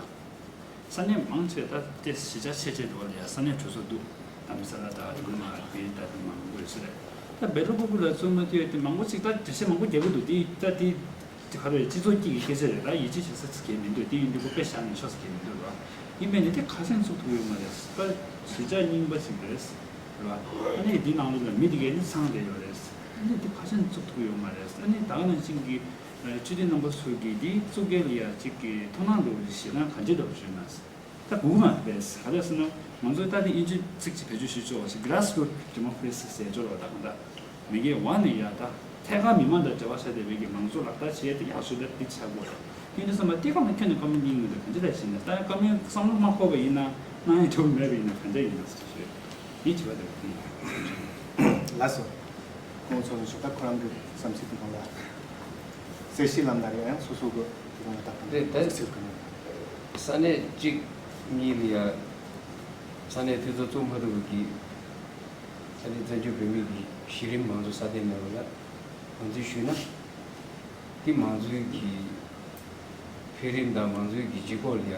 ས་གནས་མང་ཆེ་ད་ལྟའི་གཞིས་ཆགས་ཆེ་ཆེ་འགྲོ་བ་ལ་ཡ་ས་གནས་གྲོས་ཚོགས་འདུག་དྷ་རམ་ས་ལ་དང་རི་མ་བི་ད་དུ་མང་པོ་ཡོད་ས་རེད། ད་སྦེལ་ཀོབ་ལ་བཙུགས་མ་ཐུབ་ཡ་དེ་མང་པོ་ཅིག་ད་འགྲེལ་བཤད་མང་པོ་རྒྱག་གི་འདུག་དེ་ད་དེ། དེ་ག་རེ་སྤྱི་ཚོགས་སྐྱིད་ཀྱི་སྐད་ཆ་རེད། ད་ཡིད་ཆེས་བྱེད་ས་ཅིག་གས་མི་འདུག་དེ་ཡིན་དུས་ཁོ་དཔེ་བཞག་ནས་ཆོག་ས་གས་མི་འདུག་ར། ཡིན་པས་ནི་དེ་ཁ་ཤས་ཚུགས་ཐུབ་ཡོད་མ་རེད། ད་གཞིས་ཆགས་རྙིང་པ་ཞིག་རེད། ར། ཨ་ནི་འདི་ནང་ལོགས་ལ་མི་དེ་གས་ནི་ཚང་བསྡད་ཡོད་རེད། ཨ་ནི་དེ་ཁ་ཤས་ཚུགས་ཐུབ་ཡོད་མ་རེད། ཨ་ནི་ད་ག་ནང་བཞིན་གྱི་སྤྱི་འཐུས་རྣམ་པ་ཚོ་གིས་འདི་བཙུགས་མཁན་ལ་ཡ་གཅིག་གི་ཐུགས་སྣང་འདྲ་བོ་ཞིག་བཞེས་ན་ག་འདྲ་འདྲ་བོ་ཞིག་ཡོད་ན། ད་གོ་གི་མ་རེད། ག་རེ་ཟེར་ན་ང་ཚོས་ད་དེ་དབྱིན་ཇི་ཚིག་ཅིག་བེད་སྤྱོད་ཞུས་ཆོག་པ་ཞིག་གྷི་རེ་སི་རུ་ཊི་ཌི་མོ་ཀི་རེ་སི་ཟེར་ཆོག་རོགས། ད་གང་ལྟར་མི་སྒེར་འོག་ནས་ཡར་ད་ཐད་ཀར་མི་མང་དང་འབྲེལ་བ་བྱས་བསྡད་པའི་གི་མང་གཙོ་ལག་བསྟར་བྱེད་ཡས་དེ་ཡག་ཤོས་ད་འདི་ཆགས་དགོས་རེད། དེ་འདྲ་སོང་ཙང་དེ་ག་ནས་ཁྱོན་ནས་བཀའ་མོལ་གླེང་གི་འདུག་ག་འདྲ་ལབ་ཞེ་ན། ད་བཀའ་མོལ་བསམ་བློ་མ་འཁོར་བ་ཡིན་ན་གནང་ཡས་འགྲོ་གི་མེད་པ་ཡིན་ན་ག་འདྲ་ཡིན་ན་ཟེར་ཞུ་ཡས། དེའི་དྲི་བ་དེ་རེད། ལགས་སོ། སྐུ་ངོ་ཚོགས་གཙོ་མཆོག་ད་ཁོ་རང་གི་བསམ་ཚུལ་དེ་གང་ལ་གསལ་བཤད་ལམ་ལ་རེད། ཡང་སོ་སོ་གི་དེ་གང་ལ་ད་གང་རེད། ད་ཚིག་གང་ལ། ས་གནས་གཅིག་གཉིས་ལ་ཡ་ས་གནས་འཐུས་ཚོགས་བཙུགས་མ་ཐུབ་པའི་གི་ས་གནས་བཙན་བྱོལ་བོད་མི་གི་གཞི་རིམ་མང་གཙོ་སྲ་བརྟན་མེད་པ་ལ་ང་ཚོས་ཞུས་ན། དེ་མང་གཙོའི་གི་འཕེལ་རིམ་དང་མང་གཙོའི་གི་ལྗིད་ཁོག་ལ་ཡ་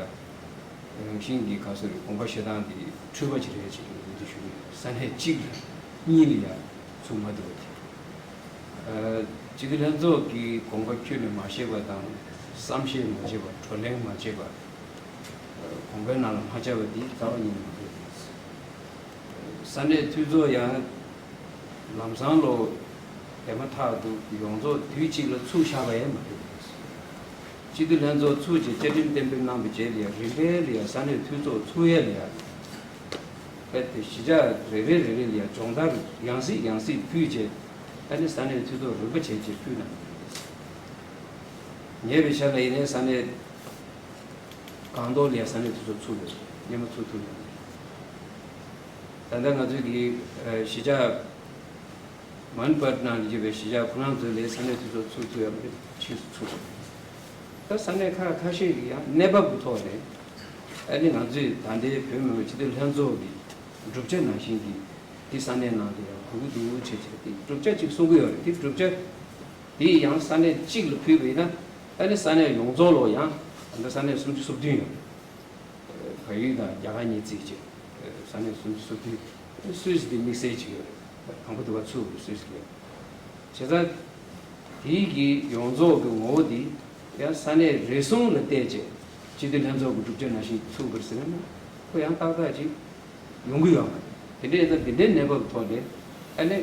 རང་བཞིན་གྱི་ག་ཚོད་རེད། དགོངས་པ་བཞེས་སྟངས་དེ་འཁྲུལ་པ་ཅིག་རེད་ཅེས་ངོས་འཛིན་ཞུ་གི་ཡོད། ས་གནས་གཅིག་ལ་གཉིས་ལ་ཡ་ཚུགས་མ་ཐུབ་པ་དེ། སྤྱི་འཐུས་ལྷན་ཚོགས་ཀྱི་དགོངས་པ་ཁྱོན་ནས་མ་བཞེས་པ་དང་། བསམ་ཤེས་མ་བྱས་པ། བགྲོ་གླེང་མ་བྱས་པ། དགོངས་པའི་ནང་ལ་མ་བཅའ་བ་འདི་རྩ་བ་ཉིད་ནས་མ་རེད། ས་གནས་འཐུས་ཚོགས་ཡང་ལམ་སང་ལོ་དེ་མ་ཐག་ཏུ་ཡོངས་རྫོགས་དུས་གཅིག་ལ་ཚུགས་བཞག་པ་ཡང་མ་རེད། སྤྱི་འཐུས་ལྷན་ཚོགས་ཚུགས་རྗེས་བཅའ་ཁྲིམས་གཏན་འབེབས་གནང་བའི་རྗེས་ལ་ཡང་རིམ་པས་ལ་ཡང་ས་གནས་འཐུས་ཚོགས་ཚུགས་ཡས་ལ་ཡང་། ཨེ་དེ་གཞིས་ཆགས་རེ་རེ་རེ་རེ་ལ་ཡང་སྦྱོང་བརྡར་ཡང་སེ་ཡང་སེ་ཕུལ་རྗེས་ཨ་ནི་ས་གནས་འཐུས་ཚོགས་རིམ་པ་བྱས་རྗེས་ཕུལ་གནང་། ཉེ་བའི་ཆར་ལ་ཡིན་ནའི་ས་གནས་སྒང་ཏོག་ལ་ཡང་ས་གནས་འཐུས་ཚོགས་ཚུགས་ཡོད་རེད། སྔོན་མ་ཚུགས་ཐུབ་ཡོད་མ་རེད། ད་ལྟ་ང་ཚོའི་གི་ཨ་གཞིས་ཆགས་མན་པར་ནང་ལ་ཡོད་པའི་གཞིས་ཆགས་ཁོ་རང་ཚོ་ལ་ས་གནས་འཐུས་ཚོགས་ཚུགས་ཐུབ་ཡོད་མ་རེད། ཕྱིས་སུ་ཚུགས་ཐུབ། ད་ས་གནས་ཁག་ཁ་ཤས་ཀྱི་ཡང་གནས་བབ་ཀྱི་ཐོག་ནས་ཨ་ནི་ང་ཚོས་ད་ལྟའི་བོད་མི་མང་སྤྱི་འཐུས་ལྷན་ཚོགས་ཀྱི་བསྒྲུབ་བྱ་ནང་བཞིན་གྱི་འདི་ས་གནས་ནང་ལ་ཡང་དགོས་ཀྱི་འདུག་བྱས་བྱས་ཏེ་བསྒྲུབ་བྱ་གཅིག་གསུང་གི་ཡོད་རེད། དེ་བསྒྲུབ་བྱ་དེ་ཡང་ས་གནས་གཅིག་ལ་ཕུལ་བ་ཡིན་ན་ཨ་ནི་ས་གནས་ཡོངས་རྫོགས་ལ་ཡང་ད་ལྟ་ས་གནས་སུམ་ཅུ་སོ་བདུན་ཡོད་རེད། བལ་ཡུལ་དང་རྒྱ་གར་གཉིས་བརྩིས་བྱས་ས་གནས་སུམ་ཅུ་སོ་བདུན། སུད་སི་དེ་དམིགས་བསལ་ཅིག་ཡོད་རེད། དང་པོ་དུ་བ་ཚུགས་དགོས་སུད་སི་ལ། བྱས་ཙང་དེའི་གི་ཡོངས་རྫོགས་ཀྱི་ངོ་བོ་འདི་ཡང་ས་གནས་རེ་ཟུང་ལ་བལྟས་བྱས་སྤྱི་འཐུས་ལྷན་ཚོགས་ཀྱི་བསྒྲུབ་བྱ་ནང་བཞིན་ཚུགས་པར་ཟེར་ན་ཁོ་ཡང་ཏག་ཏག་ཅིག་ཡོང་གི་ཡོད་མ་རེད། དེ་འདྲ་ཡིན་ཙང་འདི་འདྲའི་གནས་བབ་ཐོག་ནས་ཨ་ནི་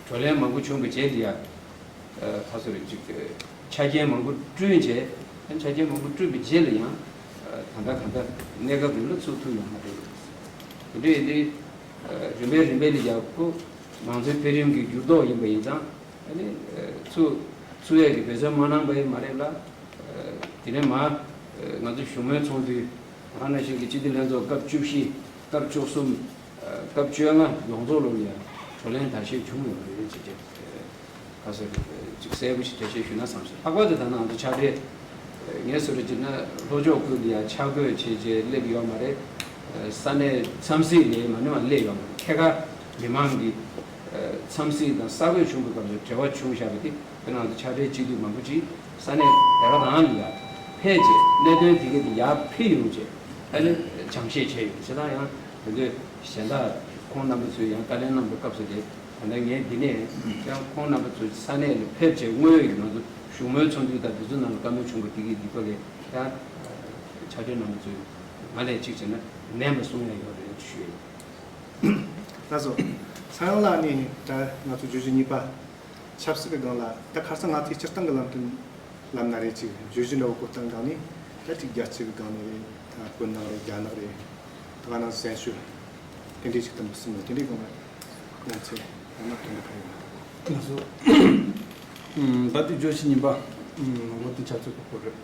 བགྲོ་གླེང་མང་པོ་བྱུང་བའི་རྗེས་ལ་ཡ། ཁ་སོ་རེ་ཅིག་ཆ་རྐྱེན་མང་པོ་བསྐྲུན་བྱས། ཆ་རྐྱེན་མང་པོ་བསྐྲུན་པའི་རྗེས་ལ་ཡང་ད་ལྟ་གང་ལྟར་གནས་སྐབས་རིང་ལ་ཚུགས་ཐུབ་ཡོང་མ་རེད། དེ་འདྲ་ཡིན་དུས་རིམ་པས་རིམ་པས་ལ་ཡག་པོ་མང་གཙོའི་འཕེལ་རིམ་གྱི་འགྱུར་ལྡོག་ཡིན་པ་ཡིན་ཙང་ཨ་ནི་ཚུགས་ཚུགས་ཡས་ཀྱི་འབད་བརྩོན་མ་གནང་པ་ཡིན་མ་རེད་ལ། དེ་ནས་མ་ང་ཚོ་བཞུགས་མོལ་ཚོགས་འདུའི་ད་ག་ནང་བཞིན་གྱི་སྤྱི་འཐུས་ལྷན་ཚོགས་སྐབས་བཅུ་བཞི། སྐབས་བཅུ་གསུམ། སྐབས་བཅོ་ལྔ་ཡོངས་རྫོགས་ལོ་ལ་ཡང་བགྲོ་གླེང་དར་ཞིང་བྱུང་ཡོད་པ་རེད་ཅེས་བྱས། ཁ་སང་ཅིག་གསལ་པོ་ཞིག་འགྲེལ་བཤད་ཞུས་ན་བསམ་སོང་། ལྷག་པར་དུ་ད་ནང་དུ་ཕྱག་སྦྲེལ་ངས་བཟོ་འདྲ་བྱས་ན་ལྷོ་ཕྱོགས་ཁུལ་ལ་ཡང་ཕྱག་འགོད་བྱས་རྗེས་སླེབས་ཡོད་མ་རེད། ས་གནས་འཚམས་གཟིགས་ལས་མ་ནུས་པ་སླེབས་ཡོད་མ་རེད། ཐད་ཀར་མི་མང་གི་འཚམས་གཟིགས་དང་གསར་འགོད་བྱུང་བའི་སྐབས་སུ་འབྲེལ་བ་བྱུང་བཞག་པ་དེ་དེ་ནང་དུ་ཕྱག་སྦྲེལ་སྤྱི་འཐུས་མང་པོ་ཅིག་ས་གནས་དེ་ག་རང་ལ་ཡང་ཕེབས་རྗེས་གནད་དོན་དེ་ག་དེ་ཡར་ཕུལ་ཡོང་རྗེས་ཨ་ནི་སྦྱང་བཤད་བྱས་ཡོད། བྱས་ཙང་ཡང་དེ་འདོད་གཞན་དག་ཁོང་རྣམ་པ་ཚོས་ཡང་བཀའ་ལན་གནང་བའི་སྐབས་སུ་དེ། ད་ལྟ་ངས་འདི་ནས་ཀྱང་ཁོང་རྣམ་པ་ཚོ་ས་གནས་ལ་ཕེབས་བྱས་དངོས་ཡོད་ཀྱི་ང་ཚོ་བཞུགས་མོལ་ཚོགས་འདུ་དང་དེ་ཚོ་ནང་ལ་བཀའ་མོལ་བྱུང་བ་དེ་གི་འདི་ཐོག་ལས་ཀྱང་ཕྱག་སྦྲེལ་རྣམ་པ་ཚོས་ང་ལས་གཅིག་བྱས་ན་ནན་པ་གསུང་ཡ་ཡོད་རེད་ཞུ་ཡ་ཡིན། ལགས་སོ། ཚངས་དབྱངས་ལགས་ནས་ད་ང་ཚོ་བརྗོད་གཞི་གཉིས་པ་ཆབ་སྲིད་ཀྱི་སྒང་ལ་ད་ཁ་སང་ང་ཚོའི་སྤྱིར་བཏང་གི་ལམ་སྟོན་ལམ་ན་རེ་ཅིག་བརྗོད་གཞི་འདྲ་བོ་བཀོད་སྟངས་སྒང་ནས་ད་ཅིག་རྒྱལ་སྤྱི་གི་སྒང་ནས་རེད། ད་བོད་ནང་རེད། རྒྱ་ནག་རེད། ད་ག་ནང་བཙན་བྱོལ་དེ་འདྲའི་ཅིག་དུ་མི་སྲིད་ནོ་དེ་འདྲའི་སྒང་ལ་ཡང་ཚེ་ཡང་ན་དོན་དུ་ཕན་ཡོད། ལགས་སོ། ད་ལྟའི་བརྗོད་གཞི་གཉིས་པ། ཨུམ། བོད་དོན་ཆབ་སྲིད་ཀྱི་སྐོར་རེད།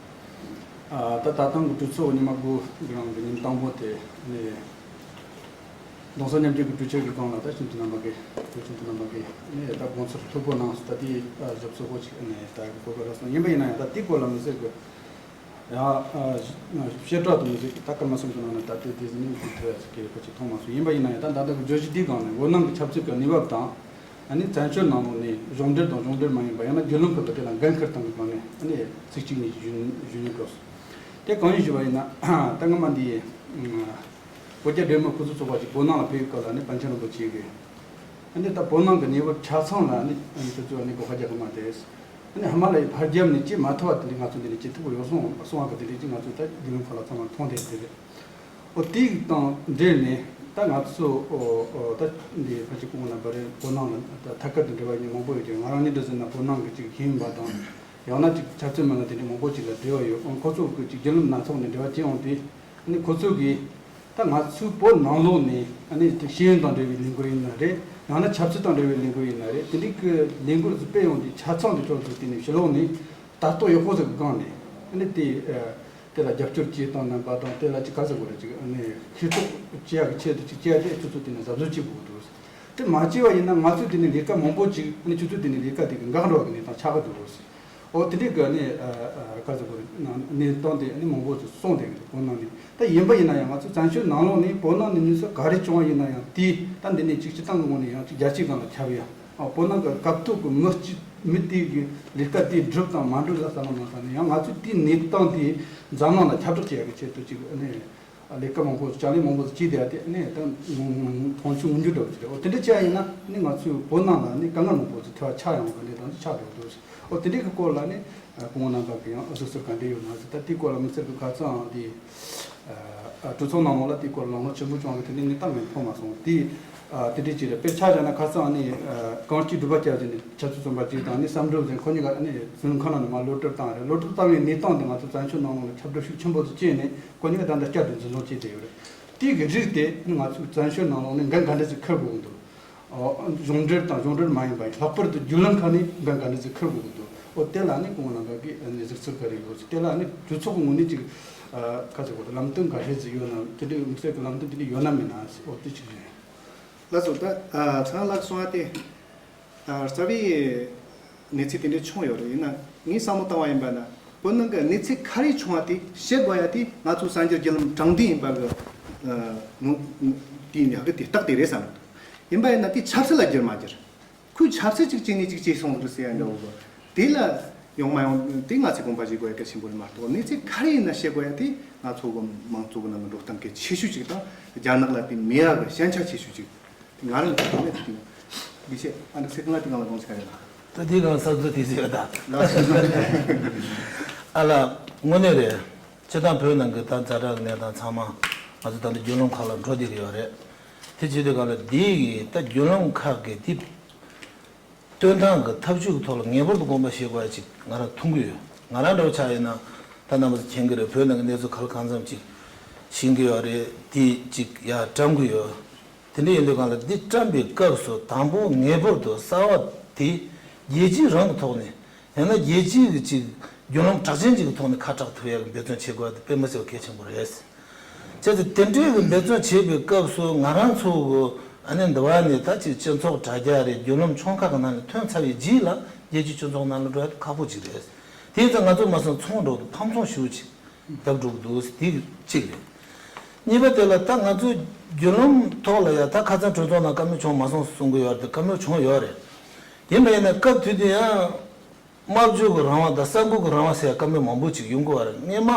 ཨ། ད་ད་ཐེངས་ཀྱི་གྲོས་ཚོགས་ཉི་མ་དགུ་གི་རིང་གི་ཉིན་དང་པོ་དེ་ནས་གདུང་སེམས་མཉམ་སྐྱེད་ཀྱི་གྲོས་ཆོད་ཀྱི་སྒང་ལ་ད་སྤྱི་འཐུས་རྣམ་པ་གིས་བོད་སྤྱི་འཐུས་རྣམ་པ་གིས་ནས་ད་དགོངས་ཚུལ་མཐུན་པོ་གནང་སོང་། ད་དེ་ཨ་ཞིབ་ཚགས་པོ་ཅིག་ནས་ད་གི་གོ་སྐབས་རག་སོང་། ཡིན་པ་ཡིན་ན་ཡང་ད་དེའི་སྐོར་ལ་མི་སེར་གྱི་ཡང་ཨ་བཤད་གྲྭ་དུ་མི་སེར་གྱི་ད་སྐར་མ་གསུམ་གྱི་ནང་ནས་ད་ལྟའི་དེ་ཟིན་ནས་ཞུ་ཐུབ་ཡ་ཟིག་གི་གོ་ཅིག་མཐོང་མ་སོང་། ཡིན་པ་ཡིན་ན་ཡང་ད་ད་ལྟ་གི་བརྗོད་གཞི་འདིའི་སྒང་ནས་བོད་ནང་གི་ཆབ་སྲིད་ཀྱི་གནས་བབ་དང་། ཨ་ནི་བཙན་བྱོལ་ནང་ལོགས་ནས་གཞུང་འབྲེལ་དང་གཞུང་འབྲེལ་མ་ཡིན་པ། ཡང་ན་བརྒྱུད་ལམ་ཁག་གི་དེ་ལ་འགན་འཁུར་སྟངས་ཀྱི་སྒང་ནས་ཨ་ནི་ཚིག་གཅིག་གཉིས་ཞུ་ཞུ་སྙིང་བྲོ་སོང་། དེ་གང་ཡིན་ཞུ་བ་ཡིན་ན། ད་སྔ་མ་འདི་བོད་རྒྱ་འབྲེལ་མོལ་ཁོ་ཚོ་ཚོགས་པ་ཅིག་བོད་ནང་ལ་ཕེབས་ཡོད་སྐབས་ལ་ནི་པཎ་ཆེན་རིན་པོ་ཆེ་གིས། ཨ་ནི་ད་བོད་ནང་གི་གནས་བབ་ཆ་ཚང་ལ་ནི་ཨ་ནི་ཁྱོད་ཚོས་ནི་གོ་བ་རྒྱག་གི་མ་རེད། ཨ་ནི་ཧི་མ་ལ་ཡའི་ཕར་རྒྱབ་ནས་བྱེད་མ་ཐུབ་པ་དེ་འདྲ་ང་ཚོ་འདི་ནས་བྱེད་ཐུབ་ཀྱི་ཡོད་སོང་གསུང་བ་གི་དེ་འདྲ་ཅིག་ང་ཚོས་ད་བརྒྱུད་ལམ་ཁག་ལ་ཚང་མ་མཐོང་བསྡད་དེ་རེད། ཨོ་དེ་དང་འབྲེལ་ནས་ད་ང་ཚོ་ཨོ་ཨོ་ད་འདི་ཕལ་ཆེར་སྐུ་ངོ་རྣམ་པ་རེད། བོད་ནང་ལ་ད་ཐད་ཀར་དུ་འབྲེལ་བ་ཡོད་མཁན་མང་པོ་ཡོད་ཀྱང་། ང་རང་ཉིད་འདྲ་ཟེར་ན་བོད་ནང་གི་ཅིག་ཤེས་ཡོན་པ་དང་། ཡང་ན་ཅིག་ཆབ་སྲིད་མི་སྣ་དེ་འདྲ་མང་པོ་ཅིག་ལ་འབྲེལ་བ་ཡོད། ཨང་། ཁོ་ཚོ་གི་ཅིག་བརྒྱུད་ལམ་སྣ་ཚོགས་ནས་འབྲེལ་བ་བྱས་ཡོང་དུས། ཨ་ནི་ཁོ་ཚོ་གིས་ད་ང་ཚོའི་བོད་ནང་ལོགས་ནས་ཨ་ནི་ཅིག་ཤེས་ཡོན་དང་འབྲེལ་བའི་ལས་འགུལ་ཡིན་ན་རེད། ཡང་ན་ཆབ་སྲིད་དང་འབྲེལ་བའི་ལས་འགུལ་ཡིན་ན་རེད། དེ་འདྲའི་གི་ལས་འགུལ་ཚོ་སྤེལ་ཡོང་དུས་ཆ་ཚང་དུ་ཁྱོད་ཚོ་དེ་ནས་ཕྱི་ལོགས་ནས་ལྟ་རྟོག་ཡག་པོ་ཟིག་གི་སྒང་ནས་ཨ་ནི་དེ་ཨ་དེ་ལ་རྒྱབ་སྐྱོར་བྱེད་སྟངས་རྣམ་པ་དང་། དེ་ལ་ཅིག་ག་ཟེར་དགོས་རེད། ཅིག་ཨ་ནི་ཤེས་རྟོགས་བྱེད་ཡག་གི་ཆེད་དུ་ཅིག་བྱས་ཏེ་ཁྱོད་ཚོ་དེ་ནས་གཟབ་གཟབ་བྱེད་དགོས་འདུག། དེ་མ་བྱས་པ་ཡིན་ན་ང་ཚོས་དེ་ནས་ལས་ཀ་མང་པོ་ཅིག་ཨ་ནི་ཁྱོད་ཚོས་དེ་ནས་ལས་ཀ་དེ་གི་འགག་འགྲོ་བ་གི་གནས་སྟངས་ཆགས་ཀྱི་འདུག། ཨོ་དེ་འདྲའི་གི་ཨ་ནི་ཨ་ག་ཟེར་དགོས་རེད། གནས་སྟངས་དེ་ཨ་ནི་མང་པོ་ཅིག་སོང་བསྡད་ཀྱི་འདུག་བོད་ནང་ནས། ད་ཡིན་པ་ཡིན་ན་ཡང་ང་ཚོ་བཙན་བྱོལ་ནང་ལོགས་ནས་བོད་ནང་ནས་གནས་ཚུལ་ག་རེ་བྱུང་བ་ཡིན་ན་ཡང་། དེ་ད་འདི་ནས་ཅིག་སྤྱིར་བཏང་གི་ངོས་ནས་ཡང་ཅིག་རྒྱལ་སྤྱིའི་སྒང་ལ་ཁྱབ་ཡ། ཨ་བོད་ནང་གི་སྐབས་ཐོག་གི་མི་སྤྱི་མི་དེ་གི་ལས་ཀ་དེ་སྒྲུབ་དང་མ་སྒྲུབ་ལ་བསམ་བློ་མ་བཏང་ནས། ཡང་ང་ཚོས་དེའི་གནས་སྟངས་དེ་འཛམ་གླིང་ལ་ཁྱབ་བསྒྲགས་བྱེད་ཡ་གི་ཆེད་དུ་ཅིག་ཨ་ནི་ལས་ཀ་མང་པོ་ཅིག་ལས་མང་པོ་ཅིག་བྱས་བསྡད་ཡ་དེ་ཨ་ནི་ད་མཐོང་ཆུང་ངུ་འགྱུར་འདྲ་བོ་ཅིག་རེད། ཨོ་དེ་འདྲ་བྱས་ཡིན་ན་ཨ་ནི་ང་ཚོའི་བོད་ནང་ལ་ཨ་ནི་དཀའ་ངལ་མང་པོ་ཅིག་འཕྲད་པ་ཆགས་ཡོང་གི་གནས་སྟངས་ཅིག་ཆགས་འགྲོ་འདུག། ཨོ་དེ་འདྲའི་གི་སྐོར་ལ་ནི་སྐུ་ངོ་རྣམ་པ་གི་ཡང་གཟིགས་ཚུལ་ག་འདྲ་ཡོད་ན་ཟེར། ད་དེའི་སྐོར་ལ་མི་སེར་གི་ཁ་སང་དེ་གྲོས་ཚོགས་ནང་ལོགས་ལ་དེའི་སྐོར་ལ་ལམ་ལྷོང་ཆེན་པོ་བྱུང་བ་གི་དེ་འདྲའི་གནས་སྟངས་མི་མཐོང་མ་སོང་། དེ་དེ་འདྲའི་ཅིག་རེད། དཔེར་ཆ་བཞག་ན་ཁ་སང་ནི་གངས་སྐྱིད་སྒྲུབ་པ་སྐྱབས་ཟེར་ནས་ཆབ་སྲིད་བཙོན་པ་ཅིག་དང་ནི་བསམ་གྲུབ་ཟེར་ཁོ་གཉིས་ཀ་ནི་བཙོན་ཁང་ནང་ནས་མར་གློད་གྲོལ་བཏང་རེད། གློད་གྲོལ་བཏང་བའི་གནས་སྟངས་དེ་ང་ཚོ་བཙན་བྱོལ་ནང་ལོགས་ལ་ཁྱབ་བསྒྲགས་ཤུགས་ཆེན་པོ་ཞིག་བྱས་ནས་ཁོ་གཉིས་ཀ་ད་ལྟ་བསྐྱར་དུ་འཛིན་བཟུང་བྱས་བསྡད་ཡོད་རེད། དེ་གི་རིགས་དེ་ང་ཚོའི་བཙན་བྱོལ་ནང་ལོགས་ནས་འགན་ག་འདྲ་ཞིག་འཁུར་དགོས་འདུག། ཨོ། གཞུང་འབྲེལ་དང་གཞུང་འབྲེལ་མ་ཡིན་པ་ཡིན། ལྷག་པར་དུ་བརྒྱུད་ལམ་ཁག་ནས་འགན་ག་འདྲ་ཞིག་འཁུར་དགོས་འདུག། ཨོ་དེ་ལ་ནི་སྐུ་ངོ་རྣམ་པ་གིས་ནི་གཟིགས་ཚུལ་ག་རེ་ཡོད། དེ་ལ་ནི་གྲོས་ཚོགས་ཀྱི་ངོས་ནས་ཅིག་ཨ་ག་ཟེར་དགོས་རེད། ལམ་སྟོན་ག་རེ་ཞིག་ཡོད་ན། དེ་འདྲའི་དམིགས་བསལ་གྱི་ལམ་སྟོན་དེ་འདྲ་ཡོད་ན་མེད་ན་ཟེར། ཨོ་དེ་ཅིག་རེད། ལགས་སོ། ད་ཨ་ཚང་ལགས་གསུང་བ་དེ། ཨ་རྩ་བའི་གནས་ཚུལ་དེ་འདྲ་བྱུང་ཡོད་རེད། ཡིན་ན་ངས་བསམ་བློ་བཏང་བ་ཡིན་པ་ན། བོད་ནང་གི་གནས་ཚུལ་ག་རེ་བྱུང་བ་དེ་བཤད་དགོས་ཡ་དེ་ང་ཚོ་གསར་འགྱུར་བརྒྱུད་ལམ་དྲང་བདེན་ཡིན་པ་གི་ཨ་ངོ་དེ་ཡག་གི་དེ་རྟགས་དེ་རེད་བསམ་གི་འདུག། ཡིན་པ་ཡིན་ན་དེ་ཆབ་སྲིད་ལ་བསྒྱུར་མ་བསྒྱུར། ཁོས་ཆབ་སྲིད་ཅིག་བྱས་ནས་ཅིག་བྱས་སོང་རེད་ཟེར་ཡ་འདྲ་བོ་གི། དེ་ལ་ཡོང་མ་ཡོང་དེ་ང་ཚོས་དགོངས་པ་བཞེས་དགོས་ཡ་གལ་ཆེན་པོ་རེད་མ་གཏོགས། གནས་ཚུལ་ག་རེ་ཡིན་ན་བཤད་དགོས་ཡ་དེ་ང་ཚོ་གི་མང་གཙོ་གི་ནང་གི་འགྲོ་སྟངས་གལ་ཆེ་ཤོས་ཅིག་དང་། རྒྱ་ནག་ལ་དེ་མེད་ཡ་གི་ཞན་ཆ་ཆེ་ཤོས་ཅིག། ང་རང་གི་ཐོག་ནས་དེ་འདི་བཤད། ཨ་འདི་ཚེ་ཀུན་ལ་དེ་གང་ལ་དགོངས་ཚེ་ག་རེ་ལ། ད་དེ་གང་ས་ཚོ་དེ་ཟེར་ད། ལགས་སོ། ཨ་ལ་དངོས་གནས་རེད། སྤྱིར་བཏང་བོད་ནང་གི་ད་ཛ་དྲག་གི་གནས་སྟངས་ཚང་མ་ང་ཚོ་ད་ལྟ་བརྒྱུད་ལམ་ཁག་ལ་འགྲོ་བསྡད་ཀྱི་ཡོད་རེད། དེ་བྱེད་དུས་གང་ལ་འདི་གི་ད་བརྒྱུད་ལམ་ཁག་གི་དེ་སྟོན་སྟངས་ཀྱི་ཐབས་ཇུས་ཀྱི་ཐོག་ལ་ངེས་པར་དུ་དགོངས་པ་བཞེས་དགོས་ཡ་ཅིག་ང་རང་མཐོང་གི་ཡོད། ང་རང་འདྲ་བོ་ཆགས་ཡིན་ན་ད་རྣམ་པ་ཚོ་མཁྱེན་གྱི་རེད། བོད་ནང་གི་གནས་ཚུལ་ག་ལ་གང་འཚམ་ཅིག་ཤེས་ཀྱི་ཡོད་རེད། དེ་ཅིག་ཡར་བཀྲམ་གྱི་ཡོད། དེ་འདྲ་ཡིན་དུས་གང་ལ་འདི་བཀྲམ་པའི་སྐབས་སུ་དང་པོ་ངེས་པར་དུ་གསར་བ་དེ་རྒྱལ་སྤྱིའི་རང་གི་ཐོག་ནས། ཡང་ན་རྒྱལ་སྤྱིའི་གི་ཅིག་བརྒྱུད་ལམ་གྲགས་ཅན་ཅིག་གི་ཐོག་ནས་ཁ་གྲག་ཐུབ་ཡག་གི་འབད་བརྩོན་བྱེད་དགོས་པ་དེ་དཔེ་མི་སྲིད་པ་གལ་ཆེན་པོ་རེད། བྱས་ཙང་དེ་འདྲའི་གི་འབད་བརྩོན་བྱེད་པའི་སྐབས་སུ་ང་རང་ཚོ་གི་ཨ་ནི་འདི་བ་ནས་ད་ཅིག་སྤྱི་ཚོགས་དྲ་རྒྱ་རེད། བརྒྱུད་ལམ་ཆུང་ཁག་གི་ནང་ནས་ཐོན་ཚར་བའི་རྗེས་ལ་རྒྱལ་སྤྱིའི་སྤྱི་ཚོགས་ནང་ལ་འགྲོ་ཡ་དེ་ཁག་པོ་ཅིག་རེད། དེ་ཡིན་ཙང་ང་ཚོ་མ་སོང་ཚོང་འགྲོ་དུས་ཕམ་ཚོང་ཞུ་ཅིག་རྒྱབ་འགྲོ་གི་འདུག། དེ་གཅིག་རེད། གཉིས་པ་དེ་ལ་ད་ང་ཚོ་བརྒྱུད་ལམ་ཐོག་ལ་ཡ་ད་ཁ་སང་གྲོས་ཚོགས་ནང་བཀའ་མོལ་བྱུང་མ་སོང་གསུང་གི་ཡོད་རེད། བཀའ་མོལ་བྱུང་ཡོད་རེད། ཡིན་པ་ཡིན་ན་སྐབས་དེ་དུས་ཡང་། སྨྲ་བརྗོད་ཀྱི་རང་དབང་དང་གསར་འགོད་ཀྱི་རང་དབང་ཟེར་བཀའ་མོལ་མང་པོ་ཅིག་ཡོང་གི་ཡོད་རེད། སྔོན་མ་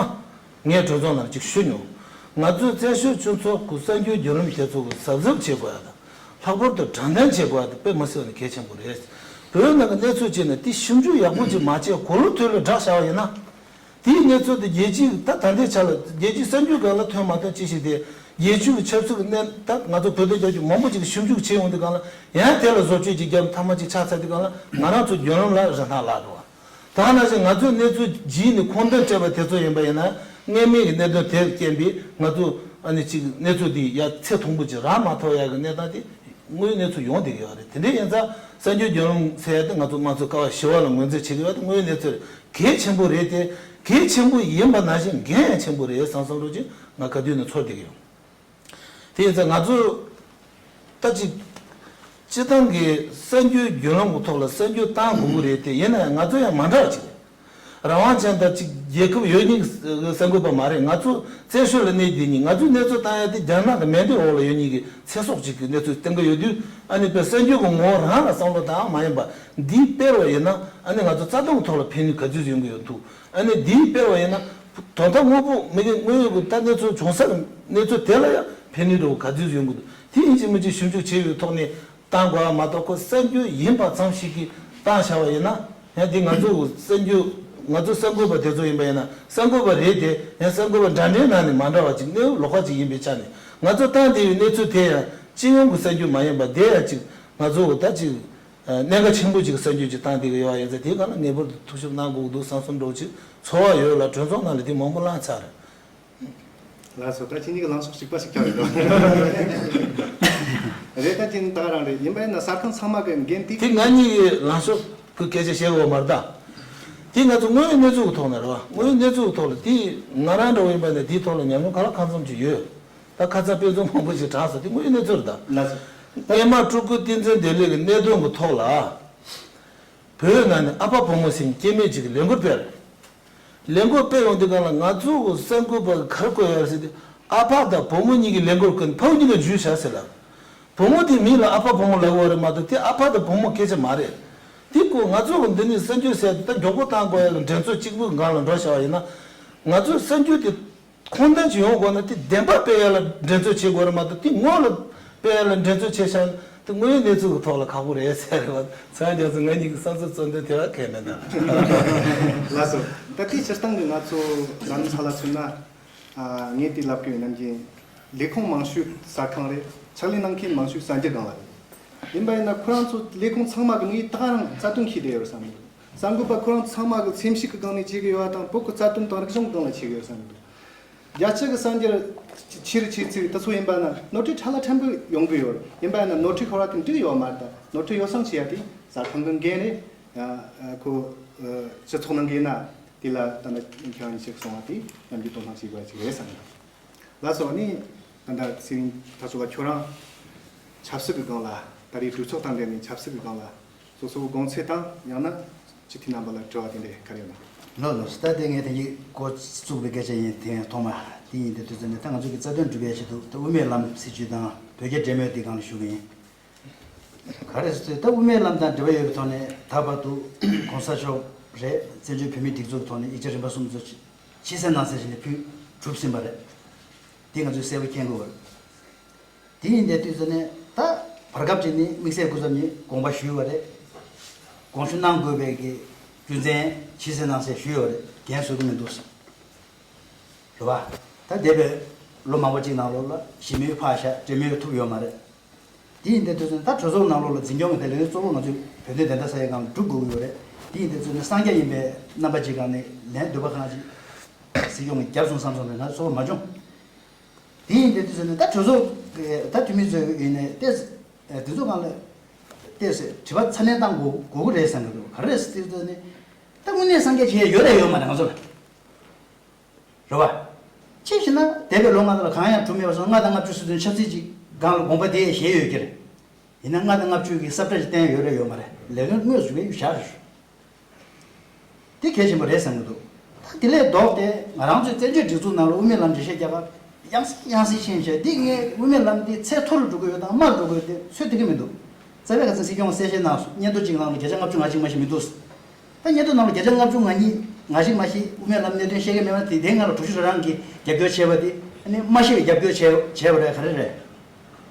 ངས་གྲོས་ཚོགས་ནང་ཅིག་ཞུ་མྱོང་། ང་ཚོས་བཙན་བྱོལ་སྤྱི་ཚོགས་ཀྱི་གསར་འགྱུར་བརྒྱུད་ལམ་དེ་ཚོ་གི་གཟབ་གཟབ་བྱེད་དགོས་ཡ་དང་། ལྷག་པར་དུ་དྲང་བདེན་བྱེད་དགོས་ཡ་དེ་དཔེ་མི་སྲིད་པ་ནས་གལ་ཆེན་པོ་རེད། བོད་ནང་གི་གནས་ཚུལ་བྱས་ན་དེ་ཞིབ་འཇུག་ཡག་པོ་ཅིག་མ་བྱས་གོ་ལོག་ཐོས་ལོག་བསྒྲགས་བཞག་པ་ཡིན་ན། དེའི་གནས་ཚུལ་དེ་རྒྱལ་སྤྱིའི་ད་ད་ལྟའི་ཆ་ལ་རྒྱལ་སྤྱིའི་གསར་འགྱུར་སྒང་ལ་ཐོན་མ་ཐོན་ཅི་ཞིག་དེ། རྒྱལ་སྤྱིའི་ཆབ་སྲིད་ཀྱི་གནས་ད་ང་ཚོ་བོད་དོན་རྒྱབ་སྐྱོར་མང་པོ་ཅིག་ཞིབ་འཇུག་བྱས་ཡོང་དུས་སྒང་ལ་ཡང་དེ་ལ་བཟོ་བཅོས་ཅིག་བརྒྱབ་ཐ་མ་ཅིག་ཆགས་ཚར་དུས་སྒང་ལ་ང་རང་ཚོ་བརྒྱུད་ལམ་ལ་རིན་ཐང་བརླག་འགྲོ་བ། ད་ག་ནང་བཞིན་ང་ཚོས་གནས་ཚུལ་བརྗེས་ནས་ཁུངས་ལྡན་སྤྲད་པ་དེ་ཚོ་ཡིན་པ་ཡིན་ན། སྔོན་མའི་གི་གནད་དོན་དེར་རྐྱེན་པས་ང་ཚོ་ཨ་ནི་ཅིག་གནས་ཚུལ་འདི་ཡ་ཚད་མཐོན་པོ་ཅིག་རག་མ་ཐུབ་ཡ་གི་གནས་སྟངས་དེ། དངོས་ཡོད་གནས་ཚུལ་ཡོང་བསྡད་ཀྱི་ཡོད་རེད། དེ་འདྲ་ཡིན་ཙང་གསར་འགྱུར་བརྒྱུད་ལམ་ཟེར་ཡ་དེ་ང་ཚོ་དམངས་གཙོའི་ཀ་བ་བཞི་པ་ལ་ངོས་འཛིན་བྱེད་ཀྱི་ཡོད་དེ་དངོས་ཡོད་གནས་ཚུལ་རེད། གལ་ཆེན་པོ་རེད་དེ། གལ་ཆེན་པོ་ཡིན་པ་ནང་བཞིན་འགན་ཡང་ཆེན་པོ་རེད་བསམ་བསམ་བློ་ཅིག་ང་ག་དུས་ནས་ཚོར་བསྡད་ཀྱི་ཡོད། དེ་ཡིན་ཙང་ང་ཚོ་ད་ཅིག་སྤྱི་བཏང་གི་གསར་འགྱུར་བརྒྱུད་ལམ་གྱི་ཐོག་ལ་གསར་འགྱུར་བཏང་དགོས་ཀྱི་རེད་དེ། ཡིན་ན་ཡང་ང་ཚོ་ཡང་མ་འདྲ་བ་ཅིག་རེད། རང་དབང་ཅན་དང་ཅིག་རྒྱལ་ཁབ་ཡོད་མཁན་གྱི་གསར་འགོད་པ་མ་རེད། ང་ཚོ་བཙན་བྱོལ་ལ་གནས་བསྡད་མཁན། ང་ཚོས་གནས་ཚུལ་བཏང་ཡ་དེ་རྒྱ་ནག་གི་མེ་མདའི་འོག་ལ་ཡོད་མཁན་གྱི་ཚེ་སྲོག་ཅིག་གི་གནས་ཚུལ་བསྟན་གྱི་ཡོད་དུས། ཨ་ནི་དཔེ་གསར་འགྱུར་གྱི་ངོ་བོ་རང་ལ་བསམ་བློ་བཏང་མ་ཡིན་པ་འདི་སྤེལ་བ་ཡིན་ན། ཨ་ནི་ང་ཚོ་རྩ་དོན་གྱི་ཐོག་ལ་ཕན་ནུས་ག་ཚོད་ཡོང་གི་ཡོད་འདུག་ཨ་ནི་འདི་སྤེལ་བ་ཡིན་ན། དོན་དག་དངོས་པོ་མི་གི་དངོས་ཡོད་ཀྱི་ད་གནས་ཚུལ་བྱུང་ས་གི་གནས་ཚུལ་དེ་ལ་ཡང་ཕན་ནུས་འདྲ་བོ་ག་ཚོད་ཡོང་གི་འདུག་དེ་ཡིན་གཅིག་མིན་གཅིག་ཞིབ་འཇུག་བྱས་པའི་ཐོག་ནས་བཏང་དགོས་པ་མ་གཏོགས། ཁོ་གསར་འགྱུར་ཡིན་པ་ཙམ་ཞིག་གིས་བཏང་བཞག་པ་ཡིན་ན། ཡང་དེ་ང་ཚོ་གསར་འགྱུར་ང་ཚོ་གསར་འགོད་པ་དེ་ཚོ་ཡིན་པ་ཡིན་ན། གསར་འགོད་པ་རེད་དེ། ཡང་གསར་འགོད་པ་འདྲ་འདྲའི་ནང་ནས་མ་འདྲ་བ་ཅིག་གནས་བབ་ལོགས་ཀ་ཅིག་ཡིན་པའི་ཆ་ནས། ང་ཚོ་བཏང་བསྡད་པའི་གནས་ཚུལ་དེ་ཡང་སྤྱི་ཡོངས་ཀྱི་གསར་འགྱུར་མ་ཡིན་པ། དེ་ཡང་ཅིག་ང་ཚོ་ད་ཅིག་གནད་འགག་ཆེན་པོ་ཅིག་གསར་འགྱུར་ཅིག་བཏང་བསྡད་ཀྱི་ཡོད་པ་ཡིན་ཙང་། དེའི་སྒང་ལ་ངེས་པར་དུ་ཐུགས་ཞིབ་གནང་དགོས་ཀྱི་འདུག་བསམ་བསམ་འདྲ་བོ་ཅིག་ཚོར་བ་ཡོད་ལ། གྲོས་ཚོགས་ནང་ལ་དེ་མང་པོ་བླངས་ཚར་རེད། ལགས་སོ། ད་ཁྱེད་གཉིས་ཀྱི་ལངས་ཕྱོགས་གཅིག་པ་ཞིག་ཆགས་ཡོད་དོ། རེད། ད་ཁྱེད་ད་ག་རང་རེད། ཡིན་པ་ཡིན་ན་གསར་ཁང་ཚང་མ་གི་འགན་དེ། དེ་ང་གཉིས་ཀྱི་ལངས་ཕྱོགས་ཀྱི་སྐད་ཆ་བཤད་དགོས་མ་རེད་ད། དེ་ང་ཚོ་དངོས་ཡོད་གནས་ཚུལ་གྱི་ཐོག་ནས་རེད་བ། དངོས་ཡོད་གནས་ཚུལ་གྱི་ཐོག་ལ་དེ་ང་རང་འདྲ་བོ་ཡིན་པ་ཡིན་ན་དེའི་ཐོག་ལ་ཉམས་མྱོང་ག་ལ་གང་འཚམ་ཅིག་ཡོད། ད་ཁ་སང་དཔེ་མཚོན་མང་པོ་ཞིག་དྲངས་སོང་། དེ་དངོས་ཡོད་གནས་ཚུལ་རེད་ད། ལགས་སོ། ད་ཨེ་མ་སྤྲུལ་སྐུ་བསྟན་འཛིན་བདེ་ལེགས་ཀྱི་གནད་དོན་གྱི་ཐོག་ལ། བོད་ནང་ནས་ཨ་ཕ་བུ་མོ་ཟེར་མཁན་སྐྱེ་དམན་ཅིག་གིས་ལས་འགུལ་སྤེལ། ལས་འགུལ་སྤེལ་ཡོང་དུས་སྒང་ལ་ང་ཚོ་གསར་འགོད་པ་གིས་ག་རེ་བཀོད་ཡོད་རེད་ཟེར་དུས། ཨ་ཕ་དང་བུ་མོ་གཉིས་ཀྱིས་ལས་འགུལ་བཀོད་ནས་ཕ་བུ་གཉིས་ཀ་འཇུས་བཞག་ཟེར་ལ། བུ་མོ་དེའི་མིང་ལ་ཨ་ཕ་བུ་མོ་ལབ་ཡོད་རེད་མ་གཏོགས། དེ་ཨ་ཕ་དང་བུ་མོ་སྐད་ཆ་མ་རེད། དེ་ཁོ་ང་ཚོ་གི་འདི་ནས་གསར་འགྱུར་ཟེར་དེ་ད་མགྱོགས་པོ་བཏང་དགོས་ཡ་གི་འགྲན་རྩོད་གཅིག་པུའི་སྒང་ལ་འགྲོ་བཞག་པ་ཡིན་ན། ང་ཚོའི་གསར་འགྱུར་དེ་ཁུངས་ལྡན་ཅིག་ཡོང་དགོས་ན། དེ་བདེན་པ་སྤེལ་ཡ་ལ་འགྲན་རྩོད་བྱེད་དགོས་རེད་མ་གཏོགས། དེ་ངོ་ལ་སྤེལ་ཡ་ལ་འགྲན་རྩོད་བྱས་བཞག་ན། དེ་དངོས་ཡོད་གནས་ཚུལ་གྱི་ཐོག་ལ་ཁག་པོ་རེད་ཟེར་བ། ཚང་རྒྱ་མཚོ། ང་གཉིས་ཀྱི་བསམ་ཚུལ་གཙོ་འདོན་དེ་བ་གལ་མེད་ད། ལགས་སོ། ད་དེ་སྤྱིར་བཏང་གི་ང་ཚོ་རྡ་རམ་ས་ལ་མཚོན་ན། ཨ། ངས་དེ་ལབ་ཀྱི་ཡོད་ནམ་རྒྱུན། ལས་ཁུངས་མང་ཤོས་གསར་ཁང་རེད། ཕྱག་ལས་གནང་མཁན་མང་ཤོས་གསར་འགྱུར་སྒང་ལ་རེད། ཡིན་པ་ཡིན་ན་ཁོ་རང་ཚོ་ལས་ཁུངས་ཚང་མ་གི་དངོས་ཡོད་ད་ག་རང་རྩ་དོན་འཁྱེར་བསྡད་ཡོད་བསམ་གྱི་འདུག་གསར་འགོད་པ་ཁོ་རང་ཚོ་ཚང་མ་གི་སེམས་ཤུགས་ཀྱི་སྒང་ནས་བྱེད་ཀྱི་ཡོད་པ་དང་། བོད་ཀྱི་རྩ་དོན་དང་རིག་གཞུང་གི་སྒང་ལ་བྱེད་ཀྱི་ཡོད་བསམ་གྱི་འདུག་རྒྱལ་སྤྱི་གི་གསར་འགྱུར་ཆེ་རུ་ཆེ་ཚུལ་དེ་ཚོ་ཡིན་པ་ན་ནོར་འཁྲུལ་ཕྲ་ལ་ཕྲན་བུ་ཡོང་གི་ཡོད་རེད། ཡིན་པ་ན་ནོར་འཁྲུལ་ཁོ་ར་དེ་འགྲིག་ཡོད་མ་རེད་ད། ནོར་འཁྲུལ་ཡོ་བསྲང་བྱེད་ཡ་དེ་གསར་ཁང་གི་འགན་རེད། ཡང་ཁོ་སྤྱི་ཚོགས་ནང་གི་ཡིན་ན་དེ་ལ་ད་ནི་ཁྱེད་རང་གཉིས་ཀྱིས་གསུངས་པ་དེ་ནམ་རྒྱུན་དོ་སྣང་བྱེད་དགོས་ཡ་ཅིག་རེད་བསམ་གྱི་འདུག་ལགས་སོ། ནི་ད་ལྟ་ཚེ་རིང་ཐར་ཚོ་ལགས། ཁྱོད་རང་ཆབ་སྲིད་ཀྱི་སྒང་ལ། ད་རེས་གྲོས་ཚོགས་དང་འབྲེལ་ནས་ཆབ་སྲིད་ཀྱི་སྒང་ལ་སོ་སོའི་དགོངས་ཚུལ་དང་། ཡང་ན་སྤྱི་འཐུས་རྣམ་པ་ལ་དྲི་བ་དེ་འདྲ་ག་རེ་ཡོད་ན། ལགས་ལགས། ད་དེ་ངས་དེ་གཉིས་འགོ་བཙུགས་པའི་སྐད་ཆ་ཡིན། དེ་ཐོག་མ་དེ་ཡིན། དེ་དུས་ཚོད་ནས་ད་ང་ཚོ་གི་རྩ་དོན་སྒྲུབ་ཡ་ཆེད་དུ་ད་དབུ་མའི་ལམ་སྲིད་བྱུས་དང་བོད་རྒྱ་འབྲེལ་མོལ་དེ་སྒང་ལ་ཞུ་གི་ཡིན། ག་རེ་ཟེར་དུས། ད་དབུ་མའི་ལམ་དང་འབྲེལ་བ་ཡོད་པའི་ཐོག་ནས་ད་བར་དུ་གོང་ས་མཆོག་རེད། བཙན་བྱོལ་བོད་མིའི་སྒྲིག་འཛུགས་ཐོག་ནས་ཡིག་ཆ་རིམ་པ་གསུམ་ཚོ་ཕྱི་གསལ་ནང་གསལ་ཞིག་ནས་ཕུལ་གྲུབ་ཟིན་པ་རེད། དེ་ང་ཚོས་གསལ་པོ་མཁྱེན་དགོས་པ་རེད། དེ་ཡིན་དེ་དུས་ཚོད་ནས་ད་བར་སྐབས་ཅིག་ནས་དམིགས་བསལ་སྐུ་ཚབ་ནས་དགོངས་པ་ཞུས་པ་རེད། དགོངས་ཞུ་གནང་དགོས་པའི་གི་རྒྱུ་མཚན་ཕྱི་གསལ་ནང་གསལ་ཞུས་ཡོད་རེད། འགན་བཟོ་གི་མི་འདུག་ཟེར། རེད་བ། ད་འདས་པའི་ལོ་མང་པོ་ཅིག་ནང་ལོགས་ལ་ཞི་མོལ་ཕར་བཞག་འབྲེལ་མོལ་ཐུབ་ཡོད་མ་རེད། དེ་ཡིན་དེ་དུས་ཚོད་ནས་ད་གྲོས་ཚོགས་ནང་ལོགས་ལ་འཛིན་སྐྱོང་གི་དེ་ལས་གཙོ་བོ་ང་ཚོས་བོད་དོན་བདེན་མཐའ་གསལ་ཡས་སྒང་ལ་སྒྲུབ་དགོས་ཀྱི་ཡོད་རེད། དེ་ཡིན་དེ་དུས་ཚོད་ནས་གསང་རྒྱ་ཡིན་པའི་རྣམ་པ་ཅིག་སྒང་ནས་ལན་འདོད་པ་གང་ཅིག་སྲིད་སྐྱོང་གིས་རྒྱབ་སོང་བསམ་སོང་རེད། ང་ཚོ་མ་བྱུང་། དེ་ཡིན་དེ་དུས་ཚོད་ནས་ད་གྲོས་ཚོགས་ཀྱི་ད་འཐུས་མི་ཚོ་ཡིན་ནའི་ཏོག་ཙམ་དེ་ཚོ་སྒང་ལ་ཏོག་ཙམ་དྲི་བ་ཚ་ནན་བཏང་དགོས་དགོས་ཀྱི་རེད་བསམ་གྱི་འདུག་ག་རེ་རེད་ཟེར་དུས་ཚོད་ནས་ད་དངོས་གནས་གསང་རྒྱ་བྱེད་ཡ་ཡོད་རེད་ཡོད་མ་རེད་ང་ཚོ་ལ། རེད་བ། གཅིག་བྱས་ན་འདས་པའི་ལོ་ལྔ་ལ་གང་ཡང་གྲུབ་མེད་པ་སོང་། ལྔ་དང་ལྔ་བཅུ་སྲིད་དོན་ཆབ་སྲིད་ཅིག་སྒང་ལ་དགོངས་པ་དེ་བཞེས་ཡོད་ཀྱི་རེད། ཡིན་ན་ལྔ་དང་ལྔ་བཅུ་གི་ས་བཀྲ་ཞིག་བསྟན་ཡོད་རེད་ཡོད་མ་རེད། ལས་དོན་དངོས་སུ་བྱས་བཞག་རེད། དེ་གལ་ཆེན་པོ་རེད་བསམ་གྱི་འདུག་ད་དེ་ལས་ལྡོག་སྟེ་ང་རང་ཚོའི་བཙན་བྱོལ་སྒྲིག་འཛུགས་ནང་ལ་དབུ་མའི་ལམ་འགྲེལ་བཤད་རྒྱག་སྐབས་ཡང་སེ་ཡང་སེ་ཕྱིན་བྱས། འདི་ངས་དབུ་མའི་ལམ་འདི་ཚད་མཐོ་རུ་འགྲོ་གི་ཡོད་དང་དམའ་རུ་འགྲོ་གི་ཡོད་དེ་ཚོད་ཐིག་གི་མི་འདུག་རྩ་བའི་ཁ་སང་སྲིད་སྐྱོང་གསལ་བཤད་གནང་སོང་། སྙན་ཐོ་གཅིག་ནང་ལ་བརྒྱ་ཆ་ལྔ་བཅུ་ང་གཅིག་མ་ཞིག་མི་འདུག་ད་སྙན་ཐོ་ནང་ལ་བརྒྱ་ཆ་ལྔ་བཅུ་ང་གཉིས་ང་ཞིག་མ་ཞིག་དབུ་མའི་ལམ་གནད་དོན་བཤད་ཀྱི་མེད་པ་དེ། དེའི་སྔ་ལ་དྲུག་ཅུ་རེ་གྲངས་ཀྱིས་རྒྱབ་སྐྱོར་བྱས་པ་དེ་ཨ་ནི་མ་ཤེས་པའི་རྒྱབ་སྐྱོར་བྱས་བྱས་པ་རེད། ག་རེ་རེད། རེད་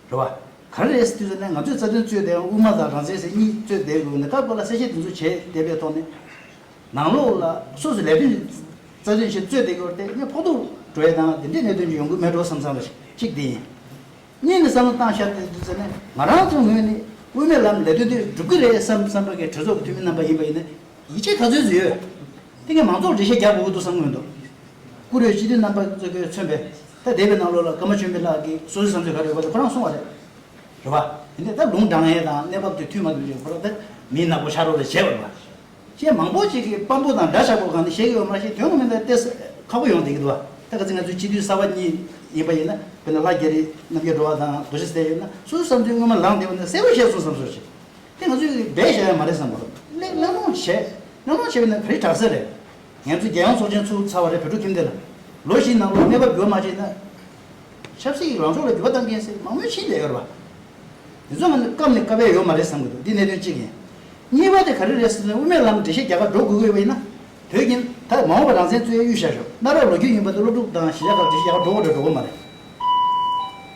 བ། ག་རེ་རེད་ཟེར་དུས་ཙམ་ནས་ང་ཚོས་རྩ་དོན་རྩོད་བསྡད་དབུ་མ་དང་རང་བཙན་ཟེར་གཉིས་རྩོད་བསྡད་དགོས་ནས། ད་སྐོར་ལ་གསལ་བཤད་དེ་ཚོ་བྱས་བསྡད་པའི་ཐོག་ནས་ནང་ལོགས་ལ་སོ་སོའི་ལས་དོན་རྩ་དོན་བྱས་རྩོད་བསྡད་དགོས་ཏེ་ངས་ཕོག་ཐུག་འགྲོ་ཡས་དང་དེ་འདྲའི་གནད་དོན་ཅིག་ཡོང་གི་མེད་འགྲོ་བསམ་བསམ་པ་ཞིག་གཅིག་དེ་ཡིན། གཉིས་ནས་བསམ་བློ་བཏང་བཞག་དེ་དུས་ཙམ་ནས་ང་རང་ཚོའི་ངོས་ནས་དབུ་མའི་ལམ་ལས་དོན་དེ་སྒྲུབ་ཀྱི་རེད་བསམ་བསམ་པ་གི་གྲོས་ཚོགས་ཀྱི་འཐུས་མི་རྣམ་པ་ཡིན་པ་ཡིན་ན་ཡིད་ཆེས་ག་ཚོད་ཅིག་ཡོད། དེ་ངས་མང་ཚོགས་འགྲེལ་བཤད་རྒྱག་དགོས་ཀྱི་འདུག་བསམ་གྱི་མི་འདུག་བཀུར་འོས་སྤྱི་འཐུས་རྣམ་པ་ཚོ་གིས་མཚོན་པའི་ད་འདས་པའི་ནང་ལོགས་ལ་ཀརྨ་ཆོས་འཕེལ་ལགས་ཀྱིས་སོ་སོའི་བསམ་ཚུལ་ག་རེ་ཡོད་པ་དེ་ཁོ་རང་གསུངས་པ་རེད། རེད་བ། དེ་ནས་ད་ལུང་དྲངས་ཡས་དང་གནས་བབ་དེ་མཐུན་མ་མཐུན་ཅིག་ཁོ་རང་ད་མི་ནག་པོ་ཤ་རོགས་ལ་བྱས་པ་རེད་བ། ཁྱེད་མང་པོ་ཅིག་གིས་དཔང་པོ་དང་འདྲ་ཆགས་པོ་གང་ནས་བཤད་ཀྱི་ཡོད་མ་ཤེས། དོན་ངོ་མ་ད་ཏེ་ཁག་པོ་ཡོང་བསྡད་ཀྱི་འདུག་བ། ད་ག་ཚོད་ང་ཚོའི་སྤྱི་འཐུས་གསར་པ་གཉིས་ཡིན་པ་ཡིན་ན། དཔེར་ན་ལྷ་རྒྱ་རི་རྣམ་རྒྱལ་སྒྲོལ་དབང་དང་རྡོ་རྗེ་སེ་ཡོད་ན། སོ་སོའི་བསམ་ཚུལ་སྔོན་མ་ལངས་བསྡད་པ་ནི་གསལ་པོ་བཤད་སོང་བསམ་སོང་ཞིག། དེ་ང་ཚོས་སྦས་བཞག་ཡ་མ་རེད་བསམ་གི་འདུག། གླེང་གླེང་སློང་བྱས། གླེང་སློང་བྱས་པ་ཡིན་ན་ག་རེ་དྲག་ས་རེད། ང་ཚོས་རྒྱལ་ཡོངས་ཚོགས་ཆེན་ཚུགས་ཚར་བ་རེད། བོད་ཕྲུག་ཁྱིམ་སྡེ་ལ། ལོ་བཞིའི་ནང་ལོགས་གནས་བབ་འགྱུར་བ་མ་བྱས་ན། ཆབ་སྲིད་ཀྱི་ལངས་ཕྱོགས་ལ་འགྱུར་བ་གཏང་མཁན་ཟེར་མང་པོ་ཕྱིན་བསྡད་ཡོད་རེད་བ། དེ་ཚོ་ང་ཚོ་སྐབས་ནས་བཀག་ཡས་ཡོད་མ་རེད་བསམ་གྱི་འདུག། འདི་གནད་དོན་གཅིག་ཡིན། གཉིས་པ་དེ་ག་རེ་རེད་ཟེར་ན། དབུ་མའི་ལམ་འགྲེལ་བཤད་རྒྱག་ག་འགྲོ་དགོས་ཀྱི་ཡོད་པ་ཡིན་ན། བོད་ཀྱི་ད་མ་འོངས་པ་རང་བཙན་རྩོད་ཡ་གཡུལ་བཞག་ཤོག། གནའ་རབས་ལོ་རྒྱུས་ཡིན་པ་དེ་སློབ་ཕྲུག་དང་གཞིས་ཆགས་ཁག་འགྲེལ་བཤད་རྒྱག་ག་འགྲོ་དགོས་རེད་འགྲོ་གི་མ་རེད།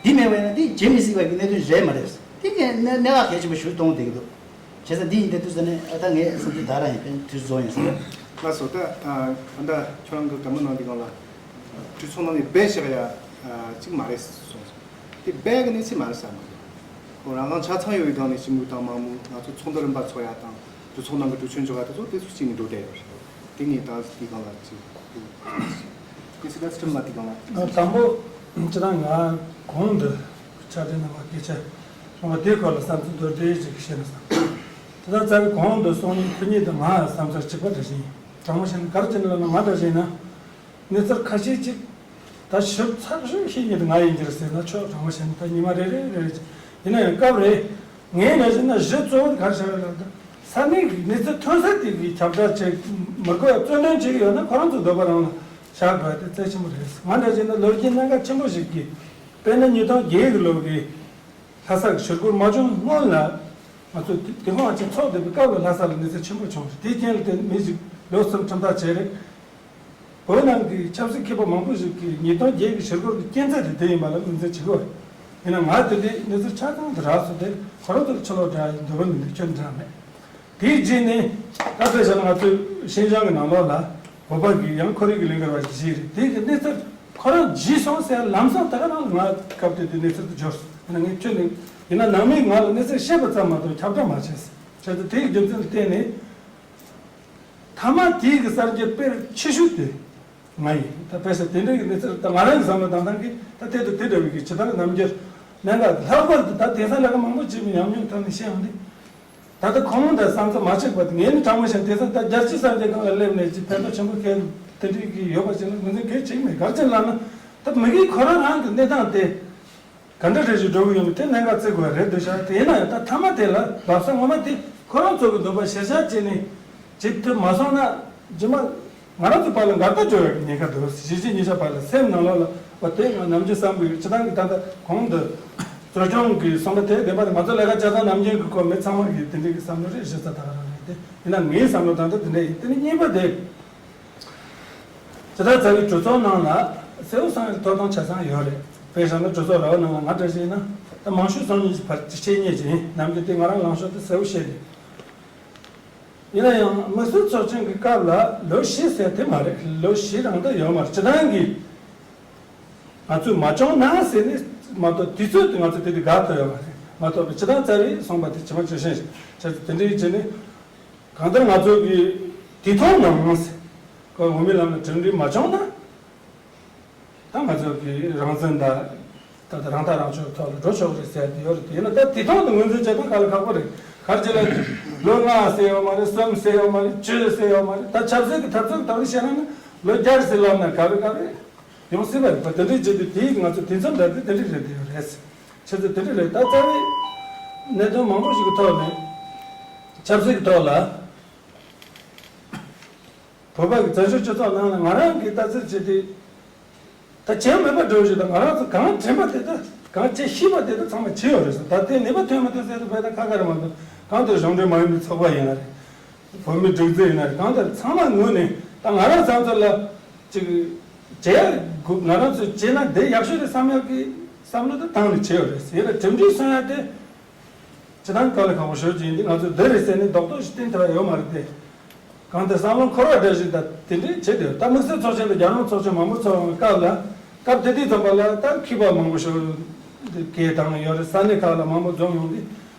འདི་མེད་པ་ཡིན་ན་འདི་བྱེད་མི་སྲིད་པ་གི་གནད་དོན་རེད་མ་རེད། འདི་གའི་གནད་གནད་འགག་གལ་ཆེན་པོ་ཞིག་མཐོང་བསྡད་ཀྱི་འདུག། བྱས་ཙང་འདི་ཡིན་དེ་དུས་ཙ་ནས་ཨ་ད་ངའི་བསམ་ཚུལ་ད་རང་ཡིན། དཔེ་དུས་རྫོགས་ཡིན་ཟེར། ལགས་སོ། ད་ཨ་ད་ལྟ་ཁྱོད་རང་གི་བཀའ་མོལ་གནང་དེ་སྒང་ལ་གྲོས་ཚོགས་ནང་ནས་སྦས་བཞག་ཡ་ཨ་གཅིག་མ་རེད་གསུངས་སོང་། དེ་སྦས་གི་གནས་ཚུལ་མ་རེད་ཟེར་མ་རེད། ཁོ་རང་རང་ཆ་ཚང་ཡོད་པའི་སྒང་ནས་སྤྱི་མོས་དང་མང་མོས་ང་ཚོ་ཚོགས་འདུ་རིམ་པ་ཚོགས་ཡ་དང་གྲོས་ཚོགས་ནང་གི་གྲོས་ཆོད་འཇོག་ཡ་དེ་ཚོ་དེ་ཚོ་གཅིག་ནས་འགྲོ་བསྡད་ཡོད་རེད། དེ་ངས་ད་དེ་སྒང་ལ་གཅིག་དེ་སྲིད་ད་སི་ཁྲིམས་ལ་དེ་སྒང་ལ་དང་པོ་ཅི་ད་ང་གོང་དུ་ཕྱག་སྦྲེལ་གནང་བ་སྐད་ཆ་གསུངས་པ་དེའི་སྐོར་ལ་བསམ་ཚུལ་མདོར་བསྡུས་ཅིག་བཤད་ན་བསམ། དེ་ད་རྩ་བའི་གོང་དུ་སོང་ནས་ཁོ་གཉིས་དང་ང་བསམ་ཚུལ་གཅིག་པ་འདྲ་ཞིག་ཡིན། དྲང་མོ་བཤད་ན་ག་རེ་བྱས་ན་ལབ་ན་ང་འདྲ་ཞིག་ཡིན་ན། གནས་ཚུལ་ཁ་ཤས་ཅིག་ད་ཞིབ་ཚགས་ཤོས་ཤེས་མཁན་དེ་ང་ཡིན་གྱི་རེད་ཟེར་ན་ཆོག། དྲང་མོ་བཤད་ན་ད་ཉི་མ་རེ་རེ་རེ་རེ་ཡིན་ན་ཡང་སྐབས་རེ་ངས་ནང་བཞིན་ན་གཞི་གཙོ་བོ་དེ་ག་རེ་བྱ་བ་ལབ་ན། ས་གནས་ཀྱི་གནས་ཚུལ་ཐོན་ས་དེ་གི་ཁྱབ་བསྒྲགས་བྱེད་མི་དགོས་ཡ་རྩོད་ལེན་བྱེད་ཀྱི་ཡོད་ན་ཁོ་རང་ཚོ་འདོད་པ་རང་ལ་བཞག་དགོས་ཡ་དེ་རྩ་ཆེན་པོ་རེད། ང་འདྲ་བྱས་ན་ལོ་རྒྱུས་གནད་འགག་ཆེན་པོ་ཞིག་གི་དཔེར་ན་ཉིས་སྟོང་བརྒྱད་ཀྱི་ལོ་གི་ལྷ་ས་གི་ཞི་རྒོལ་མ་བྱུང་སྔོན་ལ་ང་ཚོ་དེ་དེ་སྔོན་ང་ཚོ་ཚོགས་བསྡད་པའི་སྐབས་ལ་ལྷ་ས་ལ་གནས་ཚུལ་ཆེན་པོ་བྱུང་རེད། དེའི་རྐྱེན་ལ་བརྟེན་མི་ཞིག་ལོ་གསུམ་ཁྲིམས་ཐག་བཅད་རེད། བོད་ནང་གི་ཆབ་སྲིད་མཁས་པ་མང་པོ་ཞིག་གིས་ཉིས་སྟོང་བརྒྱད་ཀྱི་ཞི་རྒོལ་གྱི་རྐྱེན་རྩ་དེ་དེ་ཡིན་པ་ལ་ངོས་འཛིན་བྱེད་དགོས། ཡིན་ན་ང་དེ་འདྲའི་གནས་ཚུལ་ཆ་ཚང་དེ་རག་སོང་སྟེ་ཁོ་རང་ཚོར་ཕྱི་ལོགས་འདྲ་ཡི་འདོད་པ་མི་འདུག། ཁྱོད་འདྲ་མེད། དེའི་རྗེས་ནས་ད་དཔེ་བཞག་ན་ང་ཚོའི་ཤིན་ཅང་གི་ནང་ལོགས་ལ་བོད་པ་གི་ཡང་ཁོར་ཡུག་གི་ལས་འགུལ་བ་ཞིག་བྱས་རེད། དེ་གི་གནས་ཚུལ་ཁོ་རང་བརྗེད་སོང་ཟེར་ལམ་སང་ད་ག་རང་ང་སྐབས་དེ་དུས་གནས་ཚུལ་དུ་འབྱོར་སོང་། ཡིན་ན་ངས་ཁྱོད་ནས་ཡིན་ན་ནང་མིས་ང་ལ་གནས་ཚུལ་བཤད་པ་ཙམ་མ་གཏོགས་ཁྱབ་བསྒྲགས་མ་བྱས་ཟེར། བྱས་ཙང་དེའི་རྒྱུ་མཚན་ལ་བརྟེན་ནས། མཐའ་མ་དེའི་གི་གསར་འགྱུར་དཔེར་ཆེ་ཤོས་དེ་ང་ཡིན། ད་དཔེ་ཆ་དེ་འདྲའི་གི་གནས་ཚུལ་ད་ང་རང་གི་བསམ་བློ་བཏང་སྟངས་ཀྱིས་ད་དེ་དང་དེ་འདྲ་བའི་གི་ཇི་ལྟར་རྣམ་འགྱུར་གནད་འགག་ལྷག་པར་དུ་ད་དེང་སང་ལས་ཀ་མང་པོ་བྱེད་པའི་ཉམས་མྱོང་ཐོག་ནས་བཤད་ཡོང་དུས། ད་ལྟ་ཁོང་ད་བསམ་ཚུལ་མ་གཅིག་པ་དེ་ངས་ནི་དྲང་མོ་བཤད་དེང་སང་ད་རྒྱལ་སྤྱིའི་གསར་འགྱུར་སྒང་ལ་སླེབས་ནས་ཅིག་ཕན་ཐོགས་ཆེན་པོ་གལ་དེ་འདྲའི་གི་ཡོད་པ་ཅིག་ལ་ངོས་འཛིན་གལ་ཆེ་གི་མེད། ག་རེ་བྱས་ལབ་ན་ད་མི་གིས་ཁོ་རང་རང་གི་གནས་སྟངས་དེ། ག་འདྲ་རེ་ཞིག་འགྲོ་གི་ཡོད་མེད་དེ་གནད་འགག་བརྩི་དགོས་རེད་འདུག་ཤག། དེ་ཡིན་ན་ཡང་ད་མཐའ་མ་དེ་ལ་བབས་ས་ངོ་མ་དེ་ཁོ་རང་ཚོ་གི་འདོད་པ་གཞིར་བཞག་བྱས་ནས་བྱེད་ཐུབ་མ་སོང་ན་རྗེས་མ་ང་རང་ཚོ་བར་ལ་འགལ་ཟླ་འགྲོ་ཡག་གི་ཉེན་ཁ་འདུག། གཞིས་བྱེས་གཉིས་ཆ་བར་ལ་སེམས་ནང་ལོགས་ལ་བ་དེ་ང་ནམ་རྒྱུན་བསམ་གི་ཡོད། སྤྱིར་བཏང་གི་ད་ལྟ་གོང་དུ་གཙོ་སྐྱོང་གི་གསུངས་པ་དེ་བདེན་པ་རེད། ང་ཚོ་ལས་ཀ་བྱེད་སྟངས་ནམ་རྒྱུན་གི་སྐོར་མི་ཚང་མ་གི་དེ་འདྲའི་གི་བསམ་བློ་རེ་བཞེས་ས་ད་ག་རང་རེད། དེ་ཡིན་ན་ངའི་བསམ་བློ་ད་ལྟ་དེ་འདྲ་ཡིན། དེ་ནས་གཉིས་པ་དེ། ཇི་ལྟར་རྩ་བའི་གྲོས་ཚོགས་ནང་ལ་གསལ་བོ་བཟང་བའི་ཐོབ་ཐང་ཆ་ཚང་ཡོད་རེད། དཔེ་བཞག་ན་གྲོས་ཚོགས་ར་བ་ནང་ལ་ང་འདྲ་ཞིག་ཡིན་ན་ད་མང་ཤོས་སང་ཉིན་གྱི་བར་གྱི་ཆེད་གཉེར་ཅིག་ཡིན། ནམ་རྒྱུན་དེ་ང་རང་ལངས་ཕྱོགས་དེ་གསལ་བོ་བཤད་རེད། ཡིན་ན་ཡང་དམིགས་བསལ་ཚོགས་ཆེན་གྱི་སྐབས་ལ་ལོ་བཞི་ཟེར་དེ་མ་རེད། ལོ་བཞི་རང་ད་ཡོད་མ་རེད། སྤྱིར་བཏང་གི་ང་ཚོས་མ་བྱུང་ན་ཟེར་ནས་མ་གཏོགས་དུས་ཚོད་དེ་ང་ཚོ་དེ་དུས་དགའ་ཐུབ་ཡོད་མ་རེད། མ་གཏོགས་པའི་སྤྱིར་བཏང་རྩ་བའི་གསུངས་པ་དེ་ཇི་མ་ཇི་བཞིན་བྱས་ཙང་དེ་འདྲའི་བྱས་ནས། གང་ལྟར་ང་ཚོ་གི་དུས་ཐུང་ནང་ཟེར། ཁོ་འོས་མིའི་ལམ་ལ་གྲུབ་འབྲས་མ་བྱུང་ན། ད་ང་ཚོ་གི་རང་བཙན་དང་། ད་ལྟ་རང་ཐག་རང་གཅོད་ཐོག་ལ་འགྲོ་ཆོག་རེད་ཟེར་ཡ་དེ་ཡོད་རེད། དེ་ཡིན་ན་ད་དུས་ཐུང་དུ་ངོས་འཛིན་བྱེད་སྟངས་དཀའ་ལས་ཁག་པོ་རེད། ག་རེ་བྱས་ལ་ལོ་ལྔ་ཟེར་ཡོད་མ་རེད། གསུམ་ཟེར་ཡོད་མ་རེད། བཅུ་ཟེར་ཡོད་མ་རེད། ད་ཆབ་སྲིད་ཀྱི་འཐབ་རྩོད་ཀྱི་ཐོག་ནས་བཤད་ན་ནི་ལོ་བརྒྱ་ཟེར་ལབ་ན་ག་རེ་ག་རེ་ཡོང་སྲིད་པ་རེད་པ། དེ་འདྲའི་བྱེད་དུས་དེའི་ང་ཚོ་དུས་མཚམས་འདྲ་དེ་དེ་འདྲ་རེད། དེ་ཡོད་རེད། ཆེ་ཚོད་དེ་འདྲ་རེད། ད་རྩ་བའི་གནད་དོན་མང་པོ་ཞིག་གི་ཐོག་ནས་ཆབ་སྲིད་ཀྱི་ཐོག་ལ་བོད་པ་གི་བཙན་བྱོལ་སྤྱི་ཚོགས་ནང་ལ་ང་རང་གི་ལྟ་ཚུལ་བྱས་ཏེ་ད་བྱས་མེད་པ་འགྲོ་བཞིན་དུ་ང་རང་ཚོ་གང་དྲན་པ་དེ་དག་གང་བྱས་ཤེས་པ་དེ་དག་ཚང་མ་བྱས་ཡོད་རེད་ཟེར། ད་དེ་ནུས་པ་ཐོན་མི་ཐོན་ཟེར་དུས་བས་ད་ཁ་ཁ་རེད་མ་གཏོགས། གང་ལྟར་གཞུང་འབྲེལ་མ་ཡིན་པའི་ཚོགས་པ་ཡིན་ན་རེད། བོད་མི་སྒྲིག་འཛུགས་ཡིན་ན་རེད། གང་ལྟར་ཚང་མ་ངོས་ནས་ད་ང་རང་བསམ་ཚུལ་ལ་ཅིག་བྱས་དགོས། ང་རང་ཚོས་བྱས་ན་དེ་ཡག་ཤོས་རེད་བསམ་ཡག་གི་བསམ་བློ་དེ་བཏང་ནས་བྱས་ཡོད་རེད། ཡིན་ན་གྲུབ་འབྲས་སོན་ཡག་དེ་ཇི་ལྟར་དཀའ་ལས་ཁག་པོ་ཞེ་པོ་ཅིག་ཡིན་དུས་ང་ཚོས་འདི་རེད་ཟེར་ནས་རྡོག་རྡོག་ཞིག་བསྟན་ཐུབ་ཡག་ཡོད་མ་རེད་དེ། གང་ལྟར་བསམ་བློ་འཁོར་བ་འདྲ་ཞིག་དང་དེ་འདྲའི་བྱེད་དེ་ཡོད། ད་དམིགས་བསལ་ཚོགས་ཆེན་དང་རྒྱལ་ཡོངས་ཚོགས་ཆེན་མང་པོ་ཚོགས་ཡོང་བའི་སྐབས་ལ་སྐབས་དེ་དུས་ཙམ་པ་ལ་ད་མཁས་པ་མང་པོ་ཞིག་སྐད་བཏང་ཡོད་རེད། ས་གནས་ཁག་ལ་མང་པོ་འཛོམས་ཡོང་དུས།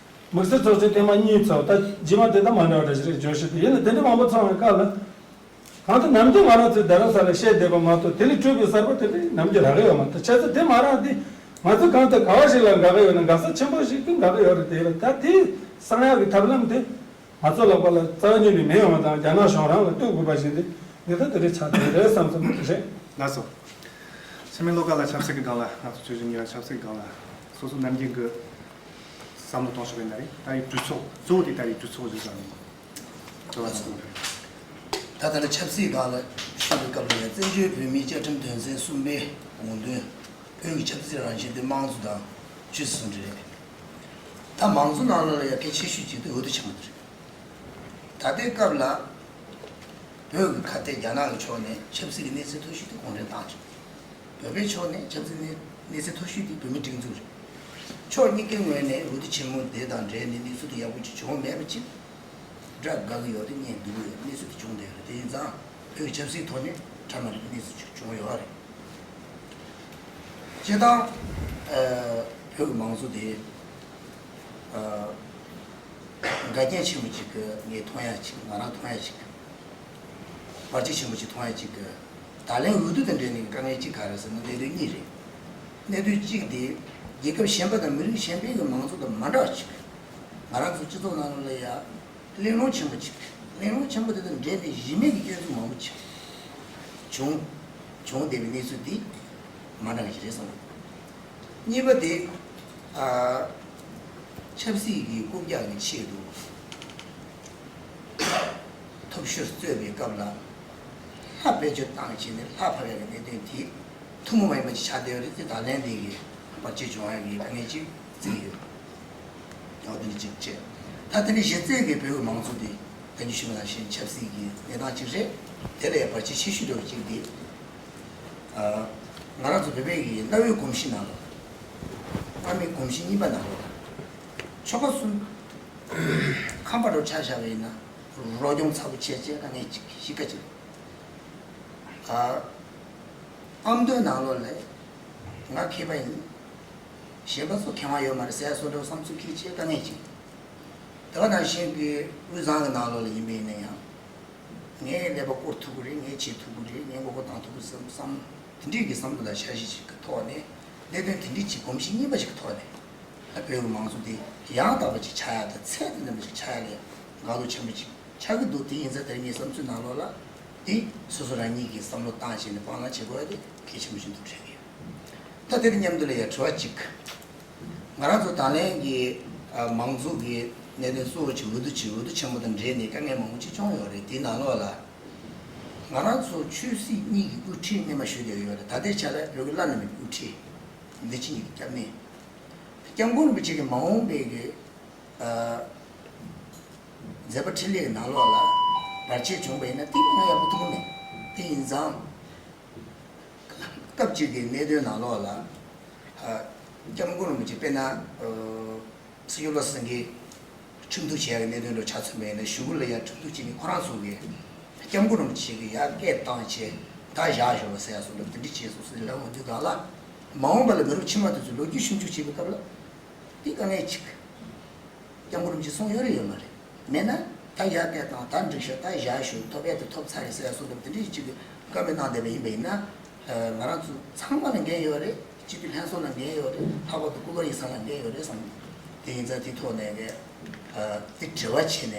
དམིགས་བསལ་ཚོགས་ཆེན་ཐེངས་མ་གཉིས་ཚོགས། ད་རྗེས་མ་དེ་ད་མ་འདྲ་བ་འདྲ་ཞིག་རེད་བརྗོད་ཤེས་དེ། ཡིན་ན་དེ་འདྲ་མང་པོ་ཚོགས་ཡོང་བའི་སྐབས་ལ། གང་ལྟར་ནམ་རྒྱུན་ང་རང་ཚོས་རྡ་རམ་ས་ལ་བཤད་བསྡད་པ་མ་གཏོགས་དེ་ལས་སྤྲོས་པའི་གསར་པ་དེ་འདྲ་ནམ་རྒྱུན་རག་གི་ཡོད་མ་རེད། བྱས་ཙང་དེ་མ་རག་དུས་ང་ཚོ་གང་ལྟར་ག་བ་ཞིག་ལ་དགའ་གི་ཡོད་ན་དགའ་ས་ཆེན་པོ་ཞིག་ཏུ་དགའ་གི་ཡོད་རེད་དེ། ད་དེ་གསང་ཡག་གི་ཐབས་ལམ་དེ་ ང་ཚོ་ལག་པ་ལ་རྩ་བ་ཉིད་ནས་མེད་ཡོང་བ་དང་། རྒྱ་ནག་གཞུང་རང་ལ་གཏུག་དགོས་པ་ཞིག་འདི་འདི་ལྟར་དེ་རེད། ཆགས་དེ་རེད་བསམ་བསམ་རེད། ལགས་སོ། ཕྱི་མིག་བློ་དགའ་ལགས། ཆབ་སྲིད་ཀྱི་སྒང་ལ། ང་ཚོ་ཆོས་བཞིན་གཉིས་ཀ་ཆབ་སྲིད་ཀྱི་སྒང་ལ་སོ་སོ་ནམ་རྒྱུན་གྱི་བསམ་བློ་གཏོང་ཤོག་པའི་ནང་རེད། ད་རེས་གྲོས་ཚོགས་གཙོ་བོ་དེ་ད་རེས་གྲོས་ཚོགས་ཞིག་བཟང་ནས་དྲི་བ་ཚོ་རེད། ད་ལྟ་ལ་ཆབ་སྲིད་སྒང་ལ་ཞུས་པའི་སྐབས་ལ་ཡང་བཙན་བྱོལ་བོད་མིའི་བཅའ་ཁྲིམས་དོན་ཚན་གསུམ་པའི་དགོངས་དོན། བོད་ཀྱི་ཆབ་སྲིད་རང་བཞིན་དེ་དམངས་གཙོ་དང་ཆོས་སྲིད་ཟུང་འབྲེལ་རེད། ད་མང་གཙོ་ནང་ལོགས་ལ་ཡང་གལ་ཆེ་ཤོས་གཅིག་དེ་འོས་བསྡུ་ཆེན་མོ་དེ་རེད། ད་ལྟའི་སྐབས་ལ་བོད་ཀྱི་ཁ་གཏད་རྒྱ་ནག་གི་ཕྱོགས་ནས་ཆབ་སྲིད་ཀྱི་གནས་ཚད་མཐོ་ཤོས་དེ་གུང་ཁྲན་ཏང་རེད། བོད་པའི་ཕྱོགས་ནས་ཆབ་སྲིད་གནས་གནས་ཚད་མཐོ་ཤོས་དེ་བོད་མིའི་སྒྲིག་འཛུགས་རེད། ཕྱོགས་གཉིས་ཀའི་ངོས་ནས་འོས་བསྡུ་ཆེན་མོ་དེ་དང་འབྲེལ་ནས་གནས་ཚུལ་དེ་ཡག་པོ་ཅིག་བྱུང་མེད་པ་ཅིག་སྒྲ་དགའ་གི་ཡོད་དེ་སྙན་སྡུག་གི་ཡོད། གནས་ཚུལ་དེ་བྱུང་བསྡད་ཡོད་རེད། དེ་ཡིན་ཙང་བོད་ཀྱི་ཆབ་སྲིད་ཐོག་ནས་ཁྲ་མ་ལུག་གི་གནས་ཚུལ་ཅིག་བྱུང་ཡོད་རེད། སྤྱིར་བཏང་ཨ་བོད་ཀྱི་མང་གཙོ་དེ་ཨ་འགལ་རྐྱེན་ཆེན་པོ་ཅིག་གི་ངས་མཐོང་ཡ་ཅིག་ང་རང་མཐོང་ཡ་ཅིག་བར་ཆད་ཆེན་པོ་ཅིག་མཐོང་ཡ་ཅིག་གི། ད་ལན་འོས་བསྡུ་དང་འབྲེལ་ནས་དཀའ་ངལ་གཅིག་ག་རེ་ཟེར་ན། གནད་དོན་གཉིས་རེད། གནད་དོན་གཅིག་དེ་རྒྱལ་ཁབ་གཞན་པ་དང་མི་རིགས་གཞན་པའི་གི་མང་གཙོ་དང་མ་འདྲ་བ་ཅིག་ང་རང་ཚོ་སྤྱི་ཚོགས་ནང་ལ་ཡ་གླེང་སློང་ཆེན་པོ་ཅིག་གླེང་སློང་ཆེན་པོ་དེ་དང་འབྲེལ་ནས་གཞི་མེད་ཀྱི་སྐྱོན་འཛུགས་མང་པོ་ཅིག་བྱུང་བྱུང་བསྡད་པའི་གནས་ཚུལ་འདི་མ་འདྲ་བ་ཞིག་རེད་བསམ། གཉིས་པ་དེ་ཨ་ཆབ་སྲིད་ཀྱི་རྐུབ་བཀྱག་གི་ཆེད་དུ་ཐོབ་ཤོར་རྩོད་པའི་སྐབས་ལ་ལྷ་བེད་སྤྱོད་བཏང་བྱས་ནས་ལྷ་ཕབ་ཡག་གི་གནད་དོན་དེ་ཐུན་མོང་མ་ཡིན་པ་ཅིག་ཆགས་བསྡད་ཡོད་རེད་དེ། ད་ལན་འདི་གི་བར་ཆད་བྱུང་ཡག་གི་དཀའ་ངལ་ཅིག་བརྩིས་ཡོད། ཡང་དེ་འདྲ་ཅིག་བྱས། ད་དེ་ནི་གཞི་རྩའི་གི་བོད་ཀྱི་མང་གཙོ་དེ་ད་གིན་ཞུས་པ་ནང་བཞིན་ཆབ་སྲིད་ཀྱི་གནས་སྟངས་ཅིག་རེད། དེ་ལས་བར་ཆད་ཆེ་ཤོས་འདྲ་བོ་ཅིག་དེ། ཨ་ང་རང་ཚོ་བོད་པའི་གི་གནའ་བོའི་གོམས་གཤིས་ནང་ལ། སྔ་མའི་གོམས་གཤིས་རྙིང་པ་ནང་ལ། ཆོལ་ཁ་གསུམ་ཁམས་པ་འདྲ་བོ་ཆ་བཞག་པ་ཡིན་ན་རོ་སྐྱོང་ཚ་པོ་བྱས་བྱས་དཀའ་ངལ་ཅིག་གཤིས་ཀ་ཅིག་ཨ་ཨ་མདོའི་ནང་ལོགས་ལ་ང་མཁས་པ་ཡིན། གཞན་པ་ཚོ་མཁས་དབང་ཡོད་མ་རེད་ཟེར་ཡ་བཟོ་འདྲ་བསམ་ཚུལ་འཁྱེར་བྱས་དཀའ་ངལ་ཅིག་དེ་ག་ནང་བཞིན་གྱི་དབུས་གཙང་གི་ནང་ལོགས་ལ་ཡིན་པ་ཡིན་ན་ཡང་། ངས་ཀླད་པ་བསྐོར་ཐུབ་ཀྱི་རེད། ངས་བྱེད་ཐུབ་ཀྱི་རེད། ངས་མགོ་སྐོར་བཏང་ཐུབ་ཀྱི་རེད་བསམ་བསམ། དེ་འདྲའི་གི་བསམ་བློ་དང་འཆར་གཞི་ཞིག་གི་ཐོག་ནས། གནད་དོན་དེ་འདྲའི་ཅིག་གོམས་གཤིས་རྙིང་པ་ཞིག་གི་ཐོག་ནས། ད་བོད་ཀྱི་མང་གཙོ་དེ་ཡང་དག་པ་ཅིག་ཆགས་ཡ་དང་ཚད་དང་ལྡན་པ་ཞིག་ཆགས་ཡ་ལ་འགག་སྒྲོག་ཆེན་པོ་ཅིག་ཆགས་ཀྱི་འདུག་དེ་ཡིན་ཙང་དེར་ངའི་བསམ་ཚུལ་ནང་ལོགས་ལ། དེ་སོ་སོ་རང་ཉིད་ཀྱིས་བསམ་བློ་བཏང་བྱས་ནས་སྤང་བླང་བྱེད་དགོས་ཡ་དེ་གལ་ཆེན་པོ་ཞིག་འདུག་དྲན་གྱི་ཡོད། ད་དེ་དང་མཉམ་དུ་ལ་ཡ་དྲི་བ་གཅིག་ང་རང་ཚོ་ད་ལན་གྱི་ཨ་མང་གཙོ་གི་གནད་དོན་གཙོ་བོ་ཅིག་འོས་བསྡུ་ཅིག་འོས་བསྡུ་ཆེན་མོ་དང་འབྲེལ་ནས་དཀའ་ངལ་མང་པོ་ཅིག་བྱུང་ཡོད་རེད། དེའི་ནང་ལོགས་ལ་ང་རང་ཚོ་ཆོས་སྲིད་གཉིས་ཀྱི་དབུ་ཁྲིད་རྣལ་མ་ཞུས་བསྡད་ཡོད་རེད། ད་ལྟའི་ཆ་ལ་བོད་ཀྱི་བླ་ན་མེད་པའི་དབུ་ཁྲིད་འདི་ཕྱི་གཉིས་ཀྱི་སྐྱབས་གནས། སྐྱབས་མགོན་རིན་པོ་ཆེ་གི་མ་འོངས་པའི་གི་ཨ་མཛད་པ་འཕྲིན་ལས་ཀྱི་ནང་ལོགས་ལ་བར་ཆད་བྱུང་བ་ཡིན་ན་དེ་ང་ཡག་པོ་མཐོང་གི་མེད། དེ་ཡིན་ཙང་། སྐབས་གཅིག་གི་གནད་དོན་ནང་ལོགས་ལ། ཨ་སྐྱབས་མགོན་རིན་པོ་ཆེ་དཔེར་ན་ཨ་སྲིད་སྐྱོང་བློ་བཟང་སེང་གེ་ཁྲིམས་གཏུག་བྱས་པའི་གནད་དོན་ལ་ཆ་མཚོན་པ་ཡིན་ན་གཞུག་གུ་ལ་ཡང་ཁྲིམས་གཏུག་བྱས་ནས་ཁོ་རང་ཚོ་གིས་སྐྱབས་མགོན་རིན་པོ་ཆེ་གི་ཡར་སྐད་བཏང་བྱས་ད་བཞག་ཞོག་ཟེར་ཡ་སོགས་ལ་དེ་འདྲ་བྱས་སོང་ཟེར་ལབ་འོང་དུས་སྒང་ལ། མ་འོངས་པ་ལ་མི་རབས་ཕྱི་མ་དེ་ཚོས་ལོ་རྒྱུས་ཞིབ་འཇུག་བྱེད་པའི་སྐབས་ལ་དེ་དཀའ་ངལ་ཅིག་སྐྱབས་མགོན་རིན་པོ་ཆེ་གསུངས་ཡོད་རེད་ཡོད་མ་རེད། མེད་ན་ད་ཡར་སྐད་བཏང་། ད་འགྲིག་ཤག་ད་བཞག་ཞོག་ཐོབ་ཡ་དེ་ཐོབ་ཚར་རེད་ཟེར་ཡ་སོགས་དེ་འདྲ་ཞིག་གི་བཀའ་མོལ་གནང་བསྡད་པ་ཡིན་པ་ཡིན་ན། ང་རང་ཚོ་ཚང་མ་ལ་འགན་ཡོད་རེད། སྤྱི་འཐུས་ལྷན་ཚོགས་ལ་འགན་ཡོད་རེད། ལྷག་པར་དུ་སྐུ་ལོ་ཡིན་ས་ལ་འགན་ཡོད་རེད་བསམ། དེ་ཡིན་ཙང་དེ་ཐོག་ནས་གི་དེ་དྲི་བ་བྱས་ནས་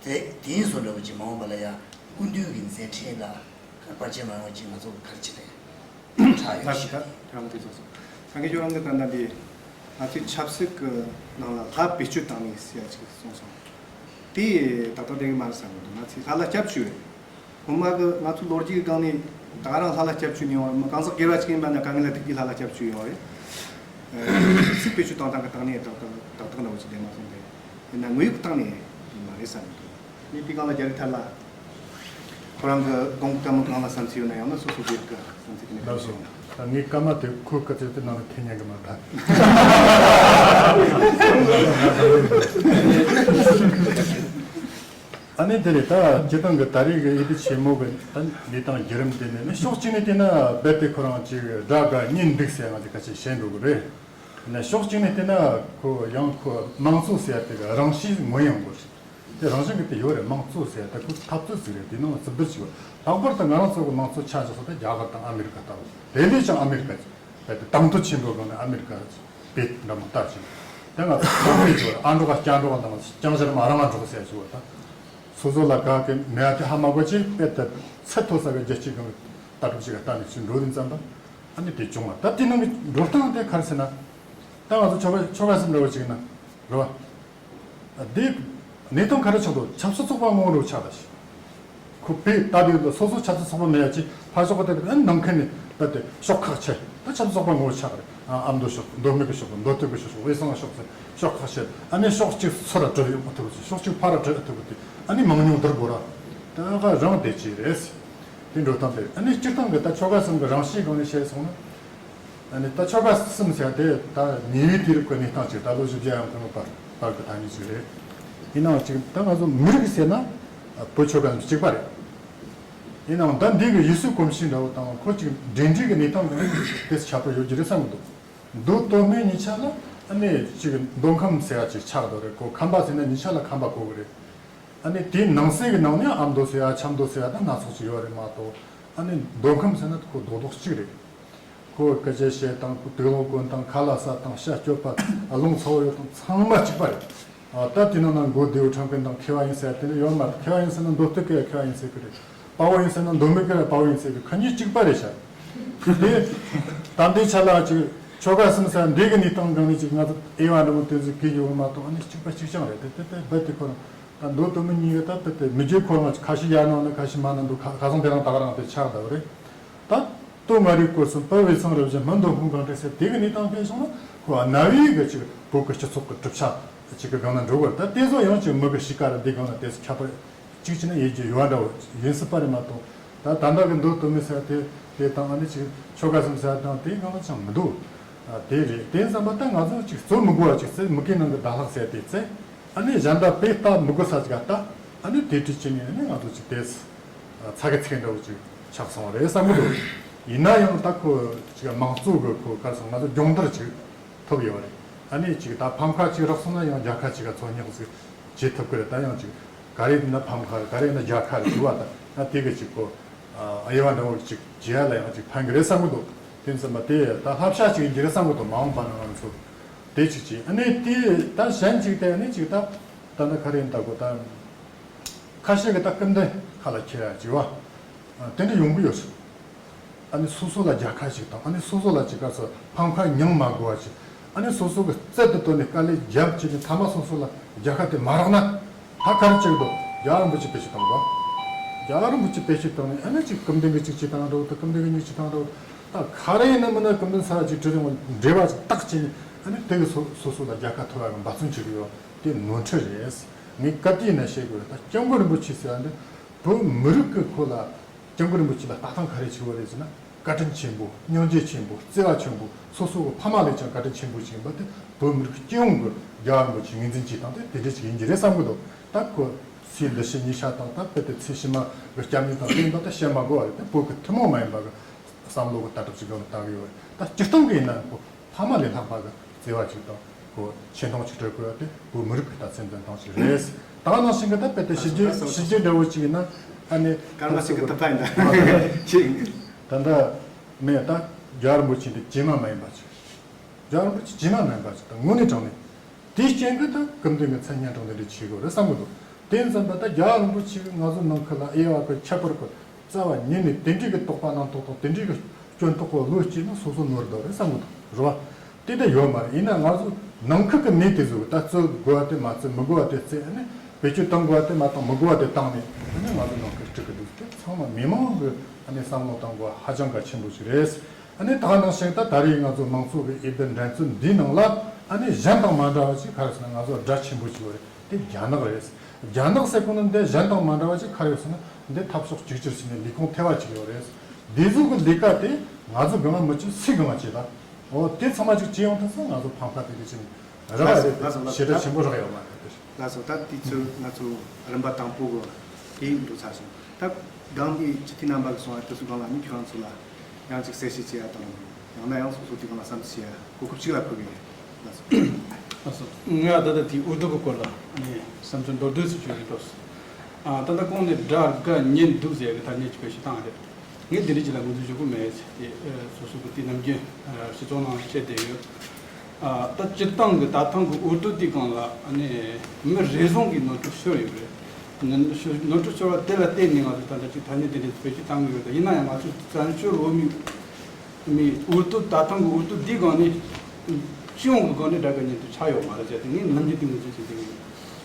དེ་དེ་ཡིན་བཟོ་འདྲ་བོ་ཅིག་མ་འོངས་པ་ལ་ཡང་སྐུ་མདུན་གྱི་མཛད་འཕྲིན་ལ་བར་ཆད་མ་ཡོང་བ་ཅིག་ང་ཚོ་ག་རེ་བྱེད་ལ་ཡང་ཁྲག་ཡོད་ལགས་སོ། ད་དེ་རང་དེ་ཚོ་སོང་། ད་གིན་ཁྱོད་རང་གི་ད་ལྟ་འདི་ང་ཚོའི་ཆབ་སྲིད་ཀྱི་ནང་ལ་ལྷ་བེད་སྤྱོད་བཏང་ནས་ཟེར་ཡ་ཅིག་གསུངས་སོང་། དེ་ཏག་ཏག་བསྡད་ཀྱི་མ་རེད་བསམ་གྱི་འདུག་ང་ཚོས་ལྷ་ལ་སྐྱབས་བཅོལ་བས། སྔོན་མ་གི་ང་ཚོ་ལོ་རྒྱུས་ཀྱི་སྒང་ནས་ད་ག་རང་ལྷ་ལ་སྐྱབས་བཅོལ་མྱོང་བ། གང་ཟག་སྒེར་བ་ཅིག་ཡིན་པ་ན་དཀའ་ངལ་ལ་ཐུག་དུས་ལྷ་ལ་སྐྱབས་བཅོལ་ཡོང་བ་རེད། ཆབ་སྲིད་བེད་སྤྱོད་གཏོང་སྟངས་ཀྱི་སྟེང་ནས་ཏག་ཏག་ཏག་ཏག་འདྲ་བོ་ཅིག་བསྡད་མ་སོང་སྟེ། ཡིན་ན་དངོས་ཡོད་ཀྱི་སྟེང་ནས་དེ་མ་རེད་བསམ་གྱི་འདུག་ངས་དེའི་སྒང་ལ་རྒྱ་རི་ཐར་ལ། ཁོ་རང་གི་དགོངས་པ་ལྟ་བུ་གང་ལ་བསམ་ཚུལ་ཡོད་ན། ཡང་ན་སོ་སོ་སྒེར་གྱི་བསམ་ཚུལ་དེ་ནས་ལགས་སོ། ད་ངའི་སྐར་མ་དེ་ཁོའི་སྐུ་ཚེ་དེ་ནང་ལ་འཐེན་ཉན་གི་མ་རེད། ཨ་ནི་དེ་རེད། ད་སྤྱིར་བཏང་གི་ད་རེས་ཀྱི་འོས་བསྡུ་ཆེན་མོ་གི་ད་གནས་སྟངས་བརྒྱུད་རིམ་དེ་ནི་ནི་ཕྱོགས་གཅིག་ནས་བལྟས་ན་རྦད་དེ་ཁོ་རང་ཅིག་དགྲ་དགའ་གཉེན་སྡུག་ཟེར་ང་ཚོས་ཁ་ཤས་བཤད་འགྲོ་གི་རེད། ཡིན་ན་ཕྱོགས་གཅིག་ནས་བལྟས་ན་ཁོ་ཡང་ཁོ་དམངས་གཙོ་ཟེར་ཡ་དེ་གི་རང་གཤིས་ངོས་ཡོང་དགོས་རེད། དེ་རང་བཞིན་གྱི་དེ་ཡོད་རེད། དམངས་གཙོ་ཟེར་ཡ་ད་ཁོ་འཐབ་རྩོད་ཟིག་རེད། དེ་ནང་བརྩི་བཀུར་བྱེད་དགོས། ལྷག་པར་དུ་ང་རང་ཚོ་གི་དམངས་གཙོ་ཆ་འཇོག་ས་དེ་རྒྱ་གར་དང་ཨ་མི་རི་ཀ་ལྟ་བུ། དེ་ལས་ཀྱང་ཨ་མི་རི་ཀ་རྦད་དེ་དང་དོད་ཆེན་པོའི་སྒང་ནས་ཨ་མི་རི་ཀ་དཔེ་འདྲ་མོ་ལྟ་ཅིག་དེ་ང་ཚོ་ཚང་མས་ཅིག་ཨ་འགྲོ་ག་སྐྱ་འགྲོ་ག་དང་སྤྱང་ཞར་མ་ར་མ་འགྲོ་ག་ཟེར་ཅིག་བ་དང་། སོ་སོ་ལ་དགའ་གི་མེད་དེ་ཧ་མ་གོ་ཅིག་དཔེ་དེ་ཚད་མཐོ་ས་གི་རྒྱལ་སྤྱི་གང་ལྟ་གྲུབ་ཅིག་ག་ལྟ་ནས་ཅིག་འགྲོ་དུས་ཙམ་པ། ཨ་ནི་དེ་བྱུང་བ་ད་དེ་ནང་གི་འགྲོ་སྟངས་དེ་ག་རེ་ཟེར་ན། ད་ང་ཚོ་ཆོལ་ཁ་ཆོལ་ཁ་གསུམ་འདྲ་བོ་ཅིག་ན་རེད་བ། འདི་གནས་སྟངས་ག་རེ་ཆགས་འདུག་ཆབ་སྲིད་ཚོགས་པ་ངོ་རུ་ཆགས་ད་ཞིག་ཁོ་པས་ལྟ་དུས་ལ་སོ་སོ་ཆབ་སྲིད་ཚོགས་པ་མེད་ཡ་ཅིག་ཕར་ཕྱོགས་དེ་ནང་ཁུལ་ནས་ད་དེ་ཕྱོགས་ཁག་ཆེ་ད་ཆབ་སྲིད་ཚོགས་པ་ངོ་རུ་ཆགས་རེད། ཨ་མདོ་ཕྱོགས་མདོ་སྨད་ཀྱི་ཕྱོགས་མདོ་སྟོད་ཀྱི་ཕྱོགས་དབུས་གཙང་ཕྱོགས་ཟེར་ཕྱོགས་ཁག་ཆེ། ཨ་ནི་ཕྱོགས་གཅིག་ཚུར་ལ་བྲོས་ཡོང་མ་ཐུབ་ཀྱི་ཕྱོགས་གཅིག་ཕར་ལ་བྲོས་ཐུབ་ཀྱི་དེ་ཨ་ནི་མང་ཉུང་བསྡུར་དགོས་ར། ད་ག་རང་བསྡད་ཀྱི་རེད། དེ་འགྲོ་སྟངས་དེ་ཨ་ནི་སྤྱིར་བཏང་གི་ད་ཆོལ་ཁ་གསུམ་གྱི་རང་གཤིས་སྒང་ནས་བཤད་སོང་ན། ཨ་ནི་ད་ཆོལ་ཁ་གསུམ་ཟེར་དེ་ད་ཉེ་བའི་དུས་རབས་ཀྱི་གནས་སྟངས་ཅིག་ད་ལོ་བཞི་བརྒྱ་ཡང་གོང་བར་བར་གྱི་ཐ་སྙད་ཅིག་རེད། ཡིན་ནའང་ཅིག་ད་ང་ཚོ་མི་རིགས་ཟེར་ན་བོད་ཆོལ་ཁ་གསུམ་གཅིག་པ་རེད། ཡིན་ནའང་ད་འདི་གི་ཡུལ་སྲོལ་གོམས་གཤིས་འདྲ་བོ་དང་ཁོ་ཅིག་འབྲེལ་འདྲིས་ཀྱི་གནས་སྟངས་ཀྱང་དེ་ཁྱད་པར་ཡོད་ཀྱི་རེད་བསམ་གྱི་འདུག་མདོ་སྟོད་སྨད་གཉིས་ཆ་ལ་ཨ་ནི་ཅིག་མདོ་ཁམས་ཟེར་ཡ་ཅིག་ཆགས་འདུག་རེད། ཁོ་ཁམས་པ་ཟེར་ན་གཉིས་ཆ་ལ་ཁམས་པ་གོ་གི་རེད། ཨ་ནི་དེའི་ནང་གསེས་ཀྱི་ནང་ནས་ཨ་མདོ་ཟེར་ཡ་ཆབ་མདོ་ཟེར་ཡ་དང་སྣ་ཚོགས་ཅིག་ཡོད་རེད་མ་གཏོགས། ཨ་ནི་མདོ་ཁམས་ཟེར་ན་ཁོ་རྡོག་རྡོག་གཅིག་རེད། ཁོ་སྐུ་ཆེ་ཤེལ་དང་དུག་ལོག་གོན་དང་ཁ་ལག་ཟ་དང་ཤ་སྐྱོབ་པ་རླུང་ཚ་བོ་ཡོད་དང་ཚང་མ་གཅིག་པ་རེད། ཨ་ད་དེ་ནང་ན་མགོ་བདེ་བོ་ཁྲམ་མཁན་དང་མཁས་པ་ཡིན་ཟེར་ཡ་དེ་འདྲ་ཡོད་མ་རེད། མཁས་པ་ཡིན་ཟེར་ན་མདོ་སྟོད་ཀྱི་མཁས་པ་ཡིན་ཟེར་གི་རེད། དཔའ་བོ་ཡིན་ཟེར་ན་མདོ་སྨད་ཀྱི་དཔའ་བོ་ཡིན་ཟེར་གི། ཁ་ཉིན་གཅིག་པ་རེད་ཤག་དེ་ད་ལྟའི་ཆ་ལ་ཅིག་ཆོལ་ཁ་གསུམ་ཟེར་འདི་གི་གནས་སྟངས་སྒང་ནས་ཅིག་ང་ཚོ་དབྱེ་བ་འདྲ་མོ་དེ་ཚོ་གི་ཡོད་མ་གཏོགས་ཨ་ནི་གཅིག་པ་གཅིག་རྐྱང་རེད། དེ་དེ་དེ་རྦད་དེ་ཁོ་རང་ད་མདོ་སྟོད་སྨད་གཉིས་ཀྱི་ད་དེ་དེ་མི་རྒྱུད་ཁོ་རང་ཁ་ཤས་ཡར་ནང་ནས་ཁ་ཤས་མར་ནང་འདུག་ཁ་ཁ་སང་དེ་རང་ད་ག་རང་དེ་ཆགས་བསྡད་པ་རེད། ད་སྟོད་མངའ་རིས་སྐོར་གསུམ་དཔལ་དབུས་གཙང་རབ་བཞི་སྨད་མདོ་སྨད་སྒང་དྲུག་ཟེར་དེ་གི་གནས་སྟངས་སྤེལ་སོང་ན་ཁོ་གནའ་བོའི་གི་ཅིག་བོད་ཀྱི་སྤྱི་ཚོགས་ཀྱི་གྲུབ་ཆ་ཅིག་གི་སྒང་ན་འགྲོ་དགོས་རེད། ད་དེ་ཚོ་ཡང་ཅིག་མི་གི་གཤིས་ཀ་ར་འདི་སྒང་ན་དེ་ཚོ་ཁྱད་པར་གཅིག་བྱས་ན་ཡིན་གྱི་ཡོད་འདྲ་བོ་ཡིན་སྲིད་པ་རེད་མ་གཏོགས། ད་ད་ལྟ་གི་མདོ་སྟོད་སྨད་ཟེར་དེ་དེ་དང་ཨ་ནི་ཅིག་ཆོལ་ཁ་གསུམ་ཟེར་དང་དེའི་སྒང་ལ་ཅང་མི་འདུག་ཨ་དེ་རེད། དེ་ཙམ་པ་ད་ང་ཚོ་ཅིག་རྩོད་མི་དགོས་པ་ཅིག་ཚེ་མི་གི་ནང་གི་ཟླ་ལྷག་ཟེར་དེ་ཚེ་ཨ་ནི་གཞན་དག་པས་ལྟ་མི་དགོས་ས་ཅིག་ལ་ལྟ། ཨ་ནི་དེ་འདྲ་བྱས་ནས་ཨ་ནི་ང་ཚོ་ཅིག་དེ་ཚ་གི་ཚིག་འདྲ་བོ་ཅིག་ཆགས་སོང་བ་རེད་བསམ་གི་འདུག་ཡིན་ན་ཡང་ད་ཁོ་ཅིག་མང་གཙོ་གི་ཁོ་ག་རེ་ཟེར་ང་ཚོ་སྦྱོང་བརྡར་ཅིག་ཐོབ་ཡོད་རེད། ཨ་ནི་ཅིག་ད་ཕམ་ཁ་ཅིག་རག་སོང་ན་ཡང་རྒྱལ་ཁ་ཅིག་ག་འཚོལ་སྙེག་ཟིག་བྱེད་ཐུབ་ཀྱི་རེད། ད་ཡང་ཅིག་ག་རེ་ཡིན་ན་ཕམ་ཁ་རེད། ག་རེ་ཡིན་ན་རྒྱལ་ཁ་རེད་ཞུ་བ་ད་ད་དེ་གི་ཅིག་གོ་དབྱེ་བ་འདྲ་བོ་ཅིག་བྱེད་ཡ་ལ་ཡང་ཅིག་ཕན་གི་རེད་བསམ་གི་འདུག་དེ་ཙམ་པ་དེ་ད་བསླབ་བྱ་ཅིག་ཡིན་གྱི་རེད་བསམ་གི་འདུག་མ་འོངས་པ་ན་ང་ཚོ་དེ་ཅིག་ཅིག་ཨ་ནི་དེ་ད་གཞན་ཅིག་དེ་ཨ་ནི་ཅིག་ད་ད་ད་ག་རེ་ཡིན་ད་གོ་ད་ཁ་ཤས་ཀྱི་ད་སྐུ་མདུན་ཁ་ལ་འཁྱེར་ཡ་ཅིག་བ་དེ་འདྲ་ཡོང་གི་ཡོད་རེད། ཨ་ནི་སོ་སོ་ལ་རྒྱལ་ཁ་ཞིག་དང་ཨ་ནི་སོ་སོ་ལ་ཅིག་ག་ཚོད་ཕམ་ཁ་མྱངས་མ་དགོས་པ་ཞིག་ཨ་ནི་སོ་སོ་གི་རྩལ་དུ་བཏོན་ནས་དཀའ་ལས་རྒྱབ་བྱས་ནས་མཐའ་མ་སོ་སོ་ལ་རྒྱལ་ཁ་དེ་མ་རག་ན་ད་ག་རེ་བྱེད་ཀྱི་འདུག་རྒྱལ་བ་རིན་པོ་ཆེ་བེད་སྤྱོད་བཏང་བ། རྒྱལ་བ་རིན་པོ་ཆེ་བེད་སྤྱོད་བཏང་ནས་ཨ་ནི་ཅིག་སྐུ་མདུན་གྱི་ཅིག་བྱེད་སྟངས་འདྲ་བོ་དང་སྐུ་མདུན་གྱི་གཉིས་བྱེད་སྟངས་འདྲ་བོ་ད་ག་རེ་ཡིན་ན་མིན་ན་སྐུ་མདུན་ས་ཅིག་དྲི་རིང་འབྲེལ་བ་ཅིག་བཏགས་བྱས་ནས་ཨ་ནི་དེ་གི་སོ་སོ་སོ་ལ་རྒྱལ་ཁ་ཐོབ་པ་གི་འབད་བརྩོན་བྱེད་ཀྱི་ཡོད། དེ་ནོར་འཁྲུལ་རེད། ངས་ག་དུས་ཡིན་ན་བཤད་དགོས་རེད། ད་སྐྱབས་མགོན་རིན་པོ་ཆེ་ཟེར་བ་འདི་བོད་མི་རིགས་ཀྱི་ཁོ་ལ། སྐྱབས་མགོན་རིན་པོ་ཆེ་ལ་ལྟ་སྟངས་ག་རེ་བྱེད་དགོས་རེད་ཟེར་ན། བཀའ་དྲིན་ཆེན་པོ། སྙིང་རྗེ་ཆེན་པོ། བརྩེ་བ་ཆེན་པོ། སོ་སོ་གི་ཕ་མ་ལས་ཀྱང་བཀའ་དྲིན་ཆེན་པོ་ཞིག་ཡིན་པ་དེ་བོད་མི་རིགས་སྤྱི་ཡོངས་ཀྱི་རྒྱལ་བ་རིན་པོ་ཆེ་ངོས་འཛིན་བྱེད་སྟངས་དེ་དེ་འདྲ་ཞིག་ཡིན་གྱི་རེད་བསམ་གྱི་འདུག་ད་ཁོ་སའི་འདུ་ཤེས་གཉིས་ཆ་དང་ད་དཔེ་དེ་ཚེ་ཕྱི་མ་གི་སྐྱབས་གནས་དང་བསྟན་པ་དེ་བཤད་མ་དགོས་པ་རེད། དེ་བོད་ཀྱི་ཐུན་མོང་མ་ཡིན་པ་གི་བསམ་བློ་གི་ལྟ་གྲུབ་ཅིག་སྒང་ལ་བལྟ་གི་ཡོད་རེད། ད་སྤྱིར་བཏང་གི་ཡིན་ན་ཁོ། ཕ་མ་ལས་ལྷག་པ་གི་བརྩེ་བ་ཅིག་དང་ཁོ་ཆེ་མཐོང་ཅིག་སྤྲོད་དགོས་ཡ་དེ་བོད་མི་རིགས་ཀྱི་ལྟ་ཚུལ་འཛིན་སྟངས་ཅིག་རེད། ད་ག་ནང་བཞིན་གྱི་ད་དཔེ་དེ་ཕྱི་རྒྱལ་ཕྱི་རྒྱལ་འདྲ་བོ་ཅིག་ཡིན་ན་ཨ་ནི་སྐར་མ་ཞིག་གི་ཐུབ་པ་ཡིན་ད་ཅིག་ད་ལྟ་མེད་ད་རྒྱལ་བ་རིན་པོ་ཆེ་འདི་རྗེས་མ་མ་ཡིན་པ་ཅིག་རྒྱལ་བ་རིན་པོ་ཆེ་རྗེས་མ་མ་ཡིན་པ་ཅིག་དང་དངོས་གནས་དྲང་གནས་དེའི་རྐྱེན་གྱིས་ད་སྐུ་མདུན་གྱི་མཚན་སྙན་གྲགས་འདི་འདྲ་ཆེ་དགོས་རེད་བསམ་གྱི་འདུག་དེ་ཙམ་པ་ད་རྒྱལ་བ་རིན་པོ་ཆེ་གིས་ང་ཚོ་ནང་ཁུལ་ལ་དབྱེ་བ་གི་ཁྱད་པར་གི་རྩ་བ་ཉིད་ནས་དེ་འདྲའི་གི་དོགས་པ་རྣམ་རྟོག་དང་དེ་འདྲའི་གི་སྐྱོན་རྟོག་གི་བློ་སྐྱེས་ན་སོ་སོ་ནོར་འདུག་རེད་བསམ་གི་འདུག་རེད་བ། དེ་འདྲ་ཡོད་མ་རེད། ཡིན་ན་ང་ཚོ་ནང་ཁུལ་གི་མི་དེ་ཚོ་གི་ད་རྩོད་དགོས་པ་དེ་མ་རྩོད། མི་དགོས་པ་དེ་རྩོད། ཨ་ནི་བེད་སྤྱོད་གཏོང་དགོས་པ་དེ་མ་གཏོང་། མི་དགོས་པ་དེ་བཏང་ནས་ཨ་ནི་ང་ཚོ་ནང་ཁུལ་འགྲིག་གི་འདུག་དེ་ཚང་མ་མི་མང་གི་ཨ་ནི་བསམ་བློ་གཏོང་དགོས་ཧ་ཅང་གལ་ཆེན་པོ་ཞིག་རེད། ཨ་ནི་ད་ག་ནང་བཞིན་ད་ད་རེས་ང་ཚོ་མང་ཚོགས་ཀྱི་འོས་བསྡུ་འགྲན་རྩོད་འདིའི་ནང་ལ་ཨ་ནི་གཞན་དང་མ་འདྲ་བ་ཞིག་ག་རེ་ཟེར་ན་ང་ཚོ་དགྲ་ཆེན་པོ་ཞིག་ཡོད་རེད། དེ་རྒྱ་ནག་རེད། རྒྱ་ནག་ཟེར་གོ་ནི་འདི་གཞན་དང་མ་འདྲ་བ་ཅིག་ག་རེ་ཡོད་ཟེར་ན་འདི་འཐབ་ཕྱོགས་གཅིག་གྱུར་བྱས་ནས་ལས་ཁུངས་ཐེ་བ་ཅིག་ཡོད་རེད། འདི་ཚོ་གི་ལས་ཀ་དེ་ང་ཚོ་སྒང་མི་བྱེད་སུའི་སྒང་བྱེད་ད། འོ་དེ་ཚང་མ་ཅིག་བྱེད་ཡོང་ཐུབ་ཚེ་ང་ཚོ་ཕམ་ཁ་དེ་གི་ཅིག་རག་ཡ་རེད། ཞེ་དྲག་ཆེན་པོ་རག་ཡོད་མ་རེད། ལགས་སོ། ད་དུས་ཚོད་ང་ཚོ་རིམ་པ་དང་པོ་གི་དེ་འགྲོ་ཚར་སོང་། ད་སྒང་གི་སྤྱི་འཐུས་རྣམ་པ་གི་གསུང་བ་དེ་ཚོ་སྒང་ལ་ནི་ཁྱོད་རང་ཚོ་ལ་ཡང་ཅིག་གསལ་བཤད་བྱེད་ཡ་དང་། ཡང་ན་ཡང་སོ་སོ་དེ་སྒང་ལ་བསམ་ཚུལ་བཤད་ཡ་གོ་སྐབས་གཅིག་ལ་ཕུལ་གི་ཡིན། ལགས་སོ། ལགས་སོ། ངས་ད་ལྟ་དེའི་འོས་བསྡུ་གི་སྐོར་ལ་ནི་བསམ་ཚུལ་མདོར་བསྡུས་སུ་བརྗོད་ཀྱི་འགྲོ་སོང་། ཨ་ད་ལྟ་གོང་ནས་དགྲ་དགའ་གཉེན་སྡུག་ཟེར་ཡ་གི་ཐ་སྙད་ཅིག་བེད་སྤྱོད་བཏང་རེད། ངས་འདི་འདྲ་ཅིག་ལ་ངོས་འཛིན་ཞུ་གི་མེད་ཟེར་ཏེ། ཨ་སོ་སོ་གི་དེ་ནམ་རྒྱུན་ཨ་སྤྱི་ཚོགས་ནང་བཤད་བསྡད་ཡོད། ད་སྤྱིར་བཏང་གི་ད་ཐེངས་ཀྱི་འོས་བསྡུ་དེའི་སྒང་ལ་ཨ་ནི་མི་རེ་ཟུང་གིས་ནོར་འཁྲུལ་ཤོར་ཡོད་རེད། ནོར་འཁྲུལ་ཤོར་བ་དེ་ལ་བརྟེན་ནས་ང་ཚོ་ད་ལྟ་ཅིག་ཐ་སྙད་དེ་འདྲའི་བེད་སྤྱོད་བཏང་གི་ཡོད། ད་ཡིན་ན་ཡང་ང་ཚོའི་བཙན་བྱོལ་བོད་མི་མི་འོས་བསྡུ་ད་ཐེངས་ཀྱི་འོས་བསྡུ་འདིའི་སྒང་ནས་སྤྱི་ཡོངས་ཀྱི་སྒང་ནས་དགྲ་དགའ་གཉེན་སྡུག་ཆགས་ཡོད་མ་རེད་ཟེར་ཏེ་ངས་ནམ་རྒྱུན་དེ་ངོས་འཛིན་བྱེད་ཀྱི་ཡོད།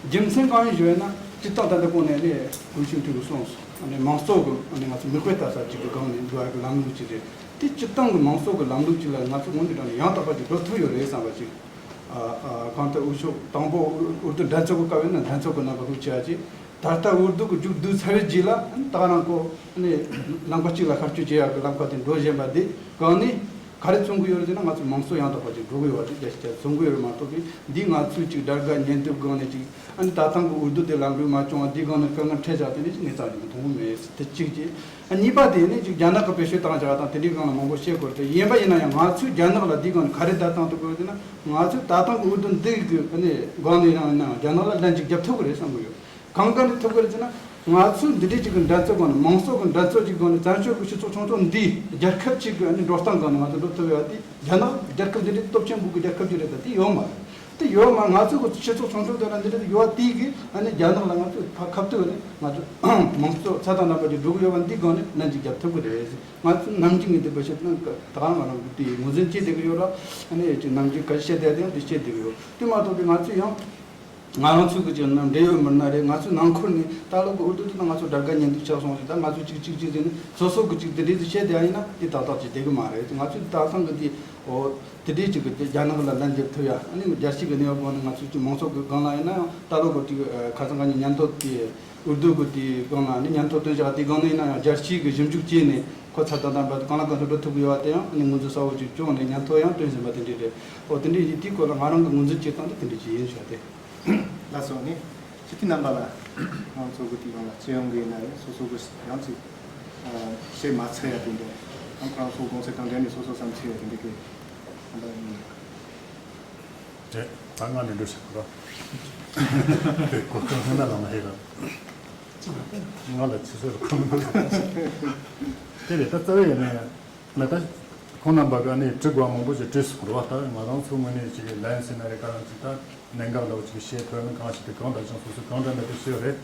རྒྱུ་མཚན་གང་ཡིན་ཞུ་བ་ཡིན་ན་སྤྱིར་བཏང་ད་ལྟ་གོང་ནས་ནས་ཀུན་མཁྱེན་ཕྲུ་གུ་གསུངས་སོང་། ཨ་ནི་མང་གཙོ་གི་ཨ་ནི་ང་ཚོ་མིག་དཔེ་ལྟ་ས་གཅིག་གི་སྒང་ནས་འགྲོ་ཡ་གི་ལམ་ལུགས་གཅིག་རེད། དེ་སྤྱིར་བཏང་གི་མང་གཙོ་གི་ལམ་ལུགས་གཅིག་ལ་ང་ཚོ་དངོས་གནས་དྲང་གནས་ཡང་དག་པ་ཅིག་འགྲོ་ཐུབ་ཡོད་རེད་བསམ་པ་ཅིག་ཨ་ཨ་གང་ལྟར་འོས་ཤོག་དང་པོ་འོས་བསྡུ་འགྲན་ཚོགས་ཀྱི་སྐབས་ཡིན་ན་འགྲན་ཚོགས་ཀྱི་རྣམ་པ་ཧུར་ཆེ་བ་ཅིག་ད་ལྟ་འོས་བསྡུ་གི་མཇུག་བསྡུ་ཚར་བའི་རྗེས་ལ་ད་ག་རང་ཁོ་ནས་ལམ་ཁ་གཅིག་ལ་ཤར་སྐྱོད་བྱེད་ཡག་གི་ལམ་ཁ་དེ་འགྲོ་བཞིན་པ་འདི་སྒང་ནས་ག་རེ་མཚོན་གྱི་ཡོད་རེད་ཟེར་ན་ང་ཚོ་མང་གཙོ་ཡང་དག་པ་ཅིག་འགྲོ་གི་ཡོད་པ་དེ་རྒྱ་ཆེ་ཆེ་མཚོན་གྱི་ཡོད་རེད་མ་གཏོགས་པའི་འདི་ང་ཚོས་ཅིག་དགྲ་དགའ་གཉེན་སྡུག་སྒང་ནས་ཅིག་ཨ་ནི་ད་ཐེངས་ཀྱི་འོས་བསྡུ་དེ་ལམ་འགྲོ་མ་བྱུང་བ་འདི་སྒང་ནས་དཀའ་ངལ་འཕྲད་བཞག་དེ་ནས་ཅིག་ངས་རྩ་ནས་མཐོང་གི་མེད། དེ་གཅིག་བྱས། ཨ་གཉིས་པ་དེ་ནི་ཅིག་རྒྱ་ནག་གི་བེད་སྤྱོད་བཏང་བཞག་དང་དེ་འདྲའི་སྒང་ལ་མང་པོ་བཤད་དགོས་རེད། ཡིན་པ་ཡིན་ན་ཡང་ང་ཚོས་རྒྱ་ནག་ལ་འདི་སྒང་ནས་ག་རེ་བརྡ་བཏང་ཐུབ་དགོས་རེད་ཟེར་ན་ང་ཚོས་ད་ཐེངས་ཀྱི་འོས་བསྡུ་འདི་གི་ཨ་ནི་སྒང་ནས་ཡང་ཡིན་ན་རྒྱ་ནག་ལ་ལན་ཅིག་རྒྱབ་ཐུབ་ཀྱི་རེད་བསམ་གྱི་ཡོད། གང་ག་ནས་ཐུབ་ཀྱི་རེད་ཟེར་ན། ང་ཚོས་འདི་འདྲའི་ཅིག་གི་འགྲན་རྩོད་སྒང་ནས་མང་གཙོ་གི་འགྲན་རྩོད་ཅིག་སྒང་ནས་བཙན་བྱོལ་གྱི་སྤྱི་ཚོགས་ཆུང་ཆུང་འདི་རྒྱལ་ཁབ་ཅིག་གི་ཨ་ནི་འགྲོ་སྟངས་སྒང་ནས་ང་ཚོ་འགྲོ་ཐུབ་ཡོད་དེ་རྒྱ་ནག་རྒྱལ་ཁབ་འདི་འདྲའི་སྟོབས་ཆེན་པོ་གི་རྒྱལ་ཁབ་ཅིག་རེད་ད་དེ་ཡོད་མ་རེད། དེ་ཡོད་མ་ང་ཚོ་གི་སྤྱི་ཚོགས་ཆུང་ཆུང་དེ་ལ་འདི་འདྲའི་ཡོད་དེ་གི་ཨ་ནི་རྒྱ་ནག་ལ་ང་ཚོ་ཕ་ཁ་ཐུག་ནས་ང་ཚོ་མང་གཙོ་ཚད་དང་རྣམ་པ་ཅིག་འགྲོ་གི་ཡོད་པ་འདི་སྒང་ནས་ལན་ཅིག་རྒྱབ་ཐུབ་ཀྱི་རེད། ང་ཚོ་ནམ་རྒྱུན་ངས་འདི་འབད་ཞིབ་ན་ད་ག་ང་རང་གི་དེ་ངོས་འཛིན་བྱེད་བསྡད་གི་ཡོད་ར། ཨ་ནི་ཅིག་ནམ་རྒྱུན་ག་རེ་བཤད་བསྡད་ཡང་འདི་བཤད་བསྡད་གི་ཡོད། དེ་མ་གཏོགས་པའི་ང་ཚོས་ཡང་། ང་རང་ཚོའི་གི་ཅིག་ནང་འབྲེལ་ཡོད་མི་སྣ་རེད། ང་ཚོའི་ནང་ཁུལ་ནས་ད་ལོ་གི་འོས་བསྡུ་དེ་ན་ང་ཚོ་དགྲ་དགའ་གཉེན་སྡུག་ཆགས་སོང་ཞེས་ད་ང་ཚོ་གཅིག་གཅིག་གཅིག་ཟེར་ནས་སོ་སོ་གི་ཅིག་དེ་འདྲའི་ཟིག་བཤད་བསྡད་ཡ་ཡིན་ན་དེ་ཏག་ཏག་ཅིག་བསྡད་གི་མ་རེད། ང་ཚོས་ད་ཐེངས་གི་དེ་འོ་དེ་འདྲའི་ཅིག་གི་དེ་རྒྱ་ནག་ལ་ལན་འདེབས་ཐུབ་ཡ་ཨ་ནི་རྒྱལ་སྤྱི་གི་གནས་བབ་སྒང་ནས་ང་ཚོས་ཅིག་མང་ཚོགས་གི་སྒང་ལ་ཡིན་ན་ཡང་ད་ལོ་གི་ཅིག་ཁ་སང་ཁ་ཉིན་སྙན་ཐོ་དེ་འོས་བསྡུ་གི་དེ་སྒང་ལ་ཨ་ནི་སྙན་ཐོ་བཏོན་བཞག་དེ་སྒང་ནས་ཡིན་ན་ཡང་རྒྱལ་སྤྱི་གི་ཞིབ་འཇུག་བྱས་ནས་ཁོ་ཚ་ད་དམ་པ་གང་ལ་གང་འཚམ་འགྲོ་ཐུབ་གི་ཡོད་པ་དེ་ཡང་ཨ་ནི་ངོས་འཛིན་གསལ་བོ་ཅིག་བྱུང་ནས་སྙན་ཐོ་ཡང་བཏོན་བཞིན་པ་དེ་འདྲ་རེད། འོ་དེ་འདྲ་ཡིན་དེའི་སྐོར་ལ་ང་རང་གི་ངོས་འཛིན་བྱེད་སྟངས་དེ་དེ་འདྲ་ཅིག་ཡིན་ཞུ་བ་དེ། ལགས་སོ། ནི་སྤྱི་འཐུས་རྣམ་པ་ལ་ང་ཚོ་གི་དེ་ཡོང་ལ་སྤྱི་ཡོངས་ཀྱི་ཡིན་ན་རེད། སོ་སོ་གི་ཡང་ཅིག་བཤད་མ་ཚར་ཡ་དེ་འདྲ་ཨང་ཁོ་རང་ཚོ་དགོངས་ཚུལ་དང་འབྲེལ་ནས་སོ་སོ་བསམ་ཚུལ་ཡ་དེ་འདྲ་གི་རྣམ་པ་ཡིན། རེད། ད་ང་ནས་འགྲོ་ཞིག་གོ་རོགས། དེ་གོ་སྐབས་སྔོན་ན་ལ་མ་ཧེ་ར། ང་ལ་ཆུ་ཚོད་རུ་ཁོམ་འདུག་དེ་རེད། ད་རྩ་བའི་ཡིན་ནའི་ང་ད་ཁོང་རྣམ་པ་ག་ནས་དྲི་དགོས་མང་པོ་ཞིག་དྲིས་སུ་འགྲོ་བ། ད་ང་རང་ཚོ་ངོས་ནས་ཅིག་ལན་ཟེར་ན་རེད། ག་རང་ཅིག་ད་གནད་འགག་འདྲ་བོ་ཅིག་བཤད་ཐུབ་ན་གང་ཞིག་དེ་གང་འདྲ་ཅང་སོ་སོ་གང་འདྲ་འདྲ་དེ་བཤད་རེད།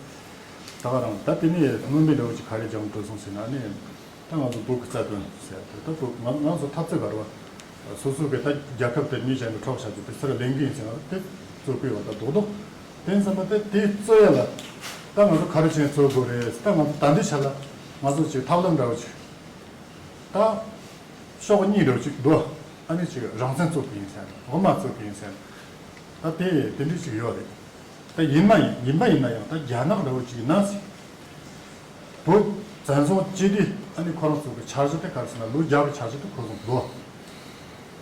ད་ག་རང་ད་དེ་ནས་སྣོན་པའི་འདྲ་བོ་ཅིག་ག་རེ་སྦྱང་འགྲོ་སོང་ཟེར་ན་ནི། ད་ང་ཚོ་བོད་ཀྱི་རྩ་དོན་ཟེར་ཡ་དེ་ད་བོད་ང་ང་ཚོ་འཐབ་རྩོད་ག་རེ་བ། སོ་སོ་གི་ད་རྒྱལ་ཁབ་དེ་མི་གཞན་གྱི་འཕྲོག་བྱ་རྒྱུ་དེ་སར་ལེན་གི་ཡིན་ཟེར་ན་དེ་རྩོད་གི་ཡོད་ད་རྡོག་རྡོག་དེ་ཡིན་ཙང་ད་དེ་དེ་རྩོད་ཡ་ལ་ད་ང་ཚོ་ག་རེ་བྱས་རྩོད་དགོས་རེད། ད་ང་ཚོ་ད་འདི་ཆ་ལ་ང་ཚོ་ཅིག་ཐབས་ལམ་འདྲ་བོ་ཅིག་ད་ཕྱོགས་གཉིས་འདྲ་བོ་ཅིག་འདུག་ཨ་ནི་ཅིག་རང་བཙན་རྩོད་གི་ཡིན་ཟེར་ན་དབུ་མ་རྩོད་གི་ཡིན་ཟེར་ན་ད་དེ་དེ་འདྲ་ཅིག་ཡོད་རེད། ད་ཡིན་མ་ཡིན་ཡིན་པ་ཡིན་ན་ཡང་ད་རྒྱ་ནག་འདྲ་བོ་ཅིག་ཡིན་ན་ཟེར། བོད་བཙན་བཟུང་བྱས་དུས་ཨ་ནི་ཁོ་རང་ཚོ་གི་འཆར་གཞི་དེ་ག་རེ་ཟེར་ན་ལོ་བརྒྱ་གི་འཆར་གཞི་དེ་ཁོ་ཚོ་འདུག་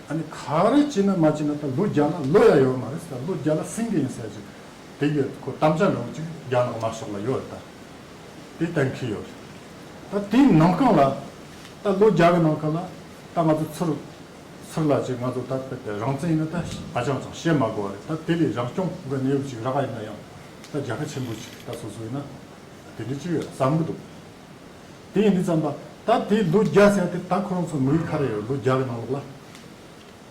ཨ་ནི་ག་རེ་བྱས་ན་མ་བྱས་ན་ད་ལོ་བརྒྱ་ལ་ལོ་ཡ་ཡོད་མ་རེད་ཟེར། ད་ལོ་བརྒྱ་ལ་ཟིན་གི་ཡིན་ཟེར་ཅིག་དེ་གི་ཁོ་དམ་བཅའ་འདྲ་བོ་ཅིག་རྒྱ་ནག་དམར་ཤོག་ལ་ཡོད་རེད། ད་དེ་གཏན་འཁེལ་ཡོད་རེད། ད་དེའི་ནང་སྒང་ལ་ད་ལོ་བརྒྱ་གི་ནང་སྒང་ལ་ད་ང་ཚོ་ཚུར་ཚུར་ལ་ཅིག་ང་ཚོ་ད་དཔེ་དེ་རང་བཙན་ཡིན་ན་ད་ཨ་ཅང་ཅང་བཤད་མ་དགོས་པ་རེད། ད་དེ་ལས་རང་སྐྱོང་གི་གནས་བབ་ཅིག་རག་ཡིན་ན་ཡང་ད་རྒྱལ་ཁ་ཆེན་པོ་ཅིག་ད་སོ་སོ་ཡིན་ན་དེ་འདྲ་ཅིག་ཡོད་བསམ་གི་འདུག་དེ་ཡིན་དུས་ཙམ་པ་ད་དེ་ལོ་བརྒྱ་ཟེར་དེ་ད་ཁོ་རང་ཚོ་མི་གི་ཁ་རེ་ཡོད། ལོ་བརྒྱ་གི་ནང་ལོགས་ལ་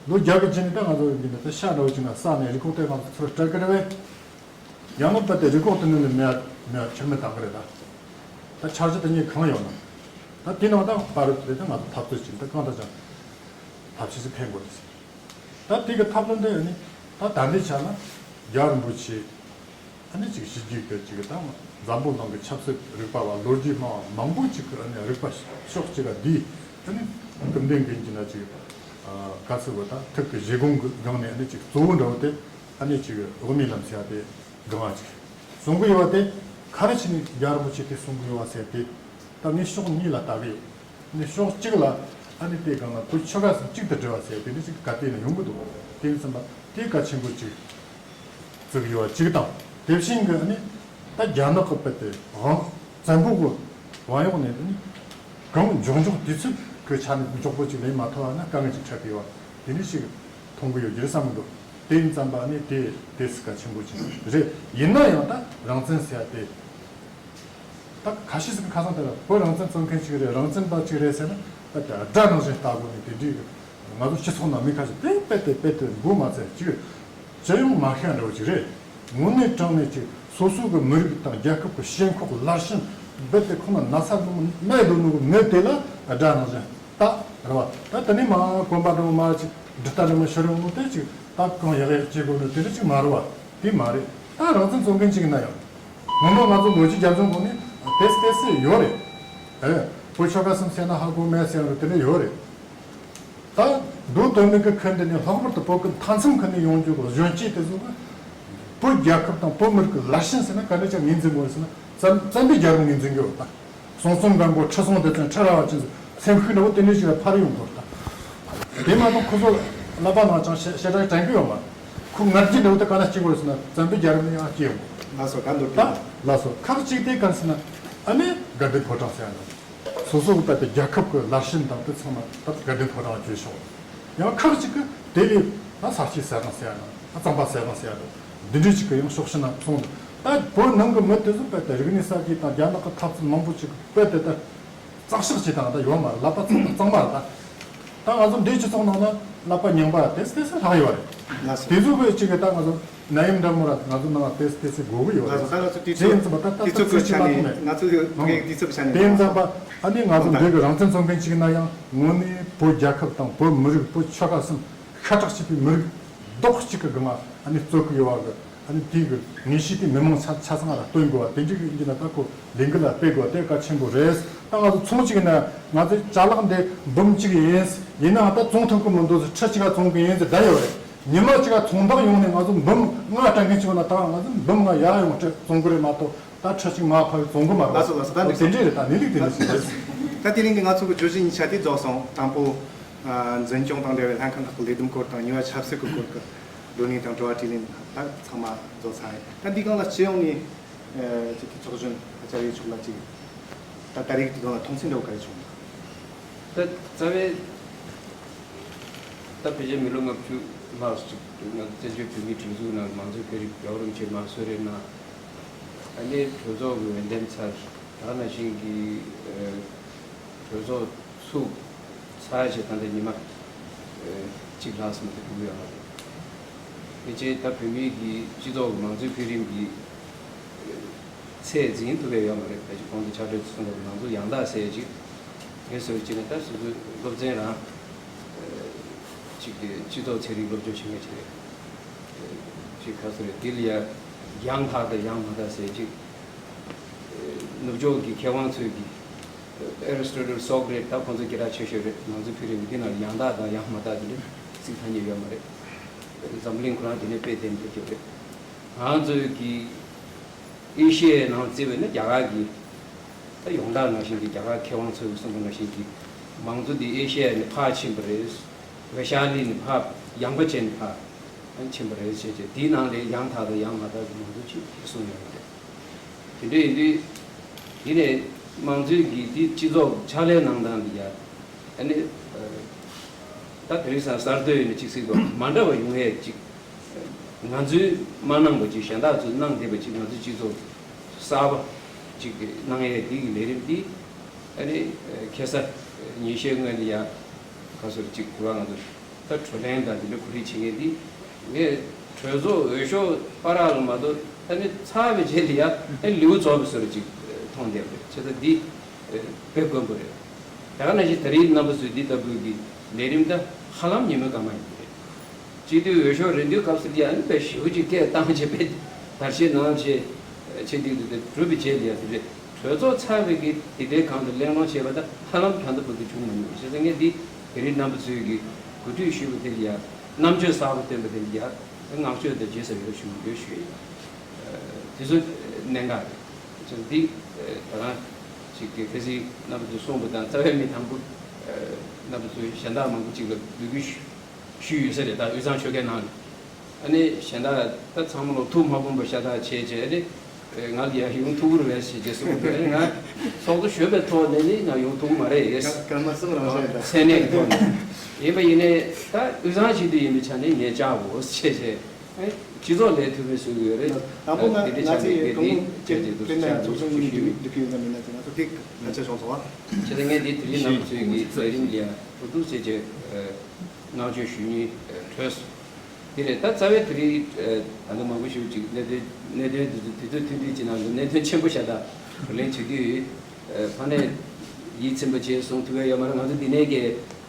ལོ་བརྒྱ་གི་རྗེས་ནས་ད་ང་ཚོ་ཡིན་ན་ད་ཤ་འདྲ་བོ་ཅིག་ན་ས་ནས་རི་ཁོག་དེ་ང་ཚོ་ཚུར་སྤྲད་གི་རེད་བས། ཡང་ན་ད་དེ་རི་ཁོག་དེ་ནང་ལ་མེད་མེད་ཁྱིམ་མི་བཏང་གི་རེད་ད། ད་འཆར་གཞི་དེ་གཉིས་གང་ཡོད་ན། ད་དེ་ནང་ད་པ་རུ་དེ་ད་ང་ཚོ་འཐབ་རྩོད་བྱེད་ད་གང་ད་ཅང་ཐབས་ཤེས་སུ་འཐེན་དགོས་རེད། ད་དེ་གི་ཐབས་ལམ་དེ་ནི་ད་ད་ལྟའི་ཆ་ན་རྒྱལ་བ་རིན་པོ་ཆེ་ཨ་ནི་ཅིག་ཞི་རྒྱས་ཀྱི་ཅིག་ད་འཛམ་བུ་གླིང་གི་ཆབ་སྲིད་རིག་པ་བ་ལོ་རྒྱུས་སྨྲ་བ་མང་པོ་ཅིག་གི་ཨ་ནི་རིག་པ་ཕྱོགས་གཅིག་ག་འདི་ཨ་ནི་སྐུ་ལྡན་གྱི་ན་ཅིག་ག་ཚོད་བ་ད་ཐུགས་ཀྱི་བཞེད་དགོངས་ཀྱི་སྒང་ནས་ཨ་ནི་ཅིག་གཙོ་བོ་འདྲ་བོ་དེ། ཨ་ནི་ཅིག་དབུ་མའི་ལམ་ཟེར་ཡ་དེ་སྒང་ང་ཅིག་གསུང་གི་ཡོད་པ་དེ་ག་རེ་བྱས་ནས་རྒྱལ་བ་རིན་པོ་ཆེ་དེ་གསུང་གི་ཡོད་པ་ཟེར་ཏེ། ད་ངས་ཕྱོགས་གཉིས་ལ་ལྟ་གི་ཡོད། ཨ་ནི་ཕྱོགས་གཅིག་ལ་ཨ་ནི་དེ་སྒང་ལ་བོད་ཆོལ་ཁ་གསུམ་གཅིག་ཏུ་སྒྲིལ་བ་ཟེར་དེ་འདྲ་ཅིག་ག་དེ་ནས་ཡོང་གི་འདུག་དེ་ཡིན་ཙམ་པ་དེ་གལ་ཆེན་པོ་ཅིག་བརྩི་གི་ཡོད་པ་གཅིག་དང་། དེ་བཞིན་གི་ཨ་ནི་ད་རྒྱ་ནག་གི་དཔེ་དེ་དབང་བཙན་པོ་གི་དབང་འོག་ནས་ཨ་ནི་གང་མགྱོགས་མགྱོགས་དུས་ཚོད་ཀྱི་ཆ་ནས་མགྱོགས་པོ་ཅིག་ལེན་མ་ཐུབ་པ་ན་དཀའ་ངལ་ཅིག་འཕྲད་ཀྱི་ཡོད་པ་དེ་འདྲ་ཞིག་མཐོང་གི་ཡོད་རྒྱུ་རེད་བསམ་གི་འདུག་དེ་ཡིན་ཙམ་པ་ནི་དེ་དེ་སྲིད་ཀ་ཆེན་པོ་ཅིག་རེད། ཡིན་ན་ཡང་ད་རང་བཙན་ཟེར་ཡ་དེ་ད་ཁ་ཤས་ཟིག་གི་ཁ་སང་དེ་ལ་བོད་རང་བཙན་རྩོད་མཁན་ཅིག་རེད། རང་བཙན་པ་ཅིག་རེད་ཟེར་ན་ད་དགྲ་ནང་བཞིན་ལྟ་དགོས་ནི་དེ་འདྲའི་ ང་ཚོ་སྤྱི་ཚོགས་ནང་མི་ཁ་ཤས་དེ་རྦད་དེ་རྦད་དེ་མགོ་མ་ཚོས་ཅིག་ཅི་ཡང་མ་ཤེས་འདྲ་བོ་ཅིག་རེད། དངོས་གནས་དྲང་གནས་ཅིག་སོ་སོ་གི་མི་རིགས་དང་རྒྱལ་ཁབ་ཀྱི་ཞེན་ཁོག་ལར་ཞེན་རྦད་དེ་ཁོ་ན་ན་ཚ་ནུ་མོ་ནད་དོ་ནུ་གི་མི་དེ་ལ་དགྲ་ནང་བཞིན་ད་རེད་བ། ད་དེ་ནས་མ་གོམ་པ་འགྲོ་མ་ཅིག་འདྲི་ལྟ་འདྲ་མ་ཤོར་ཡོང་ནོ་དེ་ཅིག་ད་གང་ཡག་ཡག་བྱེད་དགོས་ནོ་དེ་འདྲ་ཅིག་མ་རེད་བ། དེ་མ་རེད། ད་རང་བཙན་རྩོད་མཁན་ཅིག་ཡིན་ན་ཡང་ངོ་མ་ང་ཚོ་ལོ་རྒྱུས་རྒྱབ་ལྗོངས་སྒོ་ནས་ཏེས་ཏེས་སེ་ཡོད་རེད། ཨེ། བོད་ཆོལ་ཁ་གསུམ་ཟེར་ན་ཧ་གོ་མེད་ཟེར་ཡང་རེད། དེ་འདྲ་ཡོད་རེད། ད་མདོ་དོན་གཉིས་ཀྱི་ཁུལ་འདི་ནས་ལྷག་པར་དུ་བོད་ཀྱི་མཐའ་མཚམས་ཁུལ་ནས་ཡོང་རྒྱུ་གི་གཞོན་སྐྱེས་དེ་ཚོ་གི་བོད་རྒྱལ་ཁབ་དང་བོད་མི་རིགས་ཀྱི་ལར་ཞེན་ཟེར་ན་ག་འདྲ་ཅིག་ངོས་འཛིན་དགོས་ཟེར་ན་བཙན་བཙན་པོའི་རྒྱལ་རབས་ངོས་འཛིན་གྱི་ཡོད་ད། གསང་གསུམ་མགོན་པོ་ཁྲི་སྲོང་ལྡེ་བཙན་ཁྲི་རལ་པ་ཅན་ཚོ་སེམས་ཤུགས་འདྲ་བོ་དེ་འདྲ་ཞིག་ལ་འཕར་ཡོང་དགོས་ད། དེ་མ་གཏོགས་ཁོ་ཚོ་བསླབ་པ་ནང་ཅང་བཤད་བཤད་གྲྭ་དྲན་གྱི་ཡོད་མ་རེད། ཁོ་ང་རྒྱལ་འདྲ་བོ་དེ་ག་ལ་སྐྱེ་དགོས་ཟེར་ན་བཙན་པོའི་རྒྱལ་རབས་ནས་ཡང་སྐྱེ་ཡོང་དགོས། ལགས་སོ། ད་མདོར་ད་བསྟན། ལགས་སོ། ཁག་ཅིག་དེ་ག་རེ་ཟེར་ན་ཨ་ནི་དགའ་ལྡན་ཕོ་བྲང་ཟེར་ཡ་འདྲ། སོ་སོ་གི་ད་ལྟ་རྒྱལ་ཁབ་ཀྱི་ལར་ཞེན་དང་དེ་ཚང་མ་ད་དགའ་ལྡན་ཕོ་བྲང་བརྗོད་ཆོག་ཡང་ཁག་ཅིག་གིས་དེ་ལས་ད་ས་སྐྱའི་ཟས་གཙང་ཟེར་ཡ་དང་གཙང་པ་ཟས་གཙང་ཟེར་ཡ་དང་འདི་འདྲའི་ཅིག་གི་ཡང་ཕྱོགས་ཞེན་ན་སོང་། ད་བོད་ནང་གི་མི་དེ་ཚོ་དཔེ་ད་རིག་གནས་གསར་བརྗེ་དང་རྒྱ་ནག་གི་འཐབ་རྩོད་མང་པོ་ཅིག་དཔེ་དེ་ད་བཙག་གཤག་བྱེད་སྟངས་ད་ཡོད་མ་རེད། ལག་པ་གཙང་མ་གཙང་མ་རེད་ད། ད་ང་ཚོ་འདིའི་སྤྱི་ཚོགས་ནང་ན་ཀླད་པ་རྙིང་པ་དེ་སེ་སེ་ལྷག་ཡོད་རེད། ལགས་སོ། དེ་ཚོ་གི་གཅིག་གི་ད་ང་ཚོ་ནད་ཡམས་འདྲ་མོ་ར་ང་ཚོ་ནང་ལ་དེ་སེ་དེ་སེ་དགོས་གི་ཡོད་རེད། ལགས་སོ། ད་ང་ཚོ་དུས་དེ་ཡིན་ཙམ་པ་ད་ད་དུས་ད་ཚོད་ཀྱི་ཚོད་ཆ་ཆེ་མ་ནས་ཐུབ་མེད། ང་ཚོ་ཧང་། དུས་ཚོད་ཀྱི་ཆ་ནས་དེ་ཡིན་ཙམ་པ་ཨ་ནི་ང་ཚོ་ཧང་། འདི་གི་རང་བཙན་རྩོད་མཁན་གཅིག་ན་ཡང་དངོས་གནས་བོད་རྒྱལ་ཁབ་དང་བོད་མི་རིགས་བོད་ཆོལ་ཁ་གསུམ་ཤ་ཁྲག་གཅིག་པའི་མི་རིགས་རྡོག་གཅིག་གི་སྒང་ལ་ཨ་ནི་རྩོད་གི་ཡོད་བ་གི། ཨ་ནི་དེའི་གི་ངེས་ཤེས་དེ་མི་མང་ཆ་ཆ་ཚང་ལ་སྟོན་དགོས་པ་དེ་འདྲ་གི་ཡིན་གྱི་ན་ད་ཁོ་ལས་འགུལ་ལ་སྤེལ་དགོས་དེ་གལ་ཆེན་པོ་རེད། ད་ང་ཚོ་ཚོང་གཅིག་ཡིན་ན་ང་ཚོའི་ཅ་ལག་འདི་འབུམ་གཅིག་ཡིན། ཡིན་ནའང་ད་བཙོང་ཐུབ་ཀྱི་མི་འདུག་ཟེར། ཁྲི་གཅིག་ག་བཙོང་གི་ཡིན་ཟེར་བསྡད་ཡོད་རེད། ཉི་མ་གཅིག་ག་ཚོང་བདག་ཡོང་ནས་ང་ཚོ་འབུམ་ལྔ་སྤྲད་མཁན་ཅིག་ཡོད་ན་ད་ང་ཚོ་འབུམ་ལྔ་ཡར་ཡོང་སྤྲད་བཙོང་གི་རེད་མ་གཏོགས་ད་ཁྲི་གཅིག་མར་ཕབ་བཙོང་གི་མ་རེད། ལགས་སོ། ལགས་སོ། ད་འདི་དེ་འདྲས་རེད། ད་གནས་ལུགས་དེ་འདྲས་ཞིག་རེད། ད་དེ་རིང་གི་ང་ཚོ་གི་བརྗོད་གཞི་གཉིས་ཆ་དེ་རྫོགས་སོང་། དང་པོ། ཨ། འཛིན་སྐྱོང་དང་འབྲེལ་བའི་ལྷན་ཁང་ཁག་གི་ལས་དོན་སྐོར་དང་ཉེ་བའི་ཆབ་སྲིད་ཀྱི་སྐོར་གྱི་བགྲོ་གླེང་དང་དྲི་བ་དྲིས་ལན་ད་ཚང་མ་རྫོགས་ཚར་ཡིན། ད་འདི་སྒང་ལ་སྤྱི་ཡོངས་ནས་ཨ། ཅིག་གི་ཚོགས་གཞོན་ཨ་ཙརྱ་མཆོག་ལ་ཅིག་ད་ད་རེས་ཀྱི་དུས་སྒང་ལ་མཐོང་ཚུལ་འདྲ་བོ་ག་རེ་བྱུང་། ད་རྩ་བའི་ད་ཕལ་ཆེར་མི་ལོ་ལྔ་བཅུ་ལྷག་ཅིག་ང་བཙན་བྱོལ་བོད་མིའི་སྒྲིག་འཛུགས་ནང་མང་གཙོའི་བོད་རིགས་རྒྱལ་བ་རིན་པོ་ཆེ་མར་གསོལ་རས་གནང་། ཨ་ནི་གྲོས་ཚོགས་ཀྱི་འོས་འདེམས་ཚར། ད་ག་ནང་བཞིན་གྱི་ཨ། གྲོས་ཚོགས་ཚུགས་ཚར་བྱས་ད་ལྟ་ཉི་མ་གཅིག་ལྷག་ཙམ་དུ་འགྲོ་གི་ཡོད་མ་རེད། དེ་རྗེས་ད་བོད་མིའི་གི་སྤྱི་ཚོགས་ཀྱི་མང་གཙོའི་འཕེལ་རིམ་གྱི་ཚད་འཛིན་ཐུབ་པ་ཡོད་མ་རེད། ད་ཅི་གོང་དུ་ཕྱག་སྦྲེལ་དུ་གསུངས་པ་མང་གཙོ་ཡང་དག་ཟེར་ཅིག་ངས་ཟེར་བ་ཅིག་ནི་ད་སོ་སོའི་སློབ་ཚན་རང་ཅིག་གི་སྤྱི་ཚོགས་ཚན་རིག་སློབ་སྦྱོང་བྱེད་མཁན་ཅིག་རེད། ཅིག་ག་ཟེར་རེད། དེ་ལ་ཡང་ཡང་དག་དང་ཡང་མ་དག་ཟེར་ཅིག་ནུབ་ཕྱོགས་ཀྱི་མཁས་དབང་ཚོས་ཀྱི་ཨེ་རི་སི་ཊོ་ཊལ་སོག་རེད། ད་ཁོང་ཚོ་སྐད་གྲགས་ཆེ་ཤོས་རེད། ང་ཚོ་བོད་རིགས་འདི་ནང་ཡང་དག་དང་ཡང་མ་དག་དེ་འདྲ་ཚིག་ཐ་སྙད་ཡོད་མ་རེད། འཛམ་གླིང་ཁོ་རང་དེ་ནས་དཔེ་དེ་འདྲ་ཡོད་རེད། ང་ཚོའི་གི་ཨེ་ཤི་ཡའི་ནང་བརྩིས་པ་ཡིན་ན་རྒྱ་གར་གྱི་ད་ཡོངས་གྲགས་ནང་བཞིན་གྱི་རྒྱ་གར་མཁས་དབང་ཚོས་གསུངས་པ་ནང་བཞིན་གྱི་མང་གཙོ་འདི་ཨེ་ཤི་ཡ་ནས་ཕར་ཕྱིན་པ་རེད། ཝེ་ཤ་ལི་ནས་ཕར་ཡངས་པ་ཅན་ནས་ཕར་ཕྱིན་པ་རེད་ཟེར་བྱས་དེའི་ནང་ལས་ཡང་དག་དང་ཡང་མ་དག་གི་མང་གཙོ་ཅིག་གསུངས་ཡོད་པ་རེད། དེ་འདྲ་ཡིན་དུས་དེ་ནས་མང་གཙོའི་གི་དེ་སྤྱི་ཚོགས་ཕྱག་ལས་གནང་སྟངས་འདི་ཡ་ཨ་ནི་ད་དེ་རིང་སང་གསར་གཏོད་ཡིན་ན་ཅིག་སྲིད་པ་མ་འདྲ་བ་ཡོང་ཡས་ཅིག་ང་ཚོས་མ་གནང་པ་ཅིག་གཞན་དག་ཚོས་གནང་བསྡད་པ་ཅིག་ང་ཚོའི་སྤྱི་ཚོགས་གསར་པ་ཅིག་གནང་ཡས་འདི་གི་ལས་རིམ་འདི་ཨ་ནི་ཁ་སང་ཉིན་ཤས་སྔོན་ལ་ཡ་ག་ཟེར་ཅིག་གི་བ་ང་ཚོ་ད་གྲོས་གླེང་དང་འདི་འདྲ་གོ་སྒྲིག་བྱེད་མཁན་འདི་ངས་གྲོས་ཚོགས་འོས་ཤོག་པ་རག་ལ་མ་གཏོགས་ཨ་ནི་ཚར་བའི་རྗེས་ལ་ཡ་ཨ་ནི་ལེའུ་རྫོགས་པའི་བཟོ་འདྲ་ཅིག་མཐོང་བསྡད་པ་རེད། བྱས་ཙང་འདི་དཔེ་དཀོན་པོ་རེད། ད་ག་ནང་བཞིན་ད་རེས་རྣམ་པ་ཚོས་འདི་ལྟ་བུའི་གི་ལས་རིམ་ད་ཧ་ལམ་ཉིན་མོའི་སྐར་མ་ཡིན་གྱི་རེད། སྤྱི་འཐུས་འོས་ཤོག་རེ་འདུན་སྐབས་སུ་ཡང་དཔེ་ཞེ་པོ་ཅིག་སྐད་བཏང་བྱས་དཔེ་བརྡར་ཤ་གནང་བྱས་ཆེ་འདུག་འདུག་སྟེ་གྲུབ་པའི་རྗེས་ལ་ཡང་དེ་རེད། གྲོས་ཚོགས་ཚར་བའི་གི་དེ་འདྲའི་སྒང་དུ་གླེང་སློང་བྱས་པ་ད་ཧ་ལམ་ད་ལྟ་བར་དུ་བྱུང་མ་མྱོང་། བྱས་ཙང་ངས་འདི་དེ་རིང་རྣམ་པ་ཚོས་གི་གོ་སྒྲིག་ཞུས་པ་དེ་ལ་ཡང་རྣམ་དཔྱོད་གསར་པ་བཏོན་པ་དེ་ལ་ཡང་བསྔགས་བརྗོད་དང་རྗེས་སུ་ཡི་རང་ཞུ་འདོད་ཞུ་ཡ་ཡིན། དེ་ཚོ་གནད་འགག་རེད། བྱས་ཙང་འདི་ད་རང་ཅིག་གི་གལ་སྲིད་རྣམ་པ་ཚོས་གསུངས་པ་དང་རྩ་བའི་མི་དང་པོ་རྣམ་པ་ཚོས་གཞན་དག་མང་པོ་ཅིག་ལ་འབོད་སྐུལ་ཞུ། ཞུས་ཡོད་ས་རེད། ད་དབུས་གཙང་ཆོལ་ཁའི་ནང་ནས་ཨ་ནི་གཞན་དག་ད་ཚང་མ་ལོ་ཐུགས་མ་དགོངས་པ་ཤ་སྟག་བྱས་བྱས་ཨ་ནི་ང་ལ་ཡང་ཡོང་ཐུབ་ཀྱི་རེད་བས་ཞེས་བྱས་གསུངས་པ་རེད། ཨ་ནི་ང་ཚོགས་གཙོ་གཞོན་པའི་ཐོག་ནས་ནི་ང་ཡོང་ཐུབ་ཀྱི་མ་རེད། ཡེས་ཀརྨ་སེང་རང་བཞིན་རེད། མཚན་གནས་ཀྱི་ཐོག་ནས་ཡིན་པ་ཡིན་ནའི་ད་དབུས་གཙང་ཆེད་དུ་ཡིན་པའི་ཆ་ནས་ངས་བཅར་དགོས་བྱས་བྱས། ཨེ། སྤྱི་ཚོགས་ལས་ཐུབ་པའི་སྲོལ་ཡོད་རེད། དང་པོ་ང་དེ་ང་ཚོའི་ཆ་ནས་གང་དེ་དེ་དེ་དེ་དེ་དེ་དེ་དེ་དེ་ཚོགས་ཆུང་གཉིས་འདུག་འདུག་གི་ཡོད་ན་མིན་ན་ཅིག་ང་ཚོ་དེ་ཕན་ཆད་བྱུང་སོང་བ། བྱས་ཙང་ངས་འདི་དེ་རིང་ནང་ཚུད་ཀྱི་ལས་རིམ་ལ་ཡང་བུ་ཐུག་བྱས་བྱས་བསྔགས་བརྗོད་ཞུ་སྙིང་གྲོས་སོང་། དེ་རེད། ད་རྩ་བའི་དེ་རིང་ད་ལྟ་མང་པོ་ཞིག་ཅིག་གནད་དོན་གནད་དོན་དེ་ཚོ་དུས་ཚོད་མཐུན་སྒྲིལ་གྱི་ནང་དུ་གནད་དོན་ཆེན་པོ་ཤ་སྟག་བགྲོ་གླེང་བྱེད་ཀྱི་ཡོད། ཕ་ནས་ཡིད་ཚིམ་པ་བྱས་གསུང་ཐུབ་ཡ་ཡོད་མ་རེད། ང་ཚོ་འདི་ནས་ཀྱི་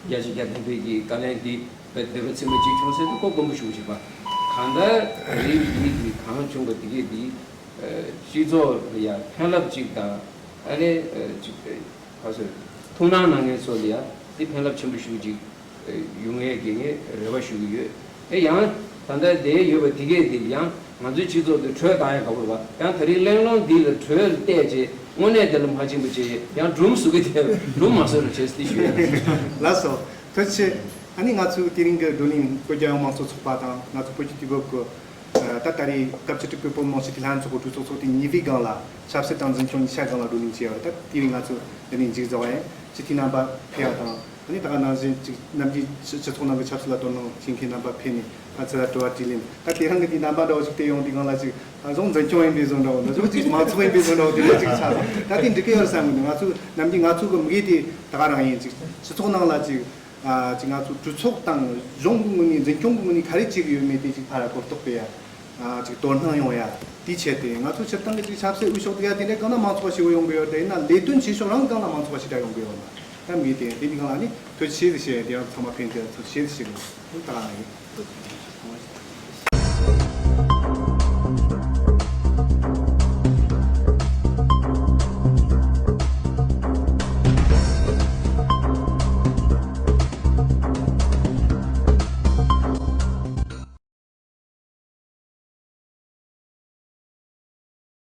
བརྒྱ་ཆ་བརྒྱ་ལྡན་པའི་གི་བཀའ་ལན་འདི་བདེ་བ་ཚིམ་པ་ཅིག་བྱུང་ཟེར་དུ་ཁོ་དགོངས་པ་ཞུ་བཞིན་པ། གང་ལྟར་རིགས་འདི་གི་གང་བྱུང་བ་དེ་གས་འདི་སྤྱི་ཚོགས་ལ་ཡ་ཕན་རླབས་ཅིག་དང་ཨ་ནི་ཅིག་ག་ཚོད་ཐུགས་སྣང་གནང་མཁན་ཚོ་ལ་ཡ་འདི་ཕན་རླབས་ཆེན་པོ་ཞིག་ཅིག་ཡོང་ངེས་ཀྱི་ངས་རེ་བ་ཞུ་གི་ཡོད། ཨེ་ཡང་ད་ལྟ་དེ་ཡོད་པ་དེ་གས་དེ་ཡང་ང་ཚོའི་སྤྱི་ཚོགས་དེ་བྲོས་བཏང་ཡ་ག་པར་བ་ཡང་ད་རིང་གླེང་སློང་འདི་ལ་བྲོས་བལྟས་རྗེས་དངོས་གནས་དེ་ལ་མ་བྱིན་པ་བྱས་ཡང་སྒྲུང་བཟོ་གི་དེ་སྒྲུང་མ་བཟོ་རུ་བྱས་སྲིད་ཞུ་ཡ། ལགས་སོ། ཐུགས་རྗེ་ཆེ། ཨ་ནི་ང་ཚོའི་དེ་རིང་གི་བགྲོ་གླེང་བོད་རྒྱལ་ཡོངས་མང་གཙོ་ཚོགས་པ་དང་ང་ཚོ་བོད་ཀྱི་དུས་བབ་ཀྱི་ད་ད་རེས་སྐབས་བཅུ་དྲུག་པའི་བོད་མི་མང་སྤྱི་འཐུས་ལྷན་ཚོགས་ཀྱི་གྲོས་ཚོགས་ཚོགས་ཐེངས་གཉིས་པའི་སྒང་ལ་ཆབ་སྲིད་དང་འཛིན་སྐྱོང་གཉིས་ཆ་སྒང་ལ་བགྲོ་གླེང་བྱས་པ་རེད། ད་དེ་རིང་ང་ཚོ་འདི་ནས་མཇུག་རྫོགས་པ་ཡིན། སྤྱི་འཐུས་རྣམ་པ་ཕེབས་པ་དང་ཨ་ནི་ད་ག་ནང་བཞིན་ཅིག་ནམ་རྒྱུན་སྤྱི་སྤྱི་ཚོགས་ནང་གི་ཆབ་སྲིད་ལ་དོ་སྣང་བྱེད་མཁན་རྣམ་པ་ཕེབས་ནས་ང་ཚོ་ལ་དྲི་བ་དྲིས་ལན། ད་དེ་རིང་གི་འདི་རྣམ་པ་འདྲ་བོ་ཞིག་བལྟས་ཡོང་དུས་སྒང་ལ་ཅིག་ད་གཟོད་འཛིན་སྐྱོང་ཡིན་པའི་བཟོ་འདྲ་བོ་འདུག་གཟོད་ཅིག་མང་ཚོགས་ཡིན་པའི་བཟོ་འདྲ་བོ་དེ་འདྲ་ཅིག་ཆགས་སོང་། ད་དེ་འགྲིག་གི་ཡོད་བསམ་གི་འདུག་ང་ཚོ་ནམ་རྒྱུན་ང་ཚོ་གི་དམིགས་ཡུལ་དེ་ད་ག་རང་ཡིན། ཅིག་སྤྱི་ཚོགས་ནང་ལ་ཅིག་ཨ་ཅིག་ང་ཚོ་གྲོས་ཚོགས་དང་གཞུང་གི་ངོས་ནས་འཛིན་སྐྱོང་གི་ངོས་ནས་ག་རེ་བྱེད་ཀྱི་ཡོད་མེད་དེ་ཅིག་ཕར་གོ་རྟོགས་སྤེལ་ཡ། ཨ་ཅིག་དོ་སྣང་ཡོང་ཡ། དེའི་ཆེད་དུ་ང་ཚོ་སྤྱིར་བཏང་གི་ཅིག་ཆབ་སྲིད་འོས་ཤོག་དེ་ཡ་དེ་འདྲ་གང་ན་མང་ཚོགས་ཞེ་པོ་ཡོང་གི་ཡོད་རེད། ཡིན་ན་ལས་དོན་བྱེད་ཕྱོགས་རང་གང་ལ་མང་ཚོགས་ཞེ་དྲག་ཡོང་གི་ཡོད་མ་རེད། ད་མི་དེ་དེ་འདི་གང་ལ་ནི་ཐུགས་རྗེ་ཆེ་ཞེས་དེ་ཡང་ཚང་མ་ཕན་ཚུན་ཐུགས་རྗེ་ཆེ་ཞེས་ད་ག་ནང་ཡིན།